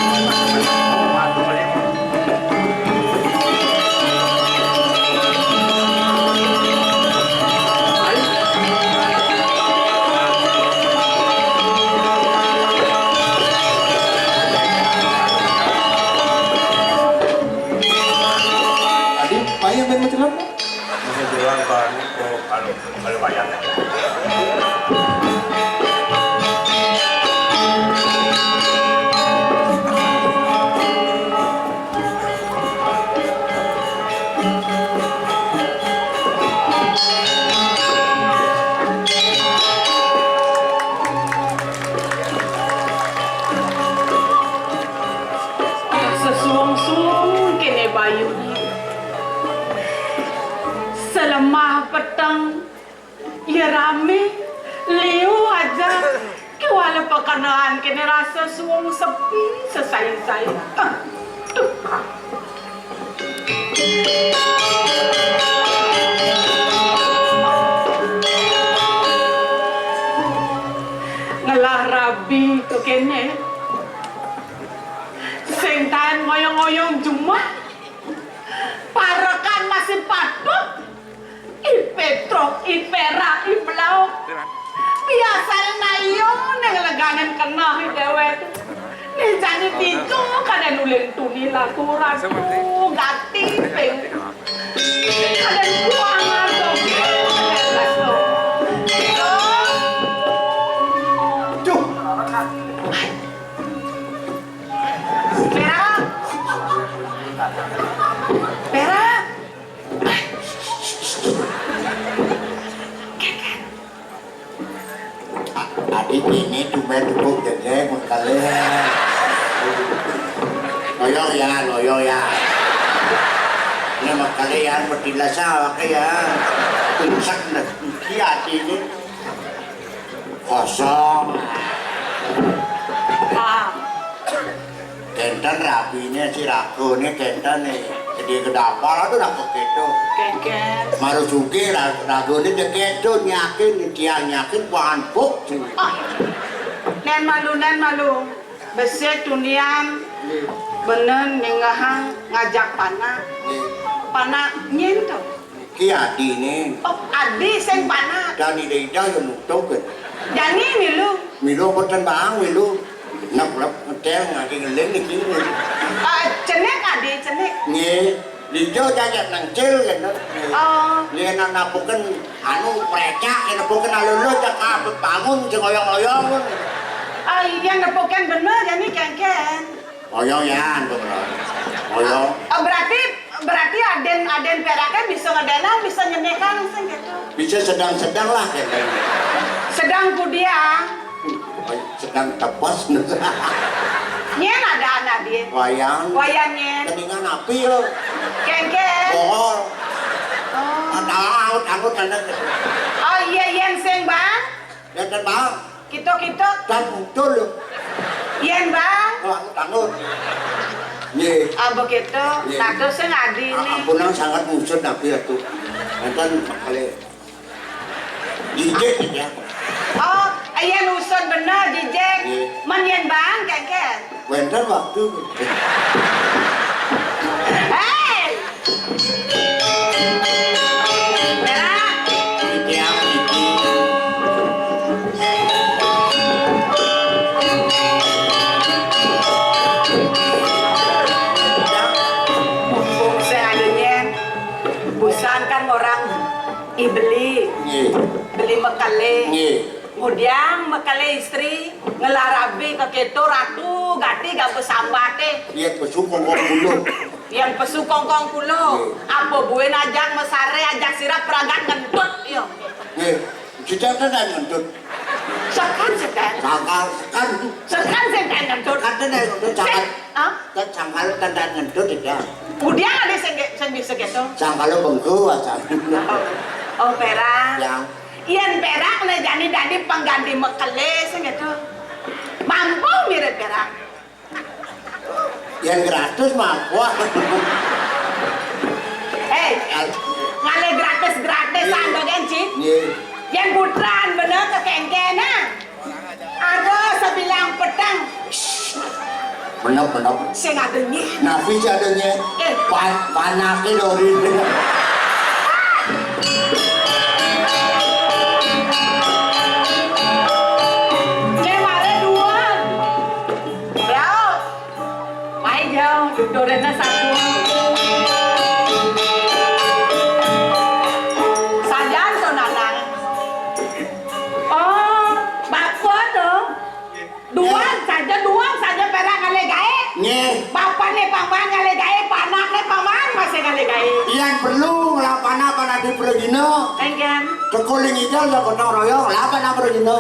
Adi, mayang main macelan? Masih bilang, Pak, kalau, kalau wayang. Sesuung-suung kéné bayuné. Selemah peteng, ya ramé, liu aja. Kéwala pakenehan kéné rasa suung sepi, sesai-sai. Ah, duh. Ngelah rabi to kéné. Sing taén ngoyong-ngoyong jumah. Parekan masih patut. I Pétruk, i Pérak, i Belauk. Biasané nayu ning leganan keneh i déwék. Ning jani ditu kadén ulin tuni laku ratu gati ping. Kadén buangan dogén kadén restu. Duh. Pérak. Pérak. Adi kéné tumbén tepuk jegég mengkalih. Loyong ya, loyong ya. Ini mengkalih ya, mesti lasa pakai ya. Tungsak dah, iki ati ini. Kosong. Ah. Kénten rabiné si ragané kénten né. Gedé gedapal aduh nak kéto. Kéngkén. Maru sugih ra-, ragané ya kéto nyakin, dia nyakin bahan buk. Ah. Nén malu, nén malu. Besik tunian. Nggih. Bener ningehang ngajak panak. Nggih. Panak nyén to? Ki adiné. Oh, adi sing panak. Dan ida-ida ya nutup, kan. Jani milu. Milu mboten bang, milu. Nek lep ngedel ngangge ngeling iki. Ah, cenik adi, cenik. Nggih. Lijo jajak nang cil, kan. Oh. Nggih, nang napuken anu precak, nang napuken alolo cak kabeh bangun sing oyong-oyong. Ah, iya, nepuken bener, jani kéngkén. Oyong yan, kok, Bro. Oyong. Oh, berarti, berarti aden, aden Peraké bisa ngedenang, bisa nyenekan sing gitu. Bisa sedang-sedang lah, kayaknya. Sedang kudiang. Oh, sedang tebas. Nyén ada anak dia. Wayang. Wayang nyén. Keningan api lo. Kéngkén. Bohol. Oh. Ada angut-angut anak. Oh iya, yén sing, Bang. Ya, dan Bang. Kita-kita. Dan muncul lho. Yén, Bang. Wah, tanggut. Nggih. Ah, begitu. Nggih. Dados sing adi ah, ini. Ampunang sangat ngusut nabi atu. Wonten kali jijik ya. Oh, yén usut bener jijik. Nggih. Men yén Bang kéngkén. Wénten waktu. Hei! Merah. Iki apa iki? Ih, beli. Nggih. Beli mekelé. Nggih. Ngudiang mekelé istri, ngelah rabi kekéto Ratu, gati gak besambaté. Yén pesu kongkong puluh. Yén pesu kongkong puluh. Nggih. Apa buin ajak mesaré, ajak sirep pragat ngentut, ya. Nggih. Sing ten ngentut. Sing ten, sing ten. Sangkal, sing ten. Sing ten, sing ten ngentut. Sing ten ngentut, sangkal. Sing, ah? Kan sangkal ten ngentut, ya. Ngudiang ada sing, sing bisa gitu. Sangkal bengku aja. Oh, perak. Ya. Yén perak né jani dadi pengganti mekelé sing gitu. Mampu mirip perak. Yén gratis mah, wah. Héi, ngalih gratis-gratisan to, Gen, Ci? Nggih. Yén putran bener kekéngkénan. Ada sebilang peteng. Menep, menep. Sing ada nyih. Napi sing ada nyih? Eh. Pan-, panaké dori. Nyih mare dua. Bravo. Mai jauh, dudoréné satu. Sajan to, Nanang. Oh, bapa to. Duang saja, duang saja perak ngalih gaé. Nggih. Bapané paman ngalih gaé, panakné paman masih ngalih gaé. Yén perlu ngelah panak, panak di Pragina. Engken. Tekuling ijol ya gotong royong, lah panak Pragina.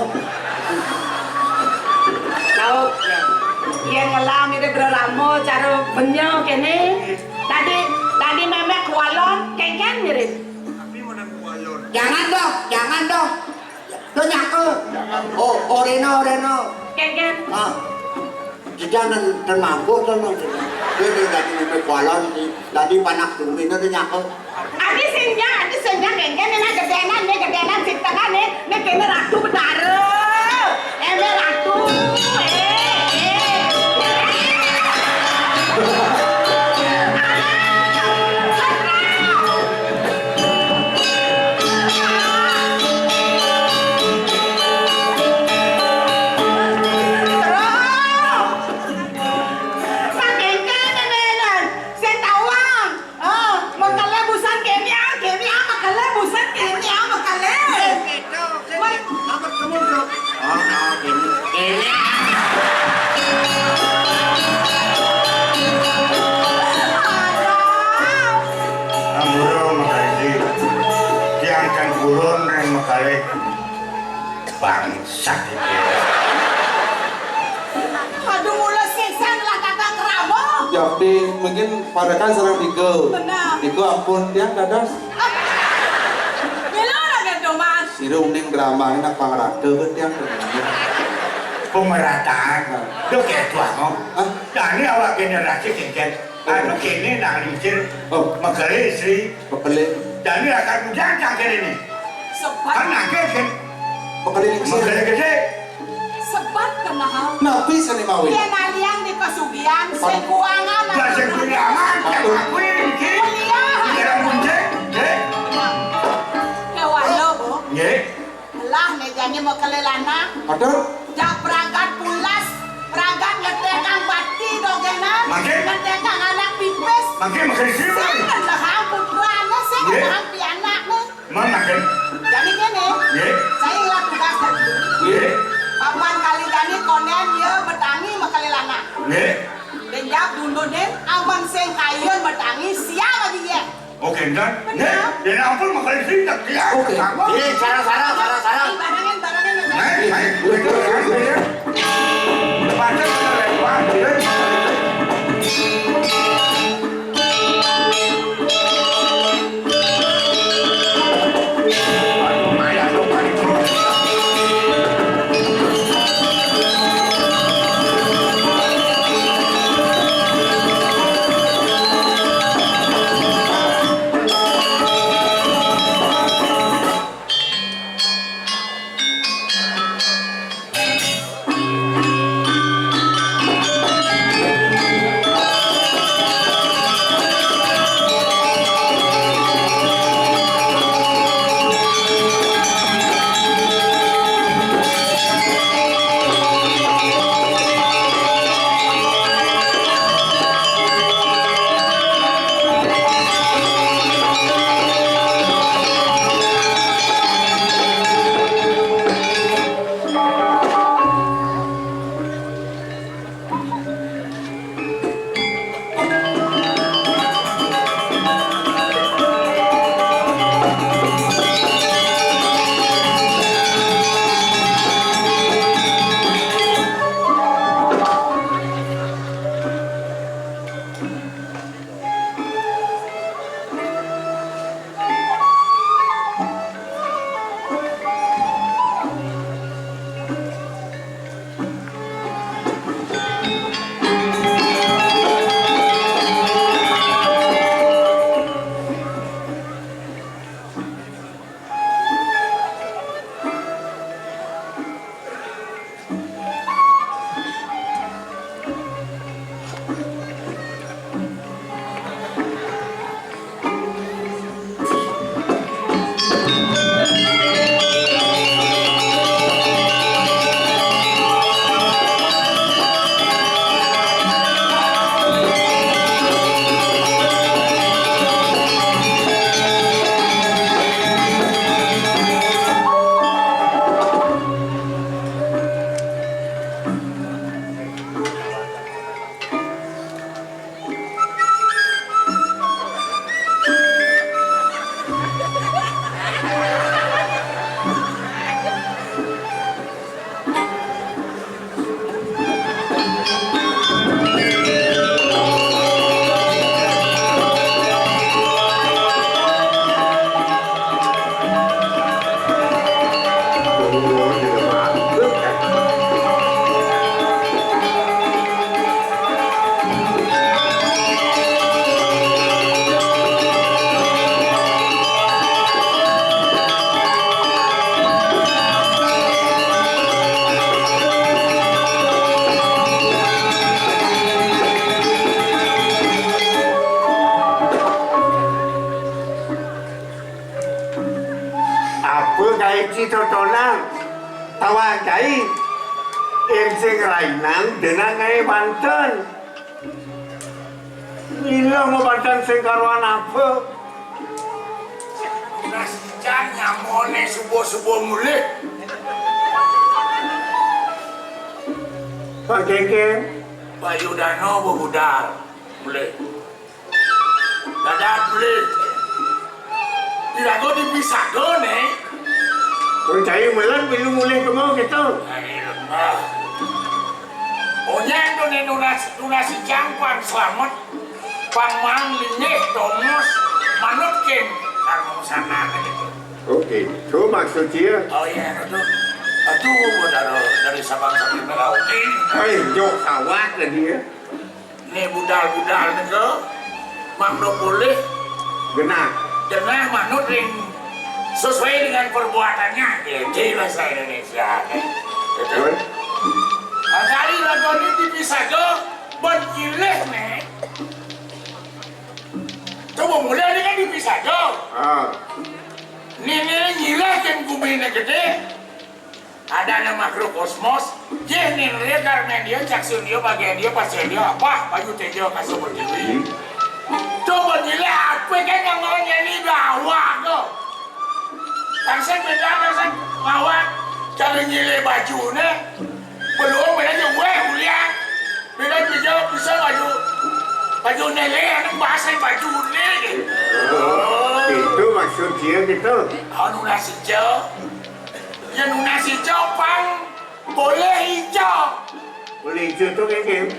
Tahu. Yén ngelah mirip bererama cara benyau kéné. Tadi, tadi mémé kualon, kéngkén mirip. Jangan dong, jangan dong. Lo nyaka. Oh, orena, orena. Kéngkén. Ah. Jangan dan mampu to, no. Dia dari tadi mémé kualon, tadi panak tumin, lo nyaka. Adi sing nyang, adi sing nyang, kéngkén, né gedénan, né gedénan sing tengah, né, né kéné Ratu Betara. Eh, né Ratu. Eh, eh. Terus. Saking kéné, né, né. Sing tawang. Ah, mekelé busan kéné, kéné, ah, mekelé busan kéné, ah, mekelé. Kéné, kéné. Ah, ah, kéné. Kéné. Aduh. Ampura, Mak Haji. Tiang kan purun ring mekelé. Bangsat iki. Aduh, mula sisan lah kata kerabo. Yakti mungkin parekan sareng tiga. Benar. Tiga ampun tiang dados. Mila lagi domas. Sira uning drama enak pangrata ke tiang. Pemerataan. Nah. Duh, kayak tua, no. Hah? Nah, ini awak generasi kengken. Anu kéné nak lingsir. Oh. Mekelé istri. Mekelé. Jani akan bujang cangkir ini. Sebat. Kan nangkil kan? Mekelé lingsir. Mekelé gedé. Sebat kenal. Napi sané mawi? Yén alian di pesugihan, sing kuangan. Lah, sing kuangan, yang aku ini. Kuliah. Pikiran muncik, eh? Kéwala, Bu. Nggih. Lah, né jani mekelé lanang. Aduh. Jak pragat pulas, pragat ngetékang bati dogénan, mangkin? Ngetékang anak pipis. Mangkin, mangkin sira. Sing ngendahang putrané, sing nggih. Ngendahang pianakné. Mangkin. Jani kéné. Nggih. Saya ngelah tugas tadi. Nggih. Paman kali jani kondén ya betangi mekelé lanang. Nggih. Dénjak dundun dén, amun sing kayun betangi, siap aja ya. Oké, ntar. Bener. Nih, ya ampun, makanya sih, tak dia. Oké. Iya, sareng, sareng, sareng, sareng. Barengin, barengin, barengin. Naik, naik. Udah, udah, udah, udah. Depan, depan, depan, depan. Ai, ing sing rainan denang ngaé banten. Lila mabanten sing karuan apa? Tunas ican nyamoné subuh-subuh mulih. Pak Kéngkén. Bayu Dana bebudal. Mulih. Dadak mulih. Iraga dipisah to, né. Wong cai meled milu mulih kema kéto. Ai lemah. Onyang to né nunas, nunas ijang pang slamet. Pang maan linggih tongos manut kén karma sana gitu. Oké, to maksud dia. Oh iya, itu. Aduh, dari, dari Sabang sampai Merauke. Hai, jok sawat tadi ya. Né budal-budal nika mangda polih genah. Genah manut ring sesuai dengan perbuatannya. Jadi bahasa Indonesia. Betul. Betul. Kali lagu ini dipisaga, ban nyilih né. Coba mulai ini kan dipisaga. Ah. Né, né nyilih kan guminé gedé. Adané makrokosmos, yéh nindria karmendria, cakséndria, bagéndria, pascéndria, apa, bayu téja, kasa pertiwi. Coba nyilih apa kan yang mau nyilih bawah to. Tansén béda, tansén mawat cara nyilih bajuné. Belum béda aja, wéh, ulian. Béda bisa, bisa baju, baju nélé, anak bahasa baju nélé. Oh, itu maksud dia gitu. Anu nasi cok. Yén nunas ijo pang polih ijo. Polih ijo to kéngkén?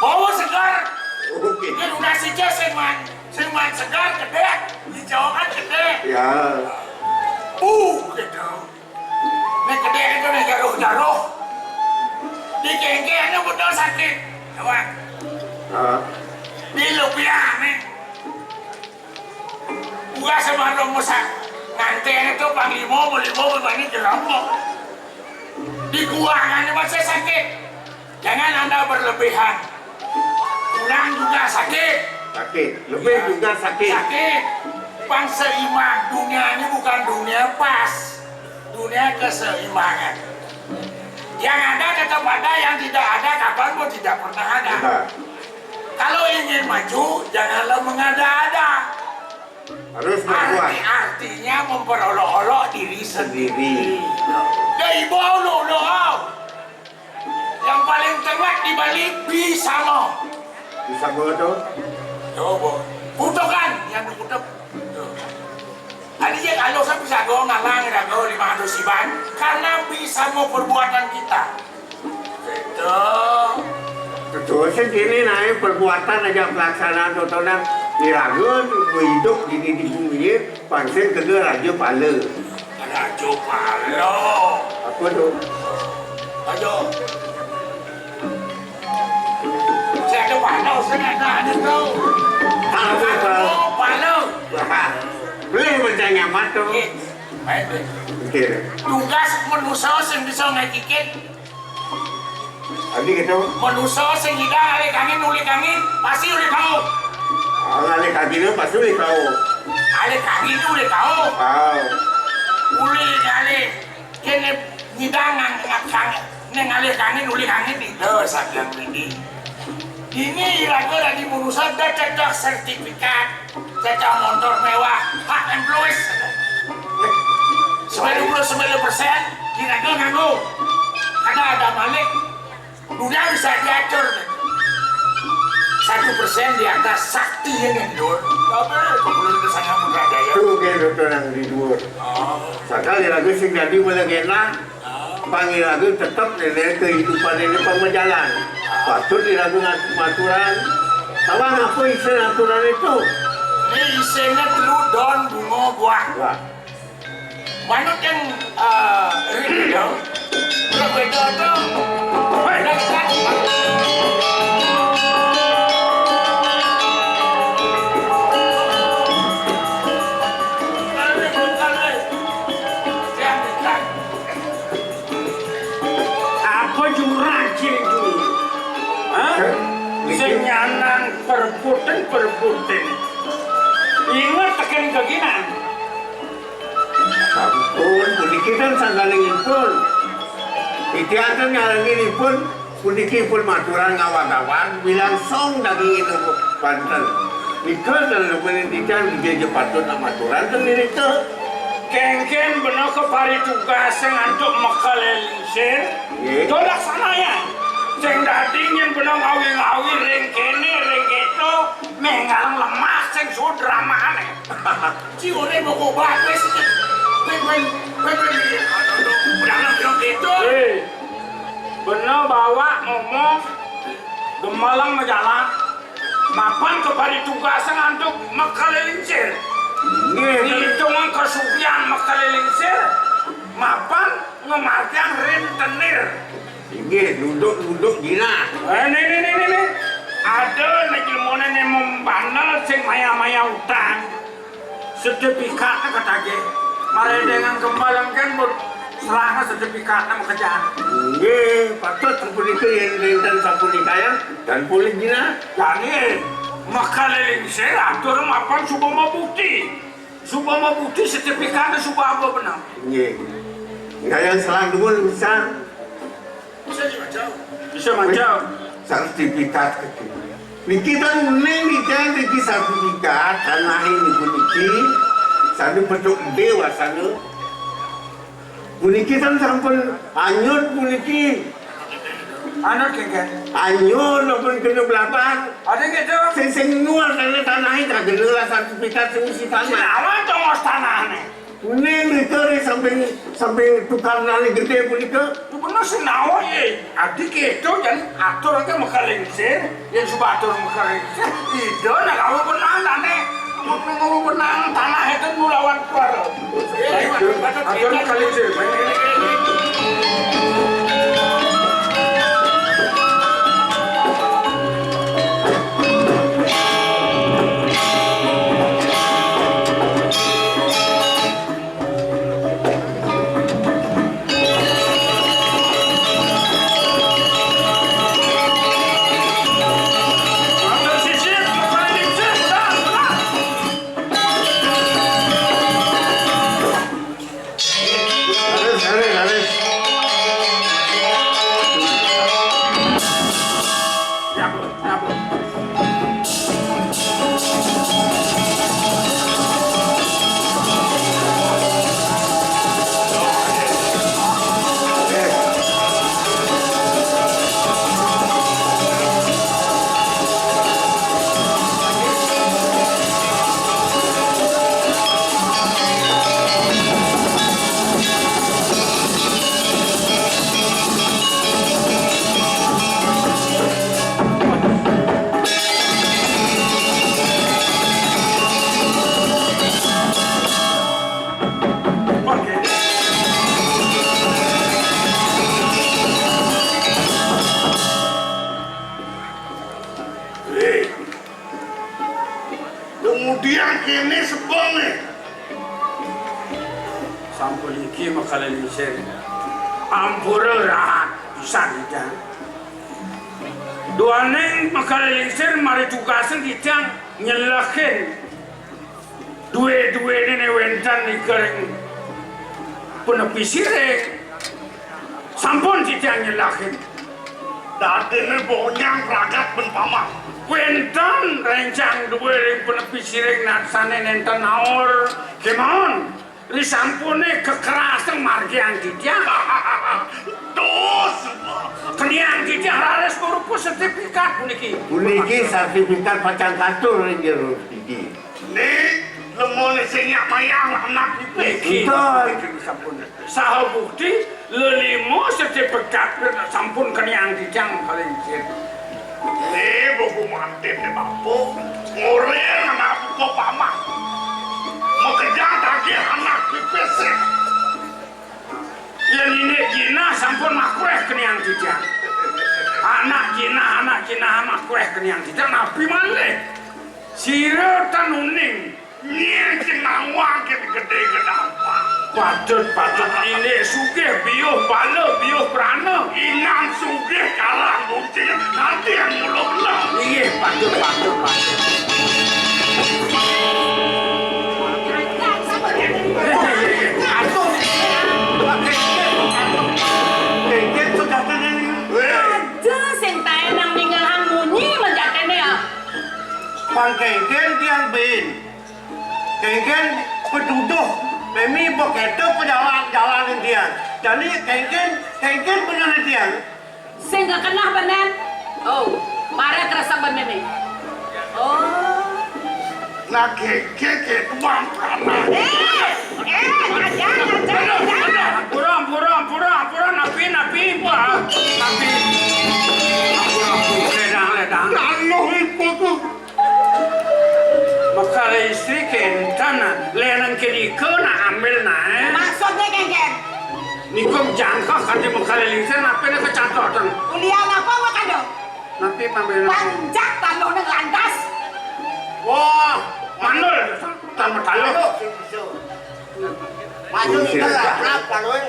Bau seger. Oké. Yén nunas ijo sing man, sing man seger gedé, ijo kan gedé. Ya. Uh, gitu. Né gedé itu né jaruh-jaruh. Di kéngkén itu betul sakit. Awak. Ah. Di lupiah né. Gua sama dong masa nganten itu panglima, melima, membani jelama. Di guangan masih sakit. Jangan Anda berlebihan. Kurang juga sakit. Sakit. Lebih juga sakit. Sakit. Pang seimbang. Dunia ini bukan dunia pas. Dunia keseimbangan. Yang ada tetap ada, yang tidak ada kapan pun tidak pernah ada. Benar. Kalau ingin maju, janganlah mengada-ada. Harus berbuat. Arti-artinya memperolok-olok diri sendiri. Sendiri. Dah ibu Allah, Allah. Yang paling terang di Bali, Bisama. Bisama to? Coba. Kutukan yang dikutuk. Tuh. Tadi dia kalau saya bisa go ngalang, iraga lima ratus iban. Karena Bisama perbuatan kita. Betul. Betul sih, kini naik perbuatan aja pelaksanaan totonan. Iraga hidup di, di bumi, pang sing kedua raja pala. Raja pala. Apa to? Raja. Saya ada pala, saya ada, ada tahu. Apa to? Oh, pala. Wah, boleh macam nyamat to. Eh, baik, baik. Oké. Tugas manusa sing bisa ngaé kikit. Adi gitu. Manusa sing nyidang ngalih kangin, uli kangin, pasti uli kauh. Ah, ngalih kangin pasti uli kauh. Ngalih kangin uli kauh. Ah. Uli ngalih, kéné nyidang ngang-, ngang-, kang-, né ngalih kangin, uli kangin, Ida Sang Hyang Widhi. Ini iraga dadi manusa, da cocok sertifikat. Cacah montor mewah, hak employees. Sembilan puluh sembilan persen diraga nganggo. Karena ada Malik, dunia bisa diatur. Satu persen di atas sakti yang ngendur. Apa? Kemudian itu sangat mudah daya. Tuh, kayak dokter yang di luar. Oh. Sakal diraga sing dadi malah genah. Pang iraga tetep nilai kehidupan ini pang majalan. Patut iraga ngat-, maturan. Tawang apa isin aturan itu? Ini isinnya telu daun bunga buah. Wah. Manut yang, eh, ring itu. Kalau beda itu, beda kita. Apa jurang ciri dulu? Hah? Sing nyanang perputen-perputen. Inget tekén geginan. Sampun, puniki kan sangkaning ipun. Titiang ten nyarenginipun puniki pun maturan ngawag-awag, bilang song daging inup banten. Nika ten lebenin titiang dija ja patut nak maturan ten nirika. Kénkén bena kaparitugasang antuk Mekele Lingsir. Nggih. Tur laksanayang. Sing dadi nyén bena ngawi-ngawi ring kéné, ring kéto, méh ngalang lemah sing suud ramané. Ci urip kok bagus. Kowe, kowe, kowe, kowe, udah nang bilang gitu. Hei, bena bawak ngomong, gemelang majalan, mapan kaparitugasang antuk Mekele Lingsir. Nggih. Ngitungang kasugihan Mekele Lingsir, mapan ngamargiang rentenir. Inggih, duduk-duduk jinah. Eh, nih, nih, nih, nih, nih. Ada ané jlemané né membandel sing maya-maya utang. Sertifikatné katagih. Mara dengan kembal engkén, Bu, serahang sertifikatné makejang. Inggih, patut sapunika yén nénten sapunika ya, dan polih jinah. Jani, Mekele Lingsir atur mapan suba mabukti. Suba mabukti sertifikatné suba aba beneh. Inggih. Ngayang selang dumun pisan. Bisa maca. Sertifikat kaki. Niki tan uning niki, niki sertifikat tanah ini puniki. Sadu petuk dewa sadu. Puniki tan sampun anyut puniki. Anyut kénkén. Anyut sampun kena belabar. Ada gitu. Sing sing nyual tanah tanah ini kagena lah sertifikat sing isi tanah. Sing awan tongos tanahné. Kuning rika ri samping, samping tukang nani gedé punika. Bener sinawa, yé. Adi kéto jan atur ké Mekele Lingsir, yén suba atur Mekele Lingsir. Ida nak gawa benang dané. Mun ngawa benang tanah itu nglawan kuara. Atur Mekele Lingsir. Kemudian kéné sebengé. Sampun iki Mekele Lingsir. Ampura rahat pisan titiang. Duaning Mekele Lingsir mari tugasin titiang nyelehin dué-duéné né wénten ika ring penepi siring. Sampun titiang nyelehin. Dadiné bonyang pragat ben paman. Wénten réncang dué ring penepi siring, nah sané nénten naur kémaon. Risampuné kekerasang margiang titiang. Dos. Keniang titiang raris marupa sertifikat puniki. Puniki sertifikat pacang katur ring jero titiang. Né, lemon sing nyak mayang anak pipis. Niki. Betul. Saha bukti lelima sertifikat sampun keniang titiang paling sir. Né, buku mantin né bapa. Ngorén anak buka paman. Makejang tagih anak pipis. Yén indik jinah sampun makuéh keniang titiang. Anak jinah, anak jinah makuéh keniang titiang, napi malih? Sira tan uning. Nyén sing nawang gedé gedampak. Patut, patut indik sugih biuh bala, biuh prana. Inang sugih kalah buncing, nanti yang mula belah. Inggih, patut, patut, patut. Aduh. Kénkén Bang kéngkén tiang buin. Kéngkén pituduh, mémé bekéto pajalan-jalanin tiang. Jani kéngkén, kéngkén bener tiang. Sing kakeneh benen. Oh, mara kresek ben mémé. Oh. Nah, kéngkén ké tuang tanah. Eh, eh, aja, aja, aja. Ampura, ampura, ampura, ampura, napi, napi, Pak. Napi. Ampura, ampura, ledang, ledang. Lalu ibu tuh. Makala istri kénten, lénan kénika nak ambil naé. Maksudné kéngkén? Nika jangkah kanti makala lingsir, napi né kacatotan? Ulian apa makada? Napi pambelan? Panjak taluhné lantas. Wah, mandul, tambah taluh. Maju kita laprap kalau eh.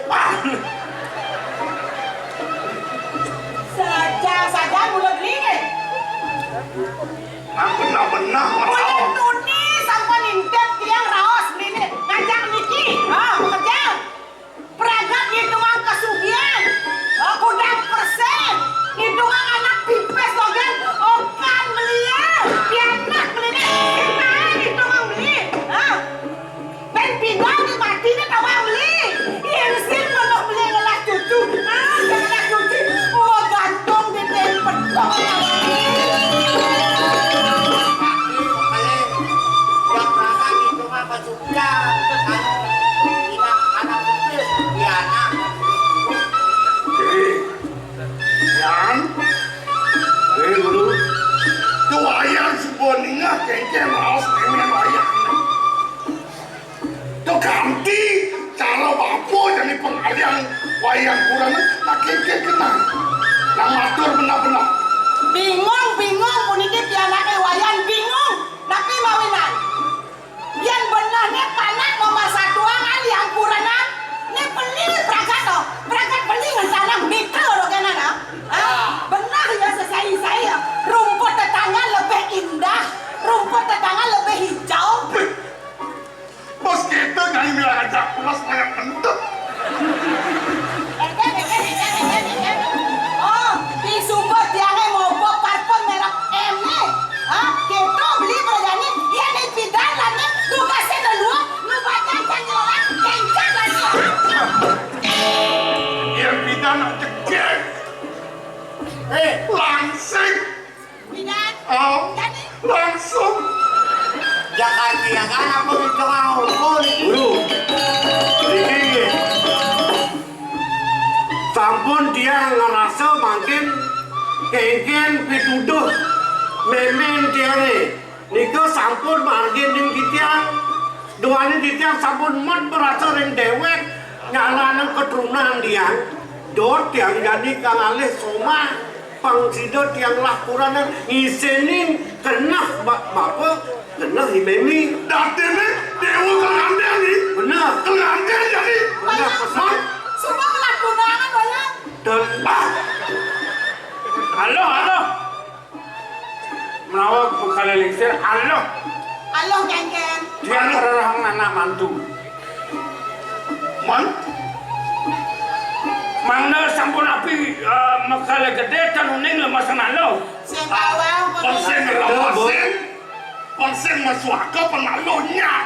Saja-saja mula beli. Benar-benar. Mula tuni sampun intip tiang raos beliné. Ngajak niki. Ha, bekerja. Pragat ngitungang kasugihan. Ha, kudang persen. Ngitungang anak pipis bagian okan belian. Pianak beliné. Kita ngitungang beli. Ha. Bén pidan di mati né tawang beli. Yén sin penuh beli ngelah cucu. Ah, ngelah cucu. Mau gantung di tim pedok. Yang makan itu mah kasugihan. Anak, anak pipis, ya anak. Yan. Eh, Guru. Tuh Wayan suba ningeh kéngkén raos mémén Wayan. Tuh kanti cara bapa jani pangalian Wayan kurang, nah, kéngkén kenang. Nah, matur beneh-beneh. Bingung, bingung, puniki pianaké Wayan bingung. Napi mawinan? Yén benehné panak mamasatuang aliang kurenan, né beli pragat to, pragat beli ngentanang mitra rogenan, ah. Ah, beneh ya sesai-sai ya. Rumput tetangga lebih indah, rumput tetangga lebih hijau. Bos kita nyai bilang aja pulas banyak kentut. Oh, di suba tiangé mobo parfum merek M né. Hah? Kéto beli perjani, yén né pidan lan né, tugasé lelua, nu badan kan nyelolah, kéngkén lan né. Yén pidan nak jegég. Eh, langsing. Pidan. Oh, jani. Langsung. Jakarta ya kan apa gitu mau pun. Guru. Niki nggih. Sampun tiang ngrasa mangkin kéngkén pituduh mémén tiangé. Nika sampun margining titiang. Duaning titiang sampun met merasa ring déwék nyalaning keturunan tiang. Dot tiang jani kangalih somah, pang sida tiang lah kurenan ngisenin keneh ba-, bapa, keneh i mémé. Datiné déwa kangandén ni. Beneh. Kangandén jani. Beneh, pesan. Semua kelah tunangan, Wayan. Dan, ah. Halo, halo. Menawa Makala Lingsir, aluh. Aluh, Kéngkén. Tiang ngrerehang anak mantu. Man? Mangda sampun api, eh, Makala Gedé tan uning lemes ngan aluh. Sing bawang, kon sing ngelemesin, kon sing masuaka penaluhnya.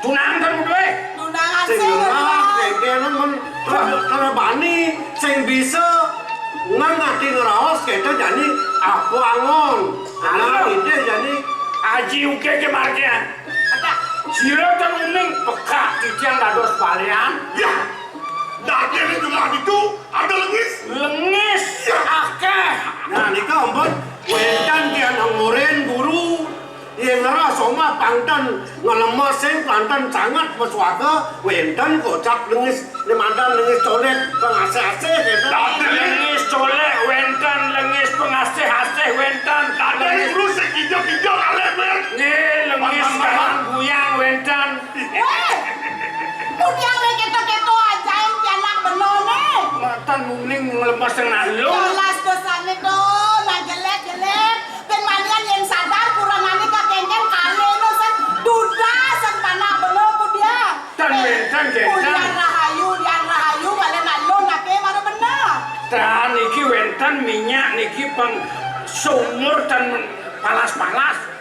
Tunangan kan udah, eh? Tunangan sing sing ngelah, ngelah. Kéngkén men, kalau, kalau bani, sing bisa, nang ati ngeraos, kita jani apa angon. Anak itu jani. Aji uké ke margian. Ada. Sira tan uning pekak titiang dados balian. Ya. Dadi ini cuma itu, ada lengis. Lengis. Ya. Akéh. Nah, nika ampun, wénten tiang angorin guru. Yén ngrereh somah pang ten nglemesin, pang ten sanget masuaka, wénten kocap lengis, né madan lengis colék, pangasih-asih, kénten. Lengis colék wénten, lengis pangasih-asih wénten. Tadi lengis guru sing ijo-ijo kalih, Mir. Nggih, lengis kahan buyang wénten. Wéh! Buyang né kéto-kéto ajaé pianak bener né. Matan muning nglemes tengah lu. Jelas dosané to, nah jelék-jelék. Bén malian yén sadar kurenané kakéngkén kalih no sen dudas sen panak belo ku dia. Tan wénten kénten. Ulian rahayu, ulian rahayu, malih nak lon aké mara bener. Tan niki wénten minyak niki pang sumur tan palas-palas.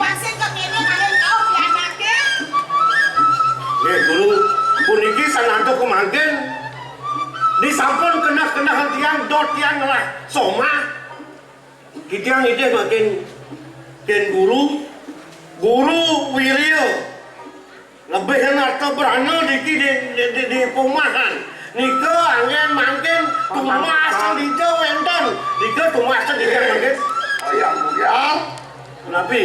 Pang sing kéné ngalih kauh pianaké. Nggih, Guru, puniki sananta kamangkin. Disampun keneh-keneh tiang, dot tiang ngelah somah. Titiang nitih mangkin, Ken Guru, Guru Wirya. Lebihan harta brana niki di, di, di, di perumahan. Nika anggén mangkin tumasan dija wénten. Nika tumasan dija mangkin. Wayang Buyar. Kenapi?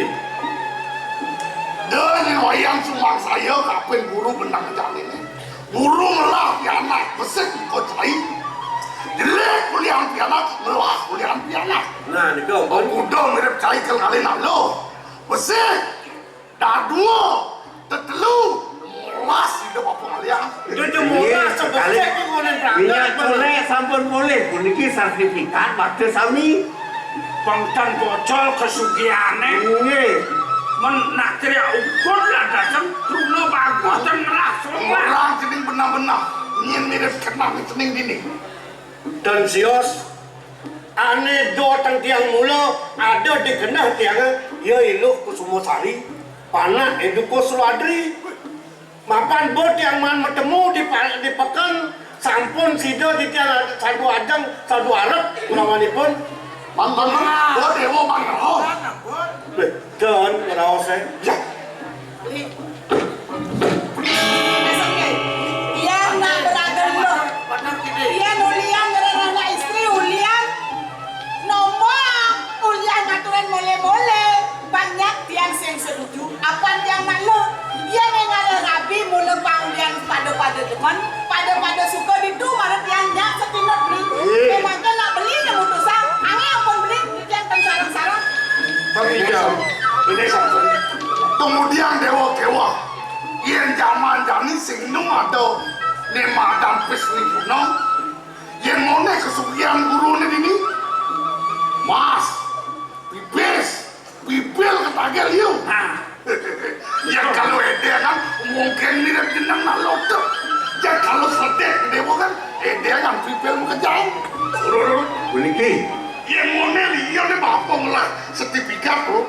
Dah, ni wayang sumangsaya kapin guru benang janiné. Guru ngelah pianak besik ko cai. Jelek kulihan pianak, ngelah kulihan pianak. Nah, nika ampun. Kuda mirip cai kel ngalih nalo. Besik. Dadua, tetelu, molas ida bapa ngalian. Ida molas. Nggih, sebesek sekali. Minyak goreng sampun polih, puniki sertifikat bakti sami. Pang tan bocor kesugihané. Nggih. Men nak teriak ukur lah dateng, truna bagus dan ngelah solah. Orang cening benah-benah, nyén mirip kenah cening dini. Dan sios, ané dotang tiang mula, ada di keneh tiangé, ya Iluh Kusumasari, panak Indukus Luadri. Mapan ba tiang maan matemu di pa-, di peken, sampun sida di tiang sadu ajeng, sadu arep, kulawanipun. Mang, mang, mang, ba déwa mang, oh. Béh, dan, ngraosé. Ya. Yan nak beragam lo. Yan ulian ngerana istri ulian. Nombor ulian ngaturin mole-mole. Banyak tiang sing setuju. Apan tiang nak lo. Yan ngalih rabi mula pangulian pada-pada demen, pada-pada suka ditu mara tiang nyak setinut ni. Eh. Memang nak beli nemu tusang. Angin ampun beli. Tiang ten sareng-sareng. Tapi jam. Ini satu. Kemudian Dewa Kewa, yén jaman jani sing nu ada né madan pis ni gunung, yén monéh kesugihan guruné dini, mas, pipis, pipil ketagih liu. Nah. Ya kalau édéngan, mungkin mirip jeneng nak lotek. Ya kalau sedek déwa kan, édéngan pipil makejang. Puniki. Yén monéh liu né bapa ngelah sertifikat, Bro.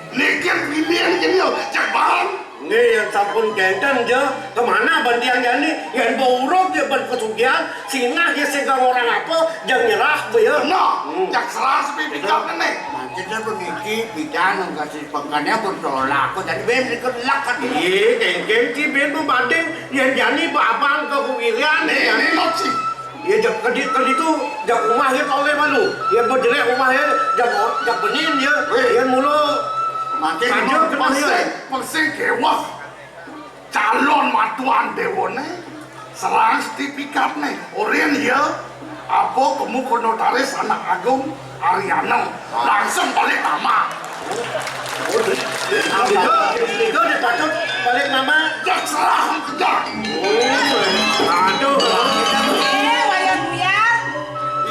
Niki pilihan niki, jak bang. Nggih, yén sampun kénten ja, kemana ban tiang jani? Yén ba urup ja ban kesugihan, sinah ja sing kang orang apa, jang nyerah, Bu, ya. Nah, hmm. Jak serah sertifikat né. Maksudnya puniki, bidan nang kasih pengkannya bertolak, kok jadi bén dikelak kan? Iya, kéngkén ki bén pembanding, yén jani ba abang ke kuwirian, né, ya. Né, Lok, sih. Ya, jak kedi, kedi tu, jak umah ya toleh malu. Ya, ba jelek umah ya, jak, jak benin ya. Wéh. Ya, mula. Makin kerja kena ya. Persing, persing kewah. Calon matuan déwané, serang sertifikatné. Orin ya, apa kemu ke notaris anak agung Ariana. Langsung balik nama. Oh, iya, iya, dipatut balik nama. Jak serah kejang. Aduh. Eh, Wayan Buyar.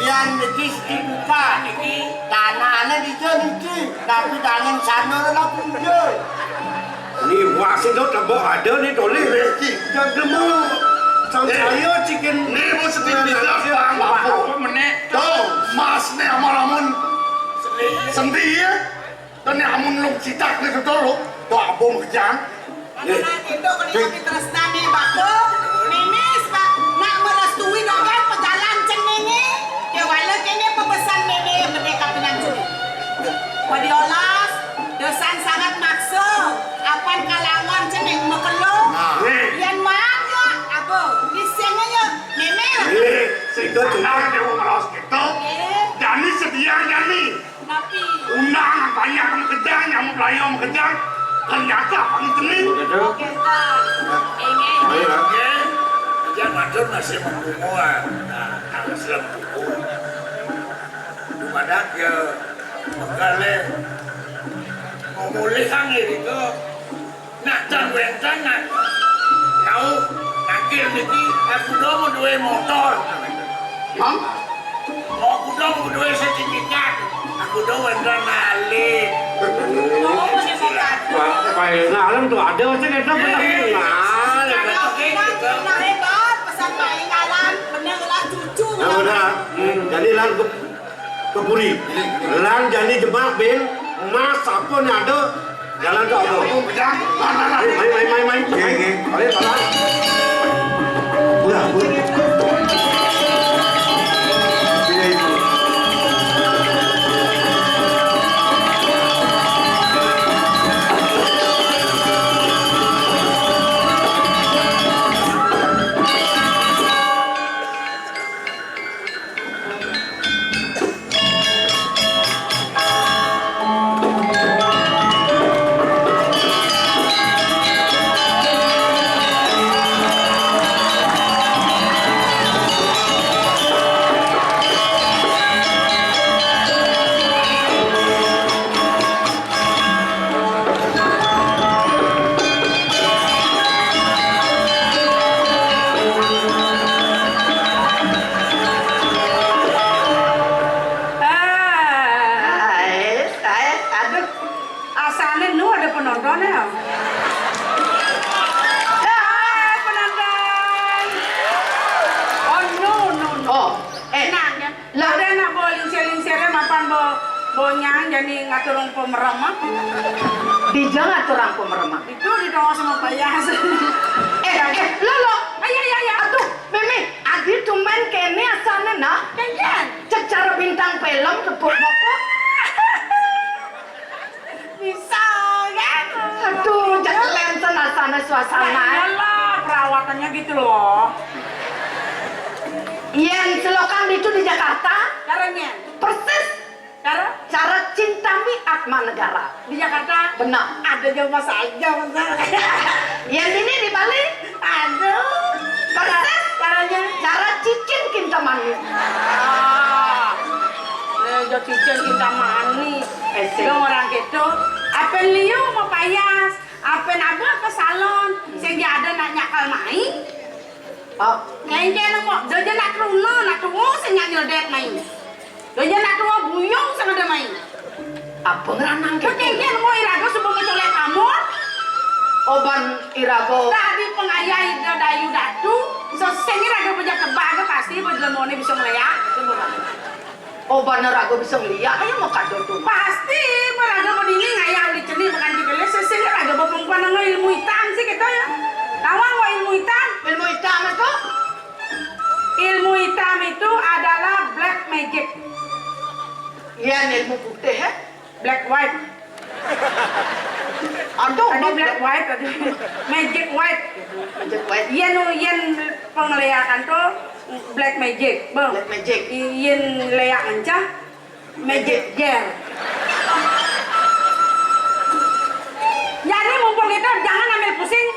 Yan niki sertifikat niki. Tanahné dija niki. Tapi tangan sana lah pinjol. Ni wasit dot lebo ada ni toleh. Leh, ki. Dah demo. Sang eh, saya cikin. Ni mesti tidak, Bang. Apa menek? Tuh, mas ni amal amun. Sendi ya. Kan ni amun lung citak ni betul lo. Tuh abang kejang. Anak-anak itu kena kami tresna ni bapa. Nini sebab nak merestui dengan pejalan ceningé. Dia wala kene pebesan nini merdeka pinancu. Wadiolas, desan sangat maksa. Apan kalangan cening makelo. Nah. Yan maaf ya, apa? Di sini ya, nini. Eh, sehingga tenang dia ngeraos kita. Eh. Jani sedia jani. Napi? Undang banyak makejang, nyamuk layu makejang. Ternyata kami cening. Begitu. Oke, Kak. Ini. Ayo, Kak. Masih mengkumuan. Nah, kalau selem kuku. Dumadak ya, mekalé memulihang irika. Nah, dan wénten, nah, kau nangkil niki, aku dong duwe motor. Hah? Mau aku dong duwe sertifikat. Aku dong wénten nalik. Oh, punya motor. Wah, paling ngalem tuh ada sih kita pernah kenal. Nah, hebat, pesan main alam, bener lah cucu. Nah, udah. Hmm, jadi lan ke, ke puri. Lan jani jemak bin, mas apa nih ada? Jalan ke apa? Main, main, main, main, main. Oke, oke. Balik, balik. Udah, udah. Ah, es, es, aduh. Asané nu ada penontonnya. Ah, penonton. Oh, no, no, no. Oh, eh. Tenang, ya. Lah, ada anak bawa lingsir-lingsirnya mapan bawa, bawa nyang jadi ngaturung pemeremah. Dija ngaturang pemeremah. Itu didongos sama Pak Yas. Eh, eh, lo, lo. Ayo, ayo, ayo. Aduh, Mimi, adi tumben kéné asané nah. Kéngkén. Cek cara bintang film kepung. Bisa, kan? Aduh, jak lem sana-sana suasana. Nah, iyalah, perawatannya gitu loh. Yén selokan itu di Jakarta, caranya persis cara, cara Cinta Mi Atma Negara. Di Jakarta? Benar. Ada jauh saja, Mas. Yén ini di Bali? Aduh. Persis. Caranya? Cara Cicin Kintamani. Ah. Eh, jo Cicin Kintamani. Eh, sih. Dong orang gitu. Apa liu mau payas? Apa nabah ke salon? Sehingga ada nak nyakal main? Oh. Nggak ada nemu. Dojo nak truna, nak tuwo sing nyak nyeldét main. Dojo nak tuwo buyung sing ada main. Apa ngranang? Kok kéngkén mau irago suba ngecolek kamu? Oban irago. Tadi pengayai da dayu datu, sesing irago beja tebak pasti bejelemone bisa ngeliat. Oban raga bisa ngeliat, ayo mau kado tuh. Pasti, maraga bedini ngayah di cenik makan di gelis, sesing raga bepengkuan dengan ilmu hitam sih gitu ya. Tahu nggak ilmu hitam? Ilmu hitam itu? Ilmu hitam itu adalah black magic. Iya, ilmu putih ya. Black white. Aduh, tadi black white tadi. Magic white. Magic white. Yén nu yén pengléakan to black magic, Bang. Black magic. Yén léak encah magic girl. Jadi mumpung itu jangan ambil pusing.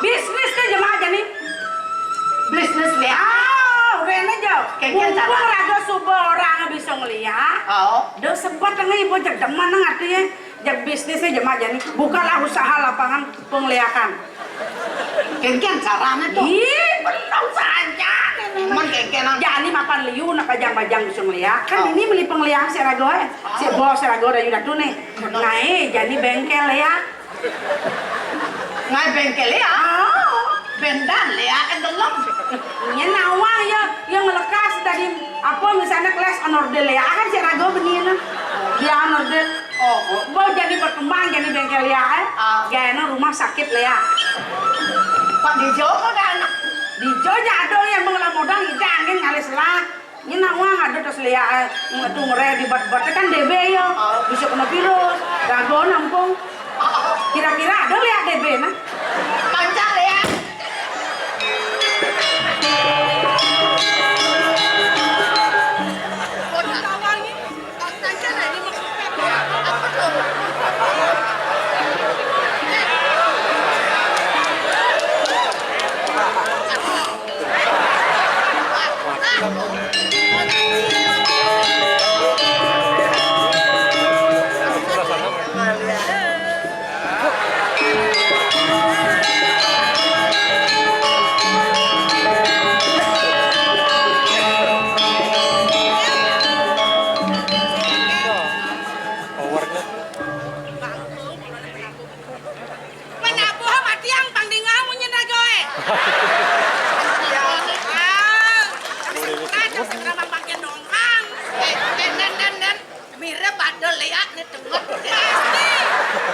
Bisnis téh jemaah jani. Bisnis léak. Ah, udah aja. Kéngkén cara. Mumpung raga suba orang bisa ngeliat. Oh. Do sempat ngi ibu jeg demen nang artinya. Jeg bisnis téh jemaah jani. Bukalah usaha lapangan pengléakan. Kéngkén carané tuh. Ih, belum saja. Cuman kéngkén nang. Jani mapan liu nak bajang-bajang bisa ngeliat. Kan ini meli pengléakan si raga, eh. Si bos si raga udah yudah tuh nih. Nah, eh, jani bengkel ya. Ngai bengkel ya? Oh. Bendan ya, kan delem. Nyén nawang ya, yang ngelekas tadi apa misalnya kelas honor deh ya, kan si raga benih nah. Dia honor deh. Oh, mau jadi berkembang jadi bengkel ya, eh? Ah. Gaya rumah sakit ya. Pak Dijo kok ada anak? Dijo aja ada yang mengelola modal, jangan ngalis lah. Ini nawang ada terus lihat, eh, tuh ngereh di bat-bat kan D B ya, bisa kena virus, raga nampung. Kira-kira ada lihat D B nah? Panjang ya. Menabuh mati yang pang dingah munyin ragoe. Ah, kami sebentar, kami sebentar, Bang, bagian dongkang. Eh, dan, dan, dan, dan. Mira pada lihat nih, tengok. Pasti.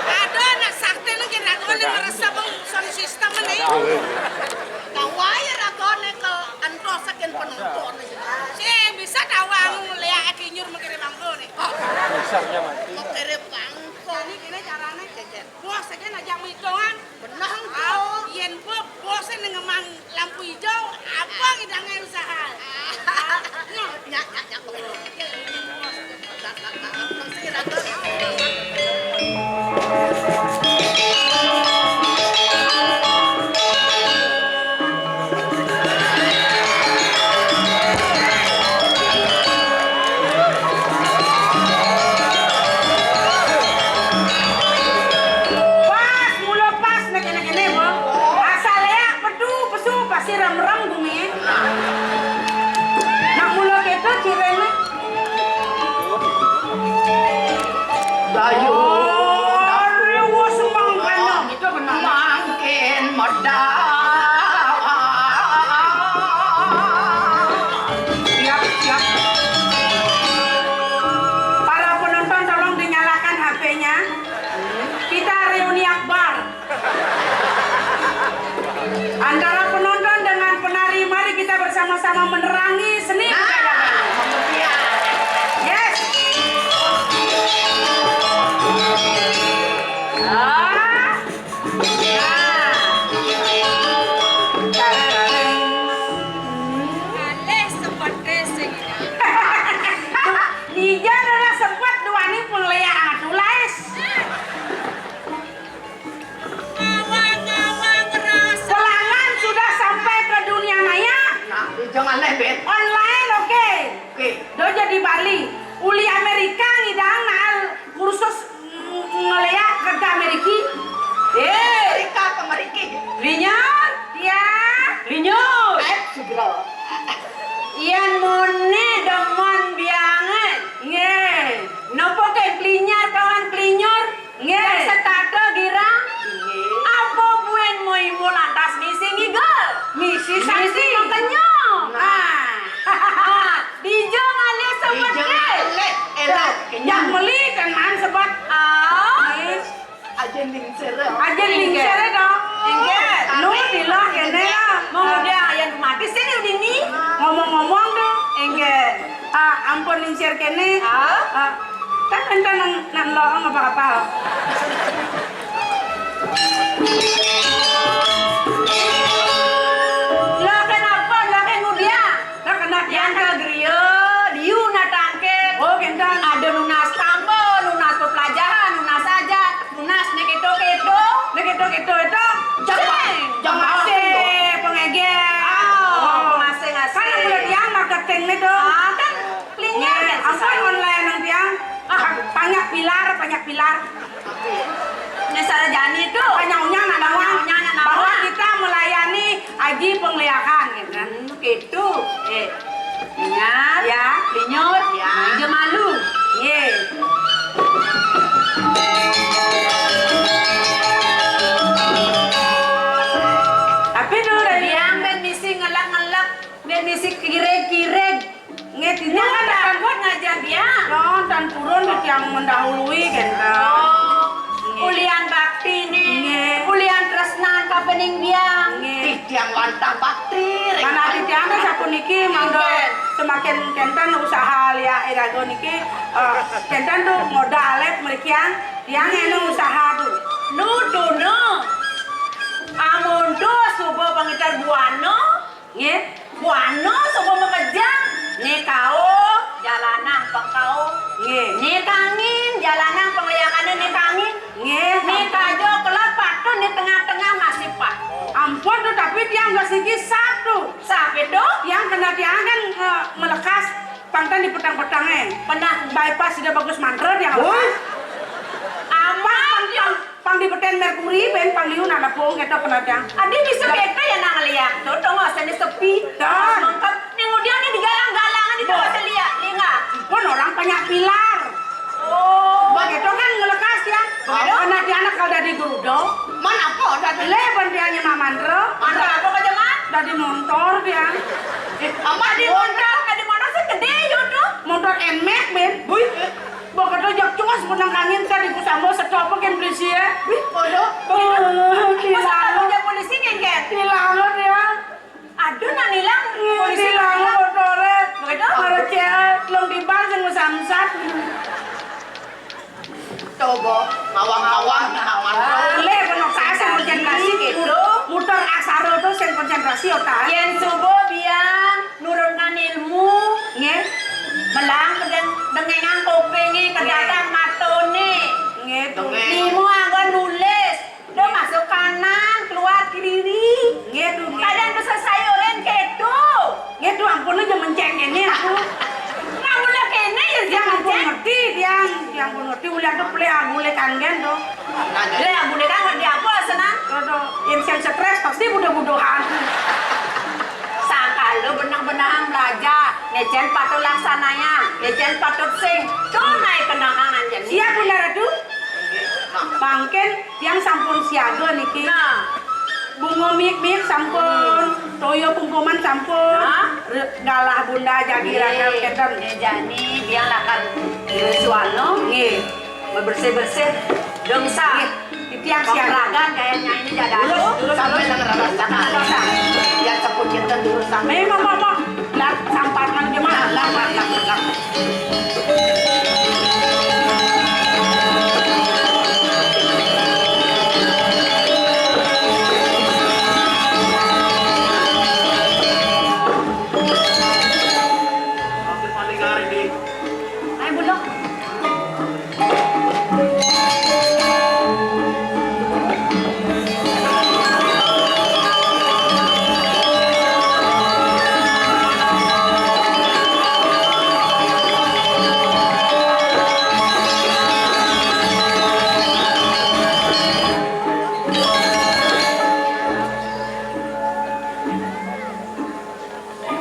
Ada anak sakti nih, kira-kira nih, merasa bang sound system nih. Tahu aja ragoe nih, kalau antos saking penonton nih. Si bisa tawang lihat kinyur mengkirim bangku nih. Oh. Misalnya mati. Mau kirim bangku. Ini gini caranya, Cecep. Bos aja ngajak hitungan. Benang, ah, tuh. Yen bos, bos sing ngemang lampu hijau, apa ngidangnya usaha? Nyak, nyak, nyak. Pas, mula pas, nek kene-kene, Bang. Asal ya, pedu, pesu, pasti rem-rem bumi. Nak mula keto cirene. Dayu. Oh, riwus mangkana. Itu benar. Mangkin medal. Siap, siap. Para penonton, tolong dinyalakan H P-nya. Kita reuni akbar. Antara penonton dengan penari, mari kita bersama-sama menerangi seni budaya Bali. Yes. Ah. Nah. Alih seperti sing. Dija adalah sempat duani pun leak atu, Lais. Ngawang-ngawang rasa. Pelanggan sudah sampai ke dunia maya. Nah, jangan lebet. Online, oke. Oke. Do jadi Bali. Uli Amerika ngidang nal kursus ng-, ngeleak ke Ameriki. Eh, Amerika ke Ameriki. Linyur, ya. Linyur. Eh, segera. Ian mone demon biangan. Nge. Nopo ke kelinyar kawan kelinyur? Nggih. Setata girang. Nggih. Apa buen moimo lantas misi ngigel? Misi sakti. Misi makenyong. Ah. Ah, dija ngalih sebet. Dija ngalih. Elah, kenyang. Yang meli kan maan sebet. Ah. Nggih. Aja lingsir. Aja lingsir dong. Nggih. Lu dilah kene. Mau dia yang mati sini dini. Ngomong-ngomong dong. Nggih. Ah, ampun lingsir kene. Ah? Ah, kan enten nang, nang lorong apa-apa. Lah kenapa? Lah kan ngudiang? Lah kena yang ke geria, diu natangke. Oh, kenten. Ada nunas tambel, nunas pepelajaran, nunas aja. Nunas nek itu-itu. Nek itu-itu itu. Jangan, sing. Jangan pengasih, pengeger. Ah, oh, pengasih-ngasih. Kan yang boleh tiang marketing nih tuh. Ah, kan kelinyar kan. Ampun, susah. Online nang tiang. Ah. Banyak pilar, banyak pilar. Ini sarajani tuh. Banyak unyangan, banyak unyangan, bahwa kita melayani aji pengliakan, gitu kan. Hmm, gitu. Eh. Ingat? Ya. Linyur? Ya. Ija malu. Ye. Tapi dulu dari biang ben misi ngelak-ngelak, ben misi kireg-kireg. Nge, titiang kan tan buat ngajak biang. Tan purun tiang mendahului, kenten. Oh. Nge. Ulian bakti nih. Nge. Ulian tresnan kapening biang. Nge. Titiang wantah bakti. Mana titiang teh sapuniki, mangda semakin kenten usaha liak iraga niki, eh, kenten tuh modal alit merikian, tiang enu usaha tuh. Nu tuna. Amun tuh suba pangitar buana. Nggih. Buana suba makejang. Né kauh, jalanang pang kauh. Nggih. Né kangin, jalanang pangliakané né kangin. Nggih. Né kaja kelod patut né tengah-tengah masih patut. Ampun tuh, tapi tiang nggak sigi sap tuh. Sap itu? Tiang kena tiang kan, eh, melekas pangtan di petang-petangnya. Pernah. Bypass sudah bagus mantra tiang. Woi. Aman, pang, pang, Di beten Merkuri, ben pang liu nak napung, keto penajang. Adi bisa keto ya nang liak tu, tong asalnya sepi. Dah. Mangkap, ning udian ni digalang-galang, adi tong asal liak, linga. Pun orang banyak pilar. Oh. Begitu kan ngelekas ya. Begitu? Anak dia anak kalau dari gerudo. Mana apa dadi? Le, ben dia nyemak mandra. Mandra apa, Pak Jamal? Dadi montor dia. Eh, amat di montor, dadi montor sih gede yo tu. Montor Nmax, ben. Bui. Begitu jak cungas benang angin kan iku sambal sedo apa kan polisi ya. Wih, bodoh. Oh, iku sambal polisi kan, kan? Hilang dia. Aduh, nang hilang. Polisi hilang motore. Begitu? Mara cewek, long tiba sing samsat. Coba, ngawang-ngawang, ngawang. Le, kono kae sing konsentrasi gitu. Muter aksara tuh sing konsentrasi otak. Yen subuh biang nurunkan ilmu. Nggih. Belang kedeng-, dengengan kupinge, kedadak matone. Nggih, tuh. Limo anggon nulis. Dia masuk kanan, keluar kiri. Nggih, tuh, nggih. Kadang bisa sayurin kedo. Nggih, tuh, ampun aja menceng kene aku. Nah, mula kene ya, dia ampun ngerti, dia, dia ampun ngerti, ulian tuh pelih aku, ulian kan, kan, tuh. Lah, aku kan ngerti apa, senang? Tuh, tuh, yang sing stres pasti budoh-budohan. Sangka lu benang-benang belajar, ngecen patut laksananya, ngecen patut sing. Tuh, naik kenangan aja nih. Siap, Bunda Ratu? Mangkin Tiang sampun siaga niki. Nah. Bunga mik-mik sampun, toya pungkuman sampun. Nah. Re-, galah bunda jagi ragam keten. Nggih, jani tiang lakar ngrisuana. Nggih. Bebersih-bersih. Dongsa. Nggih. Tiang siaga. Pemeragan kayaknya ini jadi. Terus, terus sampai nang raras tanah. Terus, ah. Ya, ceput keten terus sampai. Memang, Bapak. Lah, sampat nang jemah. Lah, lah, lah, lah, lah. Ayo, Bulog.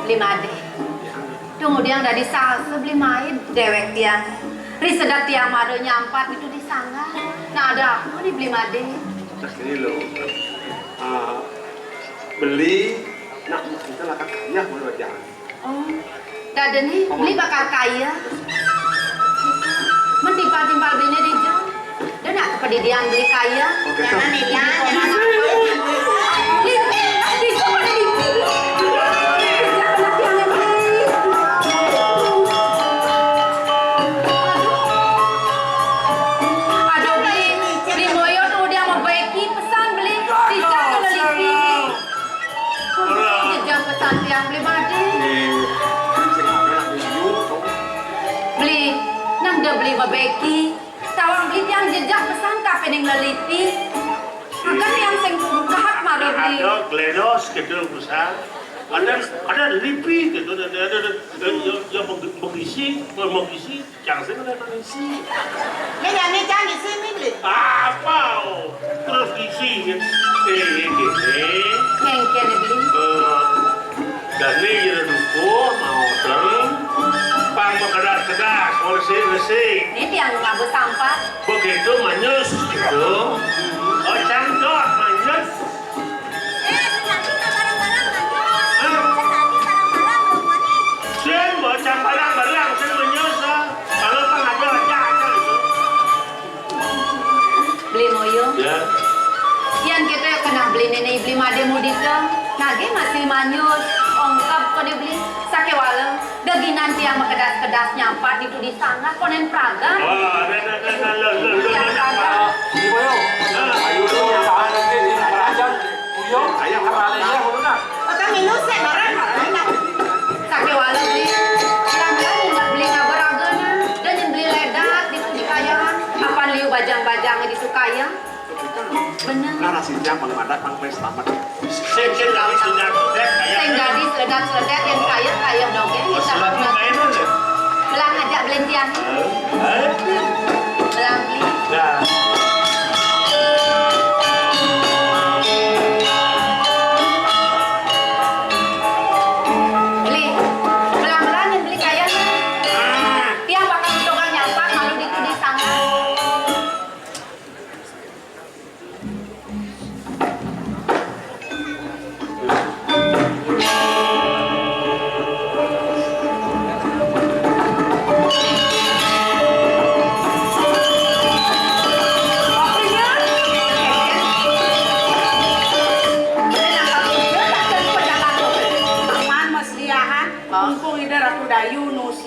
Beli Made. Dong udiang dadi salsa Beli Made, dewek tiang. Ri sedap tiang mara nyampat itu di sanggar. Nah, ada apa nih Beli Made? Nah, gini loh. Ah, Beli nak kita lakar kaya mara jalan. Oh, dadi nih Beli bakal kaya. Men timpal-timpal Beli nih rijang. Dah nak kepedidian Beli kaya. Oke, jangan nih, jangan. Beli, Beli, Beli, Beli. Aduh, Beli, Beli Moyo tuh udah mau baiki pesan Beli. Rijang kalau Lipi. Jejak pesan tiang Beli Made. Beli, nang da Beli mabeki. Tawang Beli tiang jejak pesan ka pening lelipi. Angkat tiang sing pungkat mara Beli. Ada glenos gitu pesan. Ada, ada lipi gitu. Ada, ada, ada, ada yang, yang mengisi, mengisi. Cang sing kena mengisi. Ini nyanyi cang isi nih, Beli. Apa, oh? Terus isi. Eh, eh, eh, eh. Ngengken, Beli. Eh, dan ini jadi dukuh, mau terus. Pang bekedas-kedas, resik-resik. Ini tiang ngabut sampah. Begitu manyus, gitu. Oh, cang dot, manyus. Eh, sing tadi tak barang-barang, Bang Jos. Hah? Sing tadi barang-barang, Bang Mani. Sing bocah barang-barang, sing menyusa. Kalau pang ada aja, aja itu. Beli Moyo. Ya. Yan kita kena beli nenek beli made mudita. Nage masih manyus. Ongkap kau dibeli. Sakewala. Geginan tiang makedas-kedas nyampat ditu di sanggar konen pragan. Oh, ada, ada, ada, ada, ada, ada, ada. Tiang pragan. Di boyo. Nah. Ayo, tuh, tahan nanti di kerajaan. Buyung, ayo, kerale dia, ulun, nah. Otak minus, ya, barang, barang, nah. Sakewala beli. Pelan-pelan, nggak beli ngabar-agar, nah. Dan yang beli ledat ditu di kayangan. Apan liu bajang-bajang ditu kayang. Bener. Nah, rasanya pang madak, pang pes tamat. Sing, sing, lagi sing jatuh, deh, kayak sing jadi seledat-seledat yang kaya, kaya dogeng, oh, bisa seledat bener. Kayak mana? Belang aja belintian. Eh? Eh? Belang beli. Dah.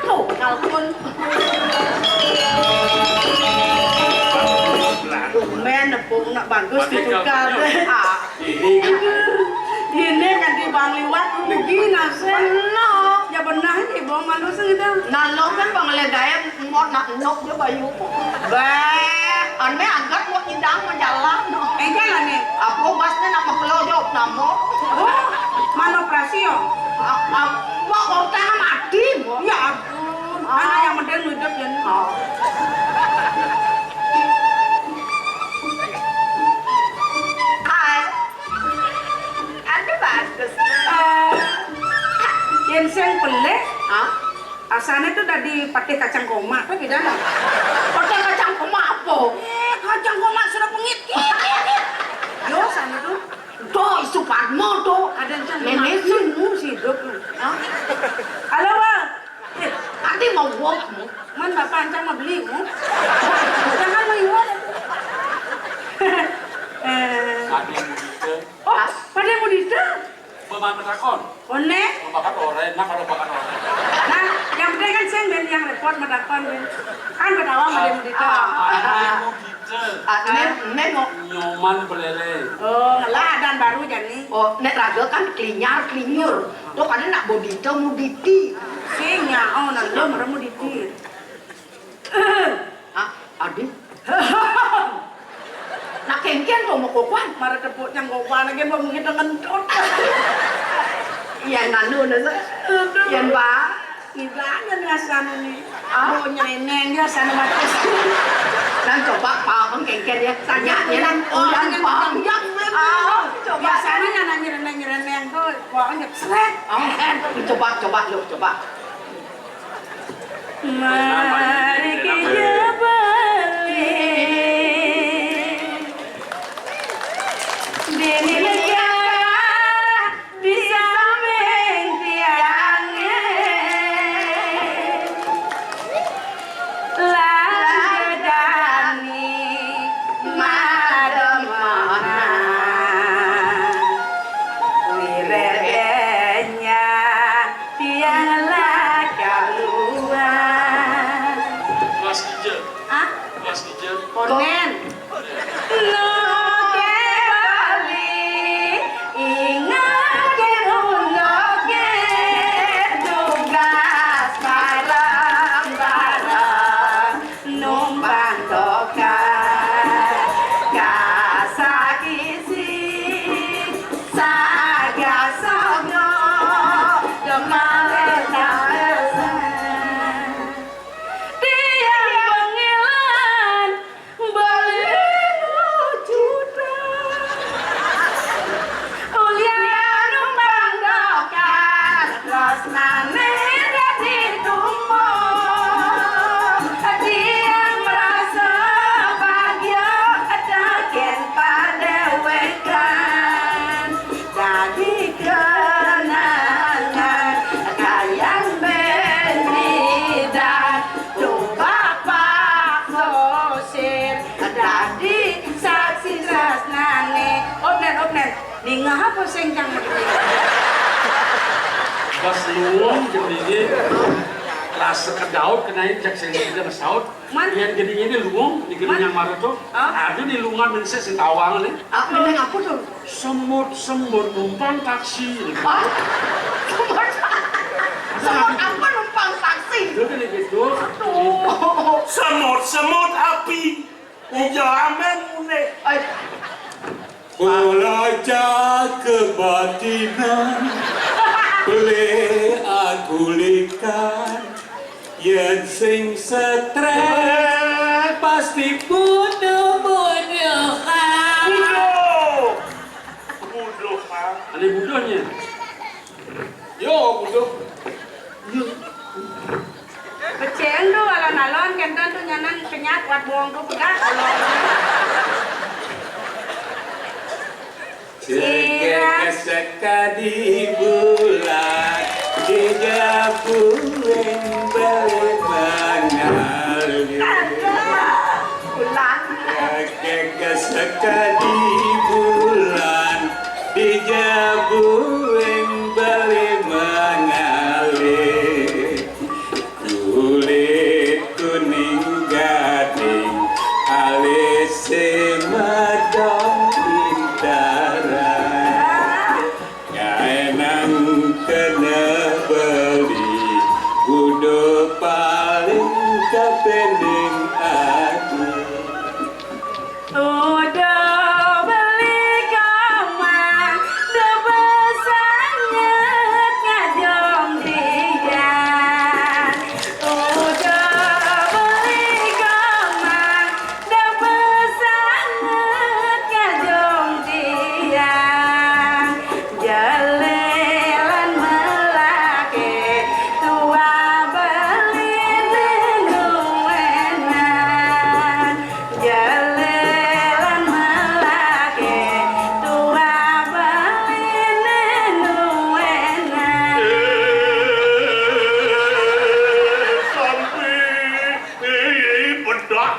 Aduh, kalkun. Tumben nepuk nak bagus ditukar. Ah. Ini kan di Bang Liwat rugi nasib. Benar. Ya benar, ibu malu sih gitu. Nah, lo kan Bang Legayan mau nak nok dia bayu. Bah. Ane angkat mau idang mau jalan. Enggak lah nih. Apa masnya nama kelo jawab nama? Oh, mana operasi ya? Ah, ah, mau orang mati, mau. Ya ampun. Ah. Mana yang penting hidup ya. Oh. Hai. Anu bagus. Eh, yang sing pelih, hah? Asalnya tuh dari patih kacang koma, apa bedanya? Patih kacang koma apa? Eh, kacang koma sudah pengit. Yo, sana tuh. Tuh, Suparno tuh. Ada yang nenek sih, nu sih, Dok. Hah? Halo, Bang. Eh, nanti mau wong. Man, Bapak ancam mau beli, mu? Jangan mau iwak. Eh. Ada yang gitu. Oh, pada mudita? Pemain matakon. One? Mabakat ora, nah kalau bakat ora. Nah, yang penting kan sing ben yang repot matakon ben. Kan betawa sama dia mudita. Ah, ah, mudita. Ah, nek, nek kok. Nyoman belele. Oh, ngelah dan baru jani. Oh, nek raga kan klinyar, klinyur. Tuh kan nak bodita, muditi. Sing ya, oh, nah, lo merem muditi. Ah, Adi. Nak kengken to mau kokoan. Mara tepuk canggokan lagi mau mungkin ngentut. Iya, nanu nasa. Iya, Pak. Ibanan rasanya nih. Ah? Mau nyereneng dia sana batas. Dan coba Pak kengken ya. Tanya dia. Uyan, Pak. Ah, coba. Biasanya nana nyereneng-nyereneng tuh, wah, nyet sret. Oh, coba, coba, lo coba. Mari kita beli. Bini lega di samping tiangnya. Lan gedani mademana. Wiredenya tiang lah kaluar. Sing jang begini. Bas luung geni, rasa kedaut kenain cak sing tidak saut. Man. Yang geni ini luung di geni Man. Yang baru tuh. Ah? Ada di lungan mense sing tawang nih. Ah, meneng apa tuh? Semut-semut numpang taksi. Ah? Semut, semut apa numpang taksi? Itu kan gitu. Aduh. Semut-semut api. Iya, amin, nih. Ay. Kula jaga batinan, beli agulikan, yen sing stres pasti butuh-butuhan. Butuh. Butuh, Pak. Ada butuhnya. Yo, butuh. Beceng tu alon-alon, kenten tu nyanan kenyat, wat bongko pegat. Sehingga sekali bulan di jabuin balik mengalir. Bulan. Sehingga sekali bulan di jabuin balik mengalir. Kulit kuning gading, alis madong bintara. Ngaenang kena beli, kudu paling kepening ati. Udah beli kamar, udah besanget ngajong dia. Udah beli kamar, udah besanget ngajong dia. Jalelan melake tua beli nuenan. Jalelan melake tua beli nuenan. Sampai pedak.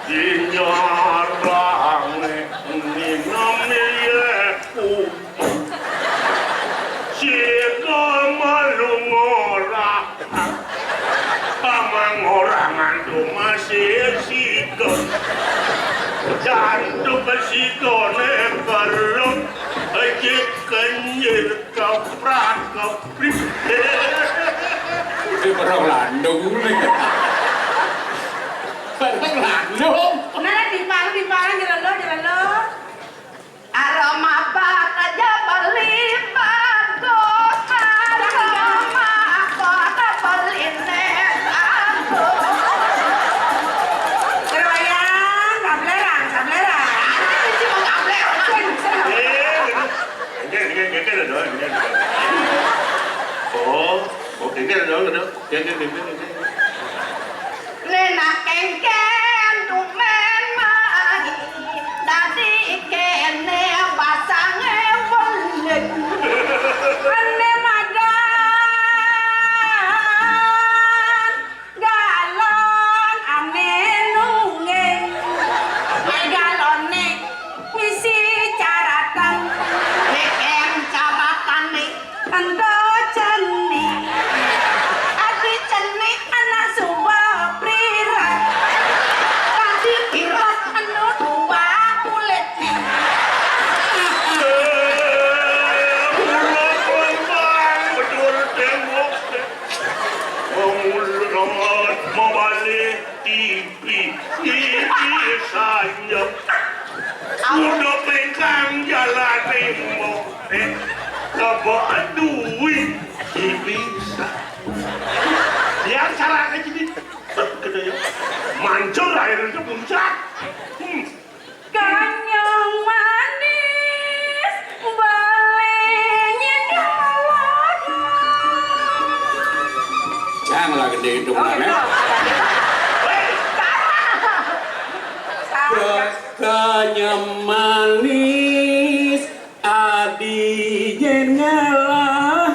Dinyarang ninem ye. Sida malu ngorah. Pamang ngorah ngantu masih sida. Jantu sida ne kerep ejit kenyir keprak keprik. Ini barang landung nih. Barang landung. Nah, timpal, timpal, jalan lo, jalan lo. Aroma apa aja beli bagus, aroma apa aja beli nek bagus. Keroyang, kableran, kableran. Ini cuma kableran. Eh, ini, ini, ini, ini, ini, ini. Oh, oh, ini ada, ada. Ini, ini, ini, ini. Nenak kengken tumen mai, dadi kene basange weling. Ane madan galon ane nungging. Nek galone misi caratan. Nek en caratane ento ceni. Adi ceni anak suba prirat. Tadi pirat anu dua kulitne. Betul tembok. Mengulot, membalik, Ibi, ibi sayang. Udah pengkang jalan rimbo. Eh, kaba aduh, ibi. Biar cara aja nih. Kena ya. Mancur air itu puncak. Hmm. Kanyang manis, balenyé dawa. Jang lah gedé hitungannya. Ke-, kanyang manis, adi yén ngalah.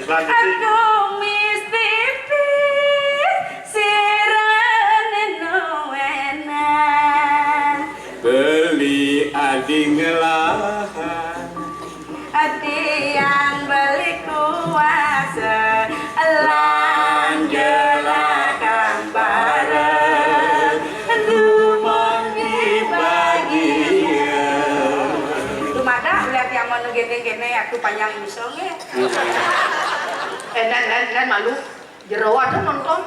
Aduh, mis tipis, sirene nuenan. Beli adi Panjang iso nggih. Hmm. Eh, Nen, Nen, Nen, malu. Jero ada nonton.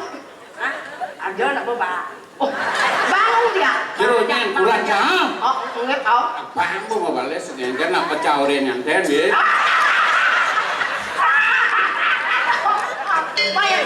Hah? Ada nak bebak. Oh, bangun dia. Jero nyen kurang cah. Oh, nggih, oh. Abang mau bales, nyen kan nak pecah orang nyanten, nggih. Bayang.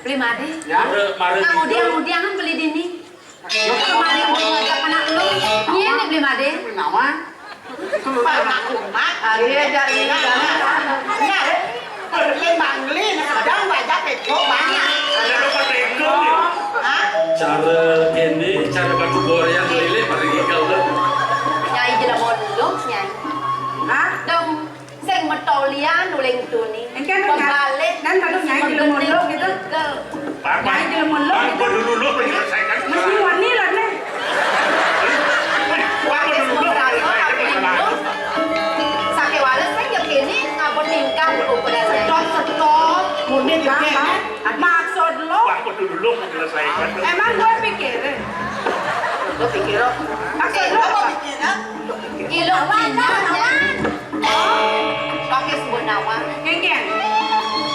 Beli Made. Ya. Mare, mare. Nah, gitu. Udiang-udiangan beli dini. Kemarin gua ngajak anak lu. Iya nih, Beli Made. Nawan? Anak umat. Ah, iya, iya, iya. Nah, beli Bangli, nah, kadang gua ajak Peko banyak. Ada dapat Peko, ya? Hah? Cara ini, cara batu bor yang keliling, paling gaul. Nyai jelema dulu, Nyai. Hah? Dong. Sing metolian uling tuni. Engke, Nyai. Pembalik. Dan kalau Nyai jelema dulu gitu. Nyai jelema dulu gitu. Dulu lo menyelesaikan. Mesti wani lah, nih. Wani dulu lo menyelesaikan masalah. Sake wales sing ya kene ngapa tingkah upada saya. Stop, stop. Muni dikene. Maksud lo? Wah, dulu lo menyelesaikan. Emang gue pikirin. Gue pikir lo. Maksud lo apa? Ilok Nyai. Pakai sebuah nama. Kengkeng.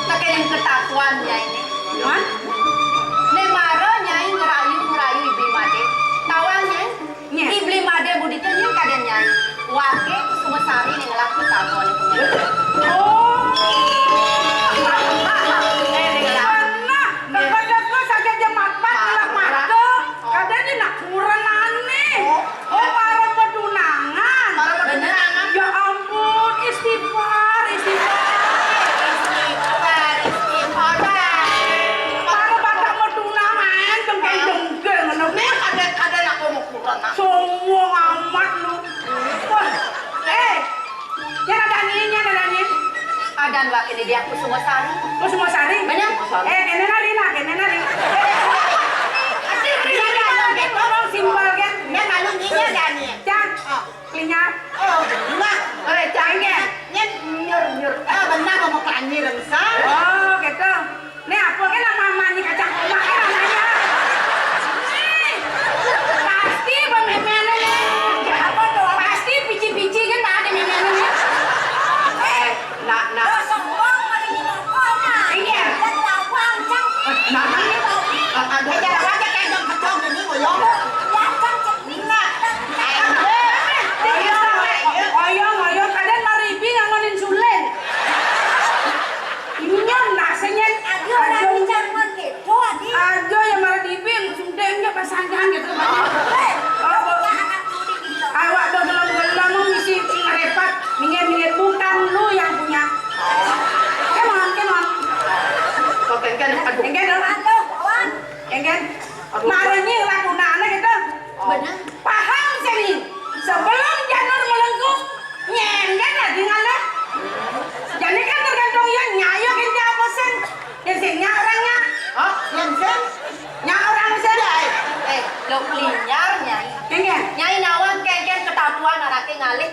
Tekening ketatuan Nyai ini. Hah? Nek mara Nyai ngerayu, ngerayu Ibli Made. Tawang Nyai. Nyai. Ibli Made budite Nyai kaden Nyai. Wake Kusuma Sari ning ngelah ketatuan itu. Oh. Nah, teko-teko sakit jemat pat ngelah mata. Kadene nak kurenane. Oh, para petunangan. Para petunangan. Ya ampun, istighfar, istighfar. Istighfar, istighfar. Para pada petunangan, dengkeng-dengkeng, ngono. Nek ada, ada nak mau kurang, nak. Sombong amat lu. Wah, eh, nyana Dani, nyana Dani. Adan wa kene dia Kusuma Sari. Kusuma Sari? Bener? Eh, kene nari, nah, kene nari. Iya, iya, iya, iya. Simpel, kan? Nek malu nyinya Dani. Cang. Oh. Klinyap. Oh, benah. Eh, Cang, ya? Nyen nyur, nyur. Ah, benah mau klanyi rengsa. Oh, gitu. Nih, apa kan nama mamanya kacang omak kan namanya? Nih, pasti pememene nih. Apa tuh? Pasti pici-pici kan tak ada memene nih. Eh, nak, nak. Oh, sombong, malah ini rokok, nah. Iya. Dan lawang, Cang. Nah, nah. Ada aja kayak dong pecong ini, boyong. Ya, Cang, Cang. Nah. Ayo, ayo, ayo, kadang maribi ngangonin sulen. Inyon, nah, senyen. Aduh, orang bicara gitu, Adi. Aduh, yang marah dibi, yang sundengnya pasangan gitu. Eh, apa? Anak muda gitu. Awak do gelem-gelem mesti ngerepat, minggir-minggir, bukan lu yang punya. Come on, come on. Oke, kan, aduh. Enggak dong. Aduh, awan. Enggak. Aduh. Marahnya ngelakuin anak gitu. Oh. Bener. Paham, Seni? Sebelum janur melengkung,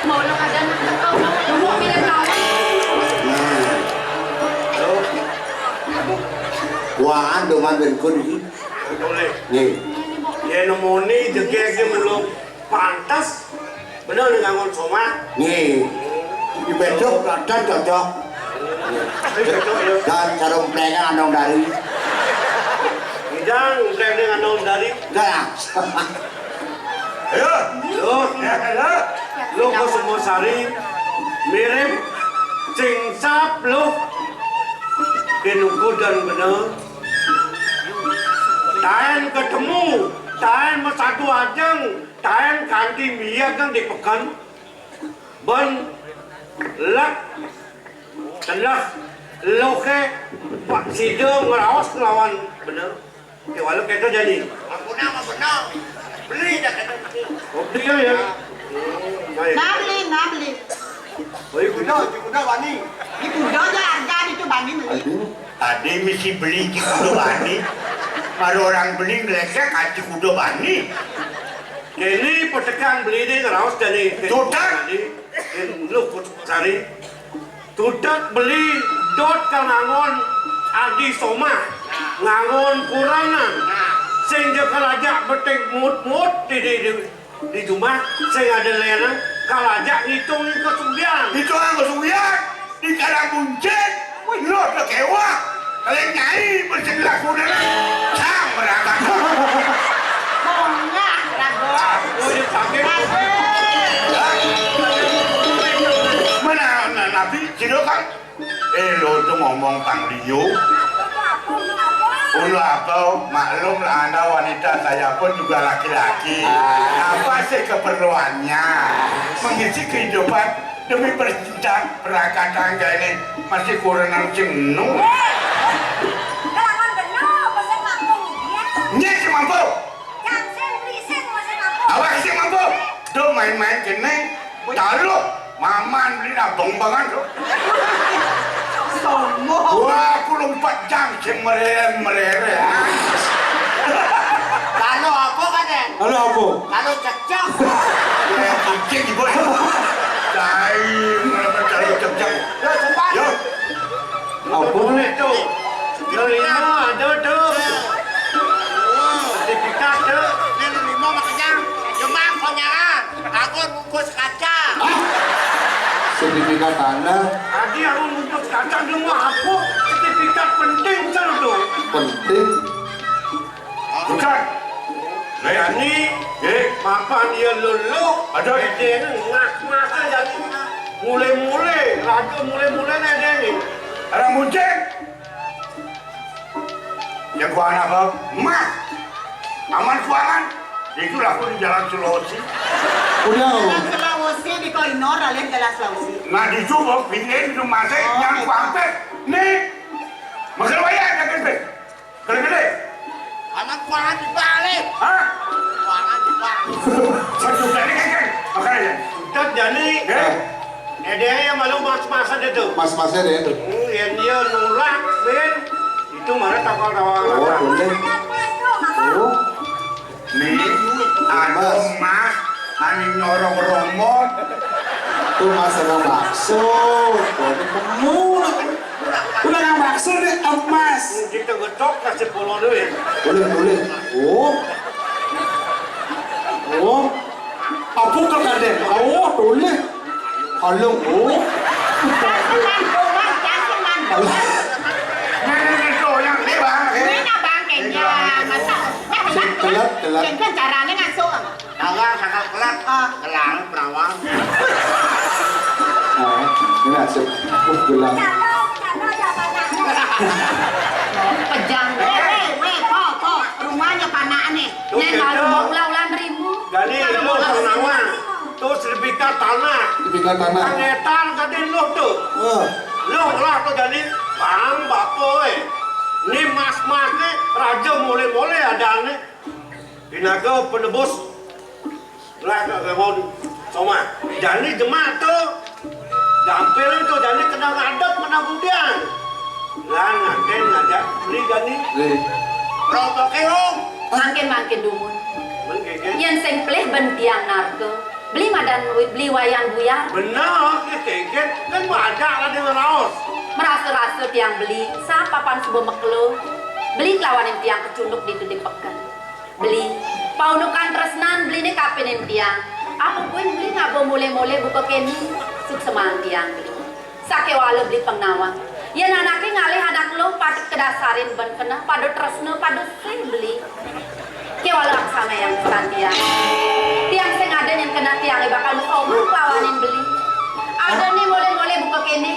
Mau lo kada nak tahu, mau lo milih lawan. Nah. Wah, doman ben kun iki. Boleh. Nih. Ya nemoni jegek dia belum pantas. Bener nih ngangon somah. Nih. Di bedok ada cocok. Ini cocok ya. Dan sarung plengan andong dari. Idang plengan andong dari. Enggak lah. Ayo. Lo, lo ke Sumosari mirip Sing sap luh, kén ukudan bener. Taén ketemu, taén masadu ajeng, taén kanti miyagang di peken. Bén lek telah luhé Pak sida ngraos nglawan bener. Kéwala kéto jani. Ampun, mah bener. Beli dah kata. Oh, beli ya, ya. Baik. Nah, beli, nah, beli. Oh, iya, kuda, kuda bani. Di kuda aja harga itu bani beli. Aduh. Tadi misi beli di kuda bani. Baru orang beli ngelesek aja kuda bani. Ini petekan beli deh ngeraos dari Tutak. Tadi. Lu kutuk sari. Tudak beli dot ka ngangon adi somah, ngangon kuranan. Sing ja kalajak beting mut-mut di, di, di, di jumah, sing ada lenang, kalajak ngitung kesugihan. Ngitung kesugihan, di karang buncit, lo udah kewah. Kalau nyai bersebelah kuda, sang berangkat. Bongah, ragu. Aku udah sakit. Mana, mana, nabi, sido kan? Eh, lo tuh ngomong pang liu. Ulu apa, maklum lah Anda wanita, saya pun juga laki-laki. Apa sih keperluannya? Mengisi kehidupan demi berjenjang perangkat tangga ini masih kurang sing enu. Kelawan bener, apa sih mampu nih dia? Nyai sing mampu. Jang sing beli sing masih mampu. Awak sing mampu. Tuh main-main kene. Taruh, maman beli abang banget tuh. Sombong. Dua puluh empat jam sing merem merere. Lalu apa kan ya? Lalu apa? Lalu cekcok. Ya, cicing ibu. Cai, merem taruh cekcok. Yo, cepat. Yo. Apa nih tuh? Nerima ada tuh. Sertifikat tuh. Ini nerima makanya jemang konyaran. Aku bungkus kaca. Sertifikat tanah. Tadi aku bungkus kaca, dia mau aku sertifikat penting tuh. Penting. Bukan. Jani, eh, mapan dia lulu. Ada. Dia ngas-ngas jadi mulai-mulai, raja mulai-mulai nih dia nih. Orang Muncen. Yang kuangan apa? Emas. Aman kuangan. Itulah aku di Jalan Sulawesi. Udah. Jalan Sulawesi di Koinor, alias Jalan Sulawesi. Nah, di situ, pindahin rumah saya yang kuampet. Nih. Makan wayang, jangan pet. Gede-gede. Anak kuangan dibalik. Hah? Kuangan dibalik. Satu kali kan, kan? Makanya. Udah jadi. Eh? Edere malu mas-masan itu. Mas-masan ya itu. Hmm, yang dia nulak, Ben. Itu mana tawar-tawar. Oh, boleh. Oh. Nih, ada mas, ani nyorong romot. Tuh mas ada bakso. Boleh kamu. Udah nang bakso nih emas. Kita getok kasih pulau duit. Boleh, boleh. Oh. Oh. Apa tuh kadek? Oh, boleh. Halo, oh. Halo. Nah, nah, nah, tuh, yang ini, Bang. Ini nah, Bang, kayaknya. Masa? Nah, kelat, kelat. Kayaknya caranya ngasuh. Kagak, kagak kelat. Ah. Gelang, berawang. Nah, ini hasil. Uh, gelang. Pejang. Weh, weh, weh, po, po. Rumahnya panaan nih. Tuh, Nen gitu. Baru mau ulah-ulah nerimu. Jadi, baru lu mau ulah sama. Tuh, sertifikat tanah. Sertifikat tanah. Kan etar tadi lu tuh. Wah. Lu lah tuh jadi bang, bapak, eh. Ini mas-mas nih, raja mulai-mulai ada nih. Binaga penebus. Lah, nak ngomong somah. Jani jemak tu. Dampil tu jani kena ngadep, kena budian. Lah, nanti ngajak beli jani. Beli. Rotok eh, Om. Mangkin, mangkin dumun. Mangkin, kan? Yen sing pelih ben tiang narka. Beli madan beli wayan buyar. Bener, ya, kengket. Kan ada lah dia raos. Merasa-rasa tiang beli, sapapan suba mekelo. Beli kelawanin tiang kecunduk di dudi peken. Beli, paundukan tresnan beliné kapinin tiang. Apa kuwi beli ngaba mule-mule buka keni? Sukseman tiang beli. Sakéwala beli pengnawan. Yén anaké ngalih anak luh patut kedasarin ben keneh pada tresna, pada sih beli. Kéwala aksana yang pesan tiang. Tiang sing ada yén keneh tiangé bakal masomer kelawanin beli. Ada nih mule-mule buka keni.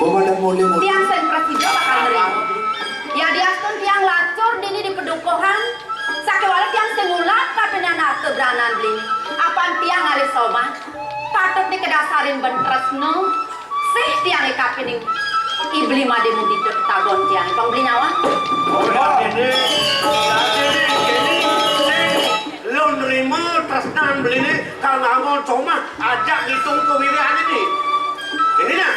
Tiang sing prasida bakal nrima. Yadiastun tiang lacur dini di padukuhan, sakéwala tiang sing ngulap kapining harta branan beliné. Apan tiang ngalih somah, patut dikadasarin bén tresna, sih tiangé kapining I Beli Madé Mudita tetagon tiangé, Pang Beli Nyawang. Udah ini, jadi ini, ini, lu nrima tresnan beliné, kal nganggon somah, ajak ngitung kewiryané nih. Ini nah.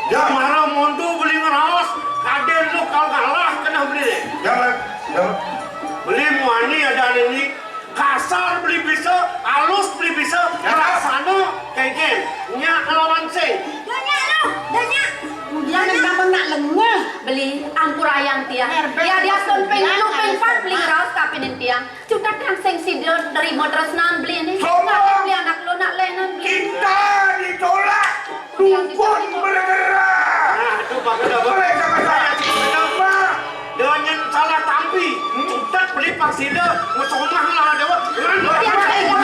Ya, mara monto beli ngraos, kadén lu kal ngalah keneh beli né. Ya, Mat. Ya, Mat. Beli muani adané né, kasar beli bisa, alus beli bisa, ya, laksana kéngkén. Nyak nglawan sing. Dah nyak lu, dah nyak. Kemudian yang kamu nak lengeh. Beli, ampurayang tiang. Yadiastun ping telu ping pat beli ngraos kapining tiang. Cutet yang sing sida nrima tresnan beli né. Sombong. Beli anak lu nak lénan beli. Cinta ditolak, dukun bergerak. Nah, itu bagus dah, Bang. Boleh sama saya. Kenapa? Dengan yang salah tampi, cutet beli pak sida, ngesomah lah, Dewa. Tiang tega.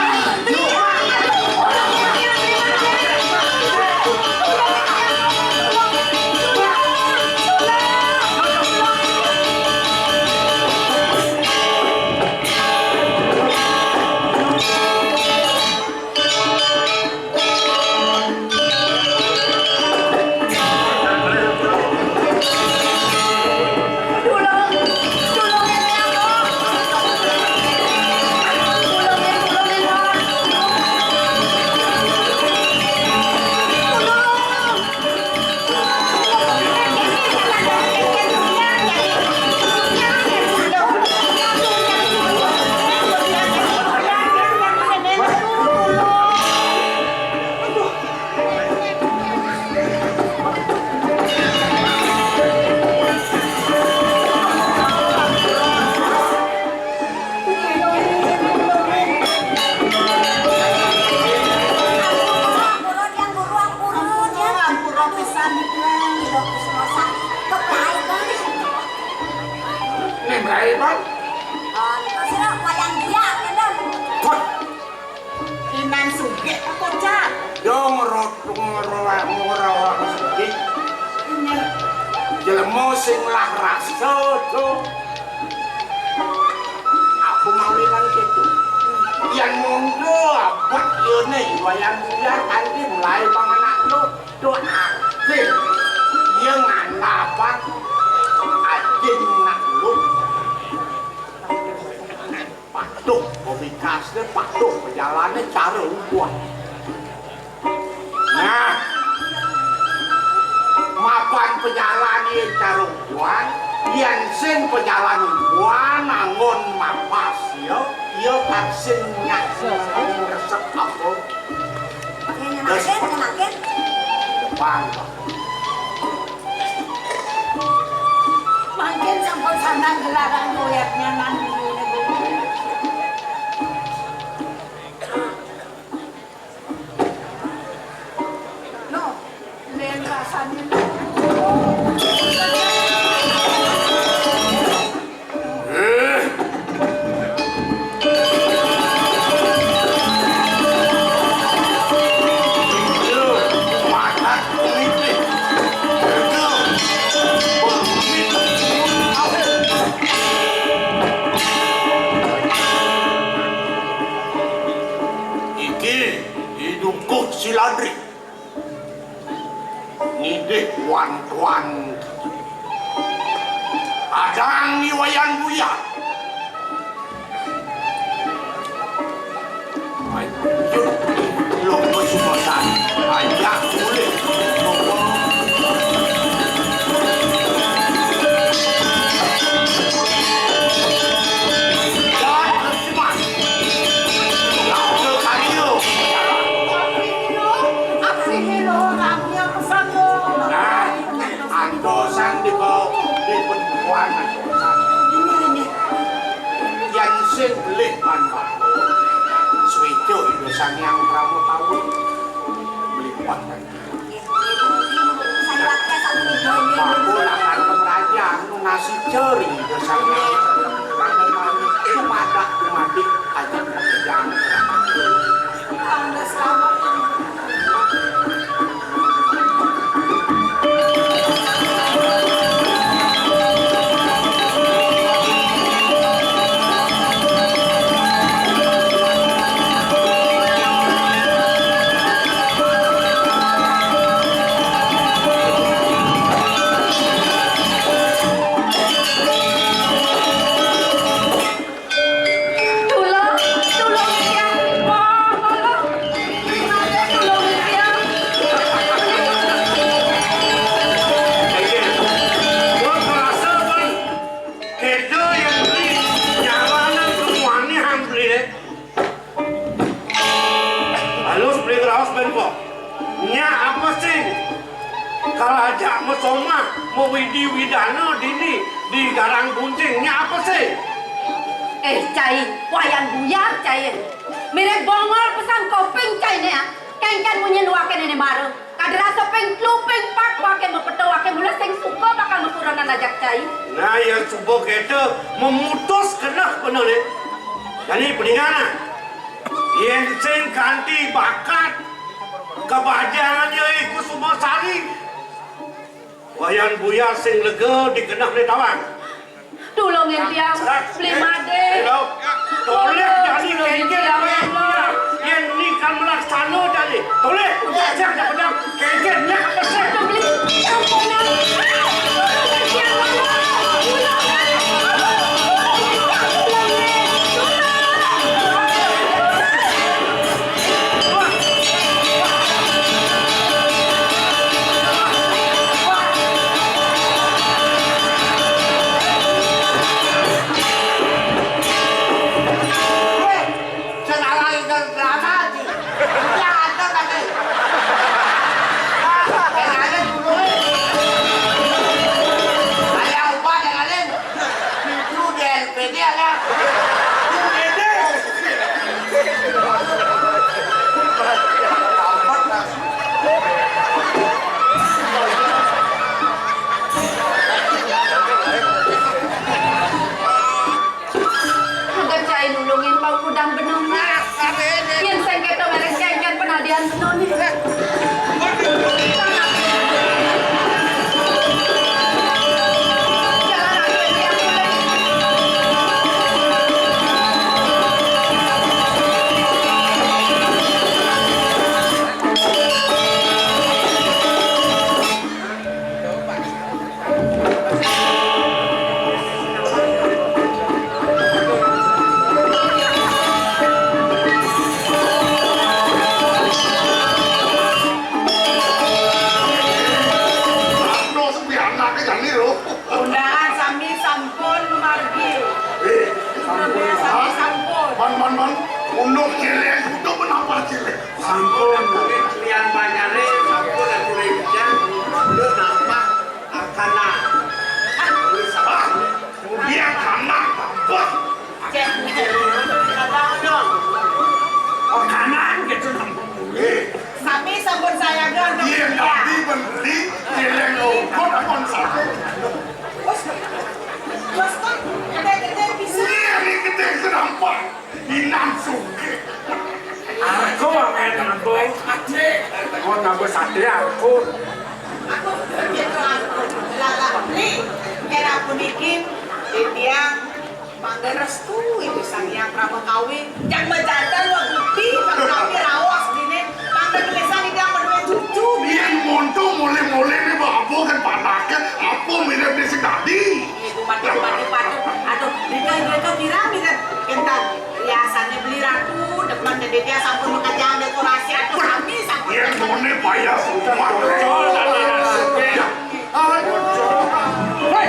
Ning lae, Bang. Ah, niku sira wayang dia, kenten. Wah. Inan sugih apa, Cak? Yo, ngerot-, ngero-, ngrawak sugih. Ini jelema sing lah rasa, Cuk. Aku mau bilang gitu. Yang monggo abot yo nih, wayang dia kanthi mulai bang anak lu. Doaké yang ngandapang ajin nak lu. Patuh, komikasné patuh, pejalané cara ubah. Nah, mapan pejalané cara ubah, yén sing pejalan ubah, anggon mapas, ya, ya, kan sing nyak resep apa. Nyenakin, nyenakin. Depan. Mangkin sampun sandang gelaran goyaknya nang guru niku. Loh, nen rasanya. Iki didungkuh si Ladri. Ngidih wan-wan. Kadang ni Wayan Buya. Lanjut. Lho, wis bosan. Ajak mulih. Dan terus, Mas. Langsung kali lu. Nah, antosan dibawa di perempuan antosan. Ini, ini. Yang sing beli pan, Pak. Swéca Ida Sang Hyang Prabu Kawi. Beli pan. Nggih, nggih, Bu. Nggih, Bu. Saya pakai satu minggu ini. Pak, Bu, lakan pengrajian, nasi ceri, Ida Sang Hyang Prabu Kawi. Sumadak, sumadik, aja kejang. Tangga selamat. Ajak masomah, mawidi-widana dini di garang bunting. Nya apa sih? Eh, cai, Wayan Buyar, cai. Mirib bongol pesan koping, cai, né, ah. Kénkén munyin waké né mara. Kada rasa ping telu, ping pat waké mapeta, waké mula sing suka bakal makurenan ajak cai. Nah, ya suba kéto memutus keneh bener, né. Jani peningan, ah. Yén sing kanti bakat, kabajangan ya iku Sumasari. Wayan Buyar sing lega dikenehné tawang. Tulungin tiang, Beli Madé. Tolih jani kénkén, ya Allah. Yén né kan malaksana jani. Tolih, siap dah pedang. Kénkén, nyak apa sih? Beli, ampunan. Tulungin tiang, Allah. Tulungin. Tulungin. Anggon cai nulungin pang kudang benungné. Yén sing kéto méré kénkén panadian benungné. Undangan sami sampun mamargi. Eh, sampun. Sami sampun. Man, man, man. Unduk céléng, unduk menapa céléng? Sampun, mungkin kalian banyaré, sampun aku rejang, udah nampak, ah, kanan. Ah, dia kanan, tambah. Cek, abang dong. Oh, kanan gitu, tambah. Eh. Sami sampun sayaga untuk dia. Tadi beli, céléng luput, apa satu? Bos, bos, kok gedé-gedé bisa. Iya, ini gedé kenapa? Inang sugih. Aku akan ngambil saté. Mau ngambil saté aku. Aku gitu aku. Lala beli. Era puniki, titiang mangga restu Ibu Sang Hyang Rama Kawi. Yang majantan wa gusti, mangga raos dini. Mangga tulisan titiang madué cucu. Yén monto mulih-mulih né babo kan panaké. Apa mirip di sing tadi? Iku mati, mati, mati. Aduh, Rika, Rika, kira, kira. Kénten, riasané beli ratu, demen dadi dia sampun makejang dekorasi, aduh, sami sampun. Yén moné payah sumpah. Aduh. Hei.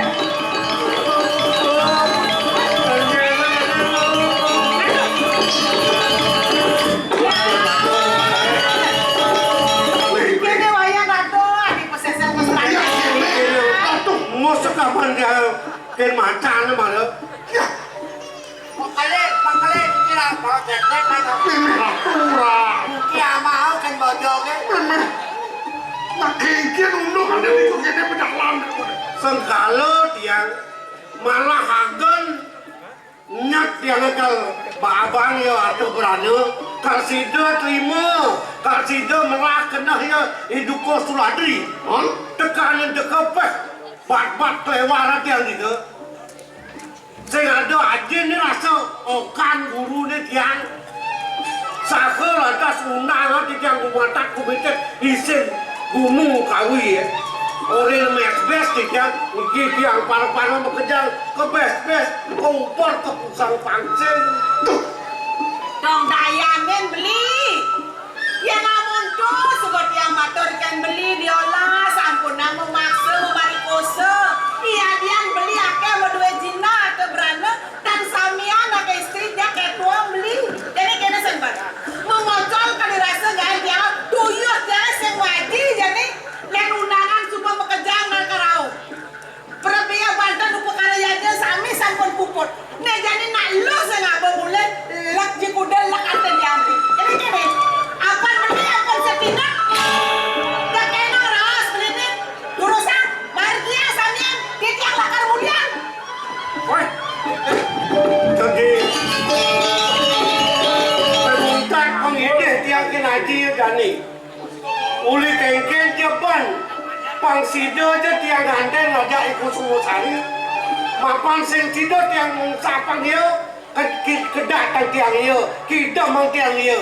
Kéné wayah ratu, adi pesésé. Iya, kéné. Aduh, mosok kapan dia kén macan malah. Ya. Pengkelit, pengkelit, kira kalau cetek kan. Mimih aturang. Mugi amau kan bojoke. Mimih. Nak kénkén unduk ada di kéné pedalan. Sengkala tiang malah anggon nyat tiang kal babang ya atuh berana kal sida terima, kal sida melah keneh ya iduko suladri. Hah? Tekanan deka peh bat-bat kelewar tiang dika. Sing ada ajiné rasa okan guruné tiang. Saha lantas undang titiang gumatak gumitik isin gumu kawi, ya. Orahina mésbés titiang, niki tiang para-para makejang ka bés-bés, ka uper ka pusang pangsing. Duh. Dong dayanin beli. Yén amonto suba tiang matur kén beli diolah, sampunang mamaksa, mamarikosa. Iya, tiang beli akéh madué jinah, akéh brana, tan samian akéh istri tiang kéto beli. Jani kéné sing bar. Mamocol kadi rasa gaé tiang, tuyuh tiang sing waji jani. Yén undangan suba Pang sida ja tiang nganten ngajak Ibu Sumosari. Mapan sing sida tiang ngucapang iya, ke-, ke-, kedatang tiang iya, kidemang tiang iya.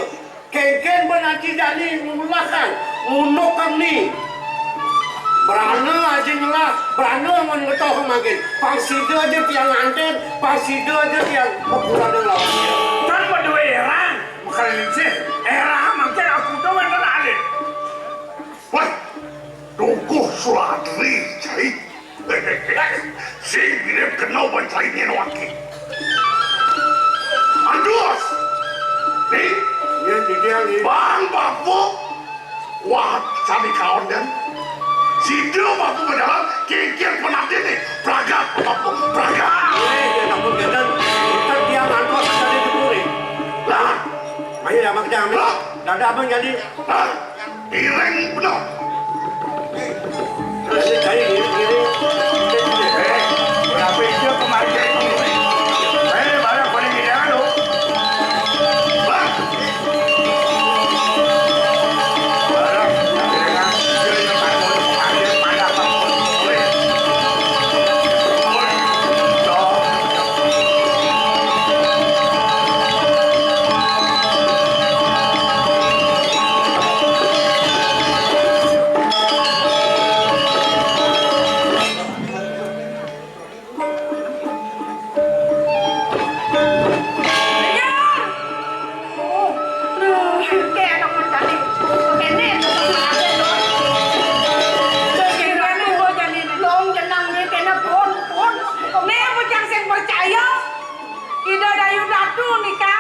Kengken ben aji jani ngulahang, ngunukang ni. Brana aji ngelah, brana ngan ngetoh mangkin. Pang sida ja tiang nganten, pang sida ja tiang makurang lawan iya. Tan badua erang, makalinsir. Erang mangkin aku tuh wénten alit. Wah, dukuh Suladri, cai. Sing mirip kena ban cai nyen waki. Andus. Nih. Iya, iya, iya. Bang, Bapu. Wah, sami kaon dan. Sida Bapu berjalan, kikir penati nih. Pragat, Bapu, pragat. Iya, iya, takut gagal. Ntar dia ngantos jadi dipuri. Lah. Ayo, ya, Mak Jami. Lah. Dada abang jadi. Lah. Ireng bener. Terus saya cari diri, diri. Eh, berapa itu kemarin saya ngomong? Eh, barang paling ideal lo. Bang. Barang, dia dengan, dia dengan pakai, pakai, pakai, pakai. Ida Dayu Datu nika,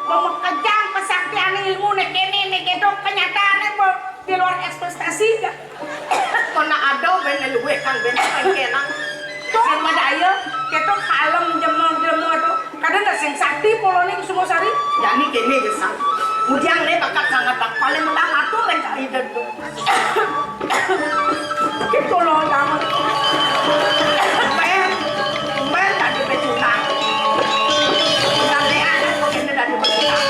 ba makejang kesaktian ilmu né kéné né kéto, kenyataanné ba di luar ekspektasi. Mana ada bén luwih kang bén kéné. Sing madaya, kéto kalem jemeng-jemeng to. Kadén da sing sakti poloni Kusumasari. Jani kéné gesang. Mudiang né bakat sangat paling menang atur bén Ida to. Kéto lo tamat. Bén, bén tadi becunang. Sampai anak kéné tadi becunang.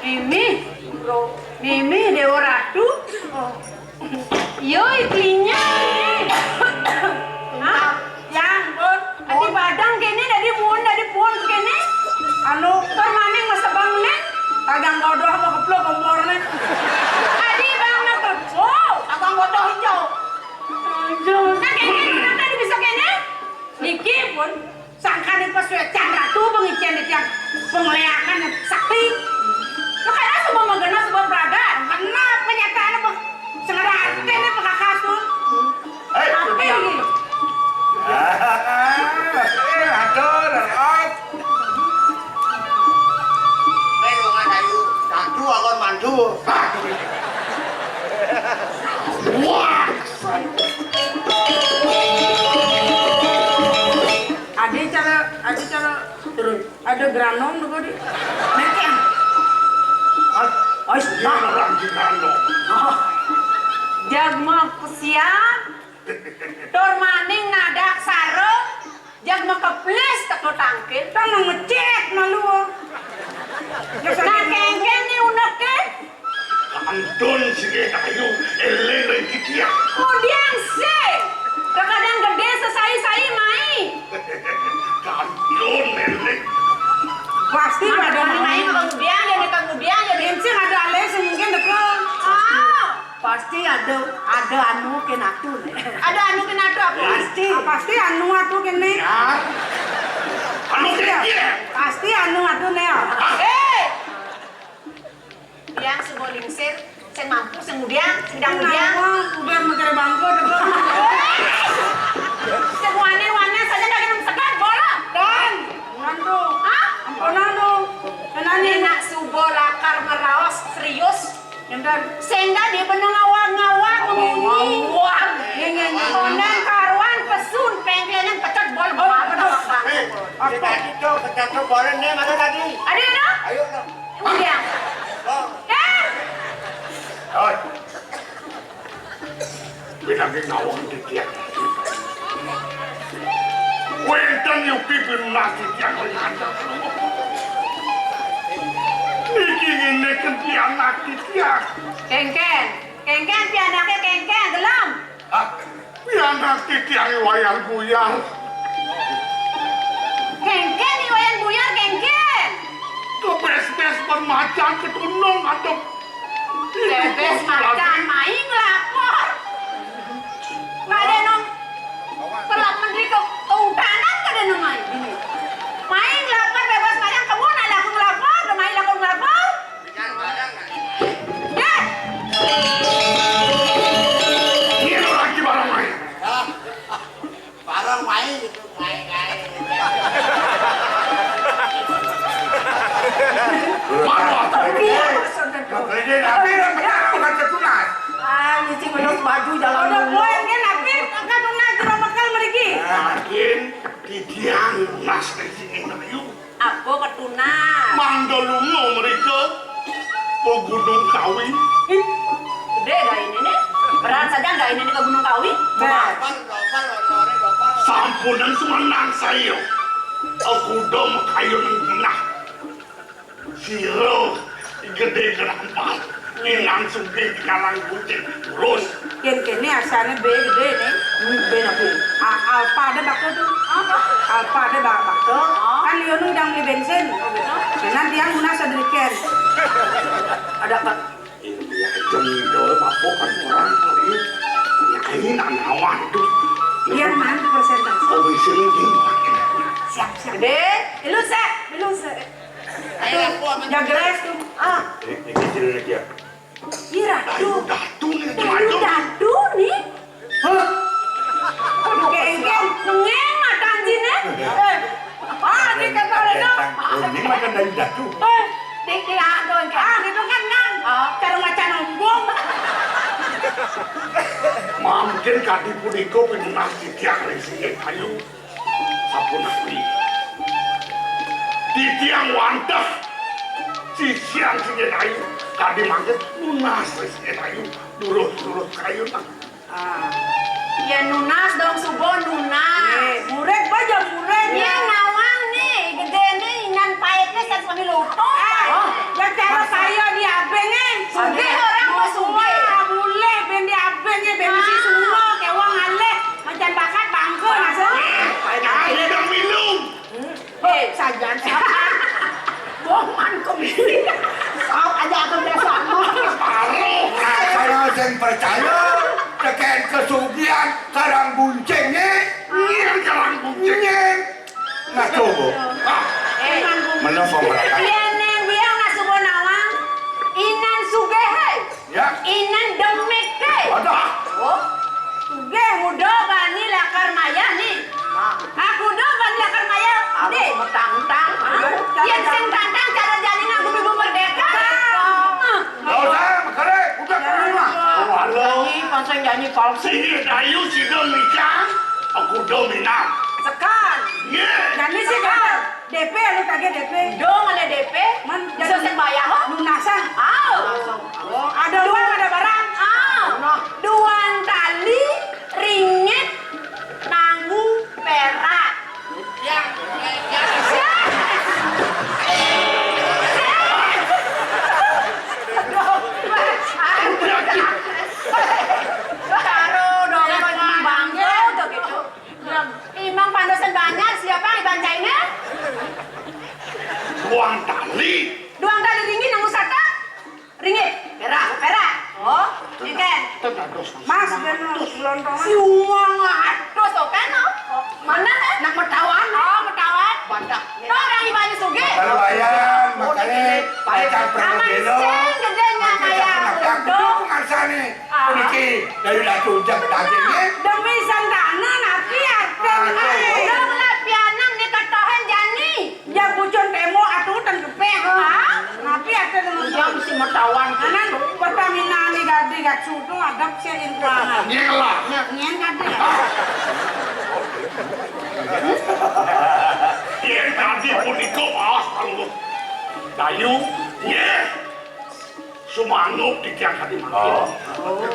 Mimi, bro. Mimi Déwa Ratu. Oh. Yo, iplinya. Hah? Yang, pun. Ati badang kéné, dadi muun, dadi puun kéné. Anu, tur maning mas abang né. Abang bodoh mau keplok komporné. Adi bang nak keplok. Abang bodoh hijau. Nah, kéné, kenapa bisa kéné? Niki pun. Sangkaning pasuécan ratu pangicén titiang pangléakan sakti. Makana suba magena suba pragat. Kena panyataanna, Bang. Sing ada artiné pakakas tuh. Héi, apa ini? Ah, eh, atur, atur. Héi, lungan ayu. Satu akan mantu. Wah. Ada cara, ada cara turun. Ada granom tuh di. Nekeng. Ais, iya, orang di granom. Oh. Jagma kesian. Tur maning nadak sarung. Jagma keplis teko tangkil. Kan ngecek malu. Nah, kengkén nih unek, kan? Kantun sing ayu éling ring titiang. Mudiang sih. Kadang gedé sesai-sai mai. Kantun éling. Pasti ada mai. Mai kemudian, ya kemudian, ya. Mungkin ada alé sing mungkin dekat. Ah. Pasti ada, ada anu kén atu né. Ada anu kén atu apa? Pasti. Ah, pasti anu atu kéné. Ya. Anu kén. Pasti anu atu né. Eh. Yang semua lingsir, sing mampu, sing mudiang, sing dang mudiang. Udah mikir bangku, udah. Sing wani-wani saja dah kena sekat bola. Dan, ampun. Hah? Ampun, ampun. Kenanya. Enak subo lakar ngeraos serius. Yang dan. Sing dadi bener ngawag-ngawag ngemunyi. Ngawag. Iya, iya, iya. Konden karuan pesun pengklenan pecet bola. Oh, betul. Eh, apa? Kita itu, kita tuh bola nih, mana tadi? Ada, ada? Ayo, dong. Udah. Eh! Oi. Bilangin nawang titiang. Wénten yupi pinunas titiang ring andang. Niki ngéné kén pianak titiang. Kénkén. Kénkén pianaké, kénkén, gelem. Ah, pianak titiang I Wayan Buyar. Kénkén I Wayan Buyar, kénkén. Kebés-bés ban macan ketunung atau bébés macan, main nglapor. Kadén nu kelap menteri ke keutanan, kadén nu main. Main nglapor bébés macan, kemu nak laku nglapor, main laku nglapor. Dah. Ini lagi barang main. Barang main gitu, main, main. Baru apa? Iya, maksudnya tuh. Ini tapi yang benar bukan ketunas. Ah, nyicing menus baju jalan. Udah dulu. Poin kan, tapi angkat tunas jero mekel mriki. Yakin titiang tunas di sini, ayo. Apa ketunas? Mangda lunga mrika ka Gunung Kawi. Ih, gedé gainé né. Berat saja gainé né ka Gunung Kawi. Nah. Sampunang semenang saya. Aku udah makayun genah. Sira gedé gerampas. Inang sugih di Karang Kucing. Terus. Yén kéné asané B gedé né. B napi? A, Alfa ada bakal tuh. Apa? Alfa ada ba-, bakal. Oh. Kan liya nu ndang beli bensin. Oh, gitu. Kéné tiang guna sadriken. Ada apa? Ini dia jeng itu apa kan orang kali. Ya ini nak nawar itu. Yang mana persentase? Komisi ini. Siap, siap. Dé, ilu sik, ilu sik. Ayo, aku aman. Yang gelas tuh. Ah. Ini, ini kecil lagi ya. Ih, Ratu. Ayo, Datu nih, Ayo, Ratu. Datu nih. Hah? Kénkén, ngéng mata anjing, eh. Eh. Ah, ini kata Reno. Oh, ini makan dari Datu. Eh, di, di, ah, tuh, ah, gitu kan, Nang. Oh. Cara macan ombong. Mangkin kadi punika pinunas titiang ring sisih ayu. Sapunapi. Titiang wantah sisian sisih ayu. Kadi mangkin nunas sisih ayu. Durus-durus kayun. Ah. Yén nunas dong suba nunas. Nggih, murid baja murid. Yén nawang né, gedéné inan paitné sing sami lotong. Ah, ya cara saya di abéngé. Sugih orang mah sugih. Wah, mulih bén di abéngé, bén si semua, kéwang alih. Macan bakat bangkul, Mas. Nah, ini dong minum. Hmm. Eh, sajan siapa? Bohongan komisi. Sok aja aku biasa ngomong. Nah, saya sing percaya tekén kesugihan Karang Buncing, eh. Nyén Karang Buncing. Nyén. Nah, coba. Ah. Eh. Menapa mereka? Yén nang biang nak suba nawang. Inan sugih, eh. Ya. Inan demit ké. Aduh. Oh. Nggih, nguda bani lakar mayah nih. Nah. Aku nguda bani lakar mayah. Aku nih. Metang-metang. Hah? Yén sing tantang cara jani nganggo Ibu Merdeka. Hah? Nggak usah, makare, udah ke rumah. Oh, halo. Ini pasang jani palsu. Sini, Dayu, sida mikang. Aku udah minang. Sekar. Iya. Jani sih, Sekar. D P, lu kagak D P? Dong, ada D P. Man, bisa jadi sembayang, oh? Lunasan. Ah. Oh, ada uang, ada barang. Ah. Nah. Duang tali ringgit nanggu perak. Ya. Karo dong, bangga tuh gitu. Imang pandosan banjar, siapa yang dibancainnya? Duang tali. Duang tali ringgit nang usata? Ringgit, perak, perak. Oh, ini kan. Mas, ben lontongan. Si uang atus tuh kan, oh. Mana kan? Nak metawan. Oh, metawan. Bantak. Tuh orang ibaratnya sugih. Kalau bayar, makanya pacar pernah Aman belo. Sing gedenya kayak uduk. Pengarsane. Ah. Puniki dari Ratu Ujang dagingnya. Demi santana napi artine? Aduh. Dong lah pianak ni ketohen jani. Ya bucun temo atuh ten gepek. Hah? Napi artine? Iya mesti metawan. Anan Pertamina ni gadi gatsu tu adep sih inkuangan. Nyela. Nyen gadi. Yen tadi punika malah kanggo Dayu, nggih. Sumanggup titiang kadi mangkin. Oh.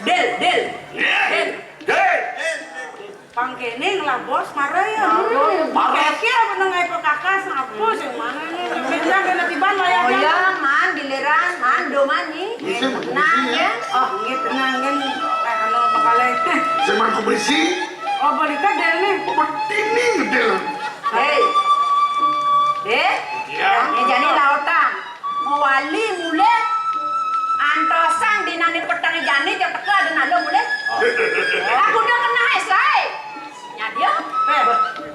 Dil, dil. Nggih. Dil. Dil. Kéné ngelah bos marah ya. Marah. Kéké apa nang ae pekakas, apa sing mana nih? Pindah kena tiban layar. Oh ya, man, giliran, man, do man nih. Bisa betul. Nah, sih, ya. Oh, ini tenang kan. Eh, kalau bakal. Sing mana berisi? Oh, boleh kan deh nih. Oh, ini deh. Hei. Deh. Ya. Ini jadi lautan. Mawali mulih. Antosan dinané petengé jani, jam teka ada nalo mulih. Aku udah kena es lae. Nyadi. Eh,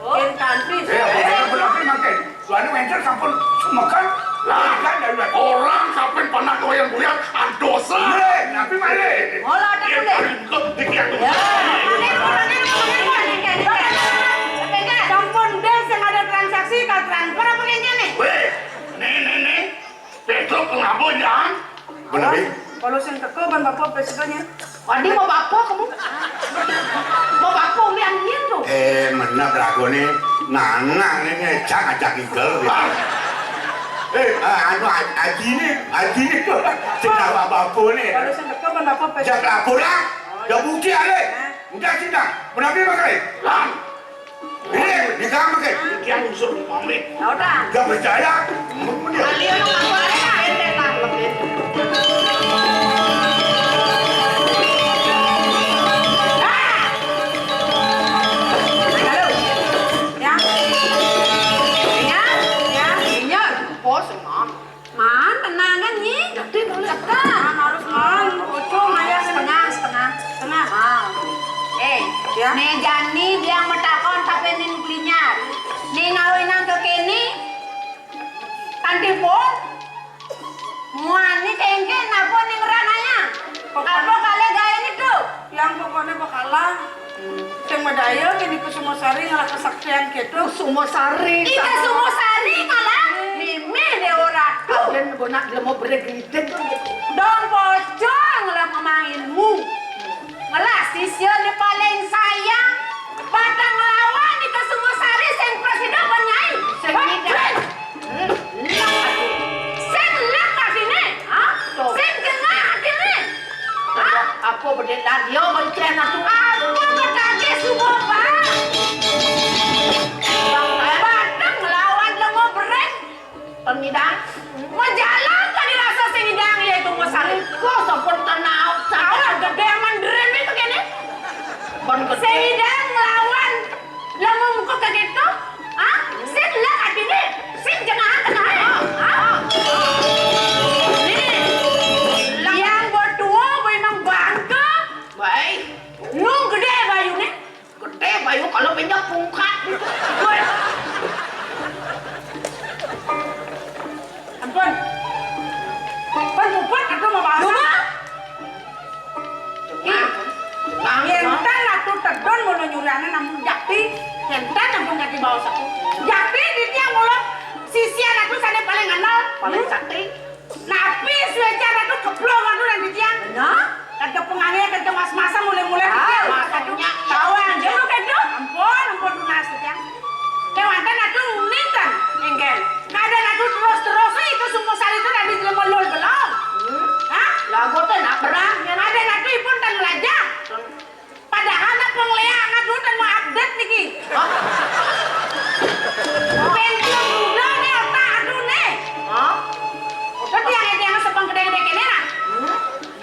oh. Yen kanti. Eh, apa yang berarti makin? Suami mencet sampun sumekan. Lah, kan dari orang kapan pernah kau yang buat antosan. Eh, tapi mari. Ngolah tak boleh. Kau dikit aku. Ya. Mari, mari, mari, mari, mari. Sampun deh, sing ada transaksi, kau transfer apa kayaknya nih? Weh, nih, nih, nih. Petruk ngabo nyang. Bener, Bi? Kalau sing teko ban bapak pesidonnya. Wadi mau bapak kamu? Mau bapak umi angin tuh. Eh, mana belagu nih? Nana nih ngecak ngajak igel gitu. Ah. Eh, ah, anu, aj- aji nih, aji nih tuh. Cedera bapak nih. Kalau sing teko ban bapak pesidonnya. Jak laporan, ya bukti ale. Udah sih dah. Berapa pakai? Lang. Ini, ini kamu ke? Yang usur mami. Ya udah. Gak percaya? Kalian mau apa? Pendek lah, lebih. Halo. Ya. Ya. Ya. Ingat. Oh, semua. Man, tenang kan, Nyi? Jadi, boleh. Tekan. Man, harus, Man. Ucung, ayo, setengah, setengah. Setengah. Ah. Eh, ya. Né jani biang matakon tapi ning kulinyar. Né ngawinan ke kéné, kanti pun. Muani kéngkén apa ning ranaya? Apa kalih gaéné tuh? Yang pokoknya bakalan. Sing madaya kini Kusumasari ngalah kesaktian gitu. Kusumasari. Ih, Kusumasari ngalah. Mimih Déwa Ratu. Aden bonak lemo beregidik. Dong pocong ngalah pemainmu. Ngalah sisya ni paling sayang. Batang lawan di Kusumasari sing prasida banyai. Sing ngidang. Sing lek atiné, ha? Sing jengah atiné. Ha? Apa bedé lan dia mencén atu? Apa bedé subuh, Pak? Batang lawan lemo bereng. Pengidang. Majalan tadi rasa sing ngidang yaitu Masari. Kok sampun tenau. Salah gedé manderen itu kéné. Pun gedé. Sing ngidang lawan Lah mau muka kayak gitu? Hah? Sing lek atiné, sing jengahan tengah. Hah? Nih, yang buat dua gue emang bangga. Baik. Nung gedé bayuné. Gedé bayu kalau pinjam pungkat gitu. Gue. Ampun. Pun muput aku mau bahas. Lu mah? Ih, yén tan atu tedun mula nyuriané nampun jakti, yén tan nampun kaki baos aku. Jakti titiang mula sisian atu sané paling anel, paling sakti. Napi suécan atu keplong atu dan titiang. Bener? Kada pengangé, kada mas-masam mulai-mulai titiang. Mas atu tawang. Jero kedo. Ampun, ampun tunas titiang. Kéwanten atu ninten, énggén. Kadén atu terus-terus itu sumpah sari itu dadi jelema lul belum. Hah? Lagu téh nak berang. Kadén atu ipun tan lajah. Padahal nak pengléak atu tan mau update niki. Hah? Pensiun muda nih otak atu nih. Hah? Otak yang yang sepang gedé-gedé kéné nah.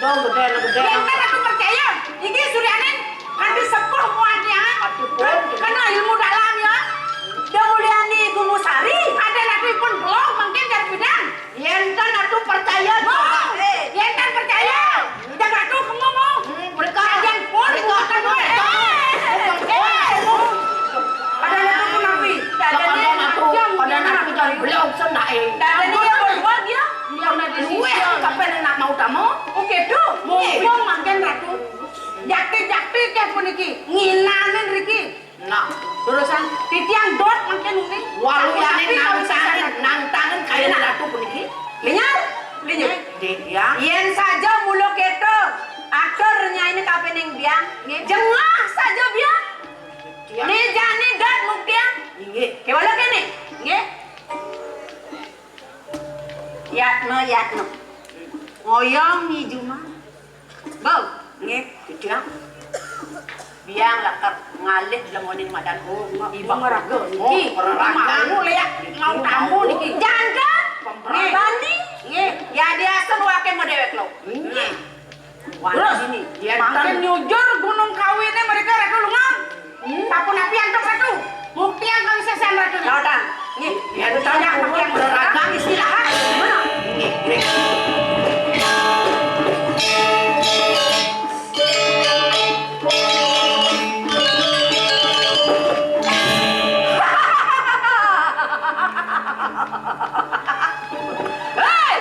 Dong gedé gedé. Yang kan atu percaya. Iki suryané Ati sepuh muan tiang. Ati pun. Kena ilmu dalam ya. Dia muliani Kumusari. Ada lagi pun belum mungkin dari bidang. Yén tan atu percaya. Yén tan percaya. Jangan atu kamu mau. Mereka. Jangan pun. Mereka. Ada lagi pun nabi. Ada lagi atu. Ada atu jangan beliau sendak eh. Ada dia berdua dia. Yang nak di sini. Kapan nak mau tamu? Oke tuh. Mau makan ratu. Jakti-jakti keh puniki nginanin riki. Nah, terusan titiang dot mangkin niki. Waluyané nangtangen, nangtangen kaya ratu puniki. Linyar, linyar. Titiang. Yén saja mula kéto, atur nyainé kapining biang, nggih. Jengah saja biang. Titiang. Né jani dot muktiang. Nggih. Kéwala kéné, nggih. Yatno, yatno. Ngoyong ni jumah. Bau, nggih, titiang. Biang lakar ngalih lemonin madan. Oh, ma-, ibak. Maraga niki. Oh, maraga. Mau lihat, mau tamu niki. Janda, pemberani. Nggih. Ya, dia sen wake mau dewek lo. Nggih. Terus, ini, dia mangkin nyujur Gunung Kawi ini mereka ratu lunga. Hmm? Sapunapi antuk ratu? Buktian kawisésan ratu. Lawan. Nggih. Ya, dia tanya pakai beragam istilah. Mana? Nggih, nggih. Hei!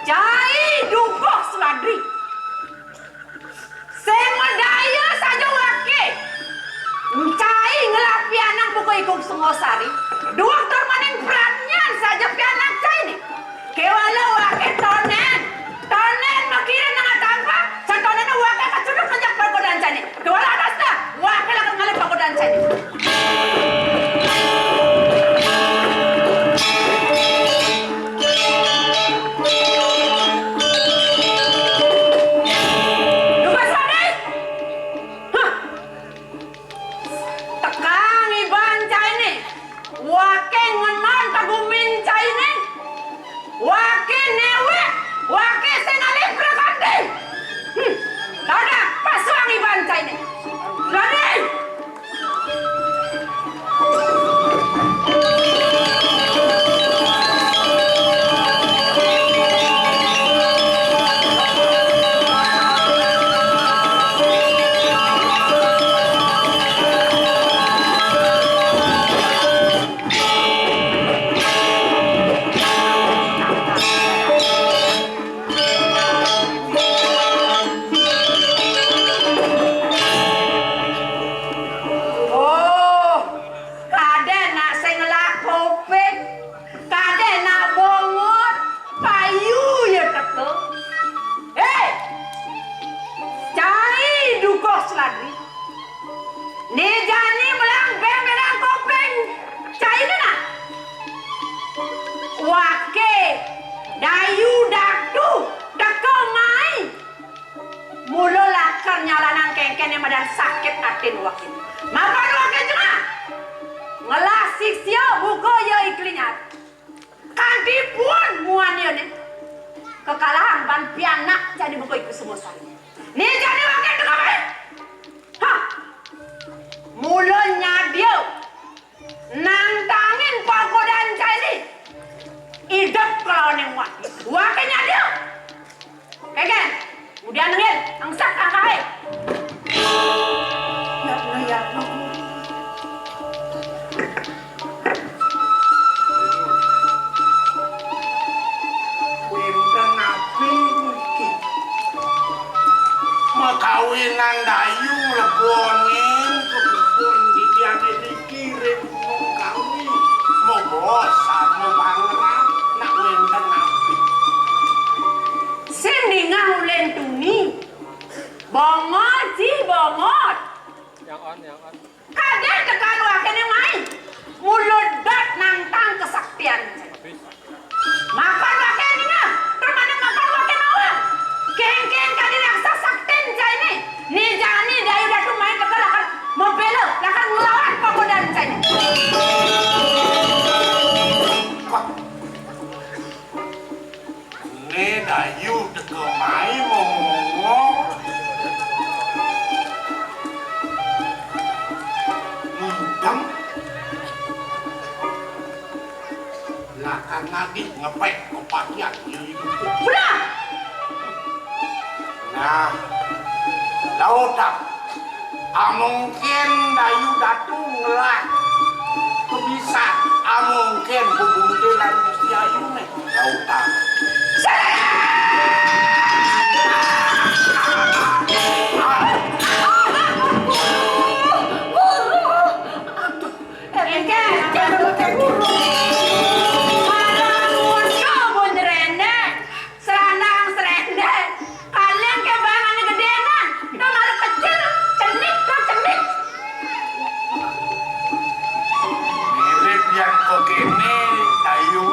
Cai Dukuh Seladri. Sing madaya saja wake. Cai ngelah pianak buka ikung Sungosari. Duwek tur maning pradnyan saja pianak cai ni. Kéwala wake tonen. Tonen makirin nang atangka. Satonen wake kacuduk ngejak pagodan cai ni. Kéwala atas dah. Wake lakar ngalih pagodan cai ni. Dukuh Seladri. Hah. Tekang iban cainé. Wake ngenon tegumin cainé. Wake néwék. Wake sing ngalih prakati. Hmm. Tada pasuang iban cainé. Seladri. Oh, kadén nak sing ngelah kuping, kadén nak bongor, payu ya teka. Hei, cai Dukuh Seladri. Né jani belang beng belang kuping. Cai né nah. Wake, dayu datu, teka mai. Mula lakar nyalanang kéngkén yang madan sakit atin wake. Mapan wake jengah. Ngelah siksia buka ya iklinyat. Kanti pun muan ya né. Kekalahan ban pianak jadi buka iku semua sari. Né jani wake teka mai. Hah. Mula nyadia. Nangtangin pagodan cai ni. Idep kelawan yang wak. Wake nyadia. Kéngkén. Kemudian nengil. Angsak angkahe. Ya, ya, ya. Wénten napi niki? Makawinan dayu leboning kebon didiane niki ring Gunung Kawi. Moga sama pangeran nak wénten napi. Sing ningah ulen tuni. Bongor, Ji, bongor. Yang on, yang on. Kadén tekan wakene mai. Mula dot nangtang kesaktian. Makan wakene ningah. Permane makan wakene mawar. Kéngkén kadi raksasa saktin cai ni. Né jani dayu datu mai teka lakar mabela, lakar nglawan pagodan cai ni. Né dayu teka mai momongok. Mudeng. Lakar nagih ngepek kepakian diri. Udah. Nah, lautang. Amungkin dayu datu ngelah kebisan, amungkin bebuntilan Gusti Ayu nih, lautang. Aduh, engke, engke, engke, guru. Marang musuh pun nyerendeng. Serandang serendeng. Kalian ke barang gedénan. Itu malah kecil. Cenik, kok cenik. Mirip yang kok ini, Ayu.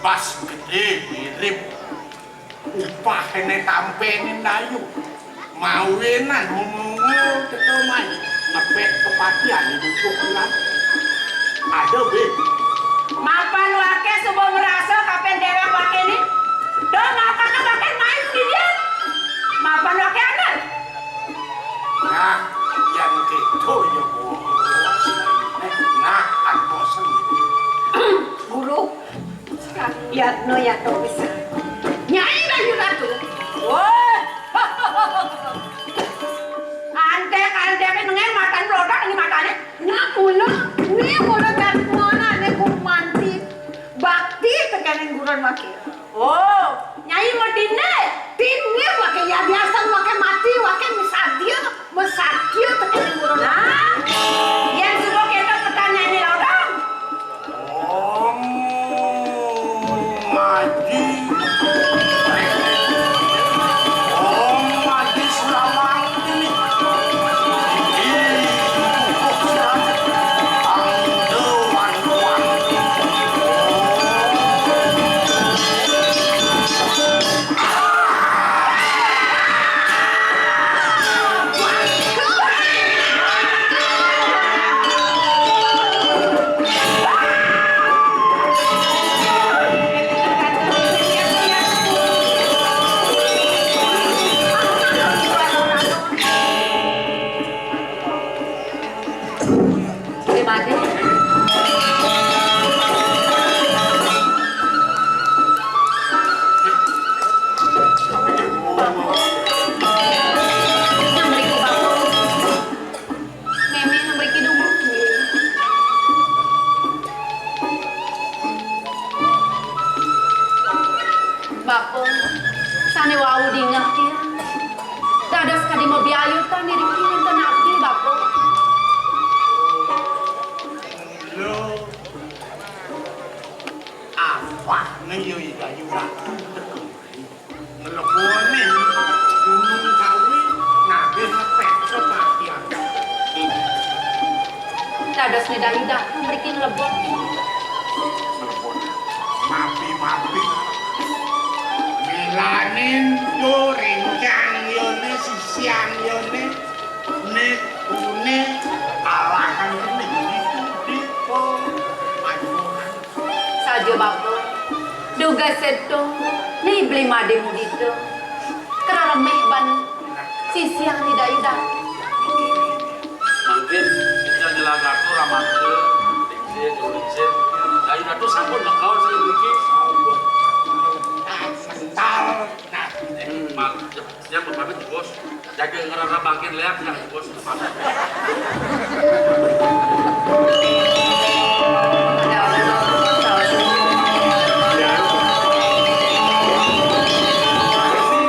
Pas gedé, mirip. Upahene tampenin dayu. Mawinan ngomong teko mai ngepek kepatian ibu tuh. Ada be. Mapan wake suba merasa kapen dewek wake ni. Dong mapan wake main di dia. Mapan wake anak. Nah, yang gitu ya, Bu. Nah, aku sendiri. Guru, yatno yato bisa. Nyai Dayu Datu. Wah. Antek, antek, nengeng matan blodak ni matane. Nya mula, ni mula tatmana ne gumanti bakti tekenen gurun wake. Oh, Nyai medine. Tine wake ya biasa wake mati, wake misadia, misadia tekenen gurun. Nah, yen suba kita pertanyaan ini lodang. Om Maji. Om Maji Sulamang ini. Ih, kok surat? Angde wan wan. Meme nang mriki dumun. Bapa, sane wau dingeh tiang. Dados kadi mabiayutan iriki wenten ati, Bapa. Lo, apane ya Ida Yu Ratu teka? Nglebone Gunung Kawi nagih peksa perhatian. Dados Ida Yu Datu mriki nglebon. Nglebon. Mapi-mapi. Milanin yo rencang yone, sisian yone, nek une alahan nek itu dipo. Saja, Bapa. Dugas seto, ni beli made mudita. Kereremeh ban sisian Ida Yu Datu. Mangkin kita jelas atur amarga lingsir, jero lingsir. Ida Yu Datu sampun makaon sing mriki. Mental. Hmm, mal-, ya, pamit, Bos. Jaga ngerara bangkit leak, ya, Bos.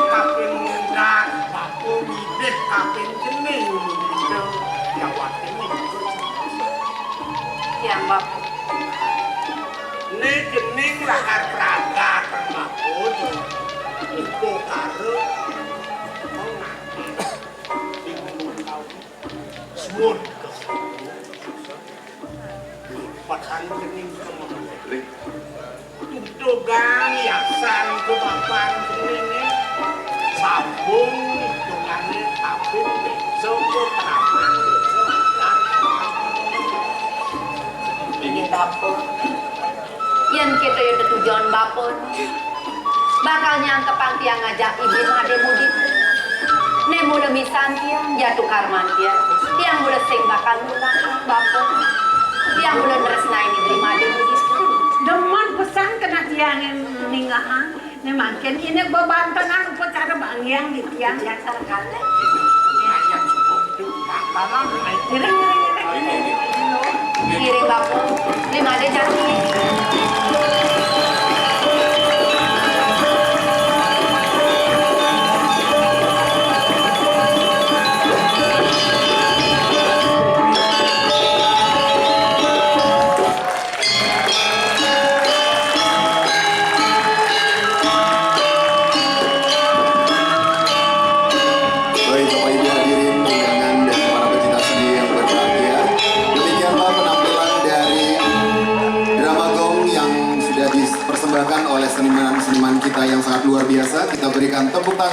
Kaping muda, kaping idih, kaping cening, gitu. Jawab ini. Yang Bapak. Né cening lakar pragat, Mahfud. Iku karo suwun. Pesan cening. Tuntugan yasan kebapan ceningé sabung hitungane kabin desa keterangan desa. Ini dapur. Yen kita ya tetujon bapa, bakal nyangkepang tiang ngajak ibu Made Mudita. Né mula misan tiang jatuh karman tiang, tiang mula sing bakal nulak bapa. Tiang mula tresnain ibu Made Mudita. Demen pesan kena tiang ninggahan. Né mangkin ini bebantenan upacara banggiang di tiang. Tiang sareng kalih. Ngiring, ngiring, ngiring. Ngiring, Bapak. Lima ada jatuh. Baik, Bapak Ibu hadirin undangan dan para pecinta seni yang berbahagia, demikianlah penampilan dari drama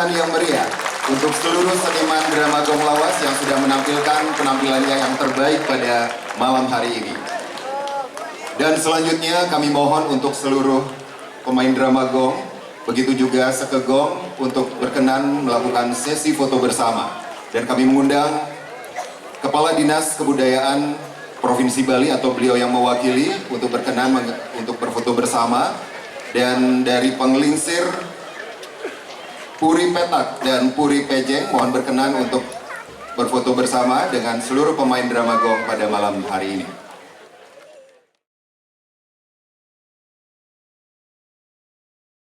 Yang meriah untuk seluruh seniman drama Gong Lawas yang sudah menampilkan penampilannya yang terbaik pada malam hari ini. Dan selanjutnya kami mohon untuk seluruh pemain drama Gong, begitu juga Sekegong untuk berkenan melakukan sesi foto bersama. Dan kami mengundang Kepala Dinas Kebudayaan Provinsi Bali atau beliau yang mewakili untuk berkenan untuk berfoto bersama. Dan dari Panglingsir Puri Petak dan Puri Pejeng mohon berkenan untuk berfoto bersama dengan seluruh pemain drama Gong pada malam hari ini.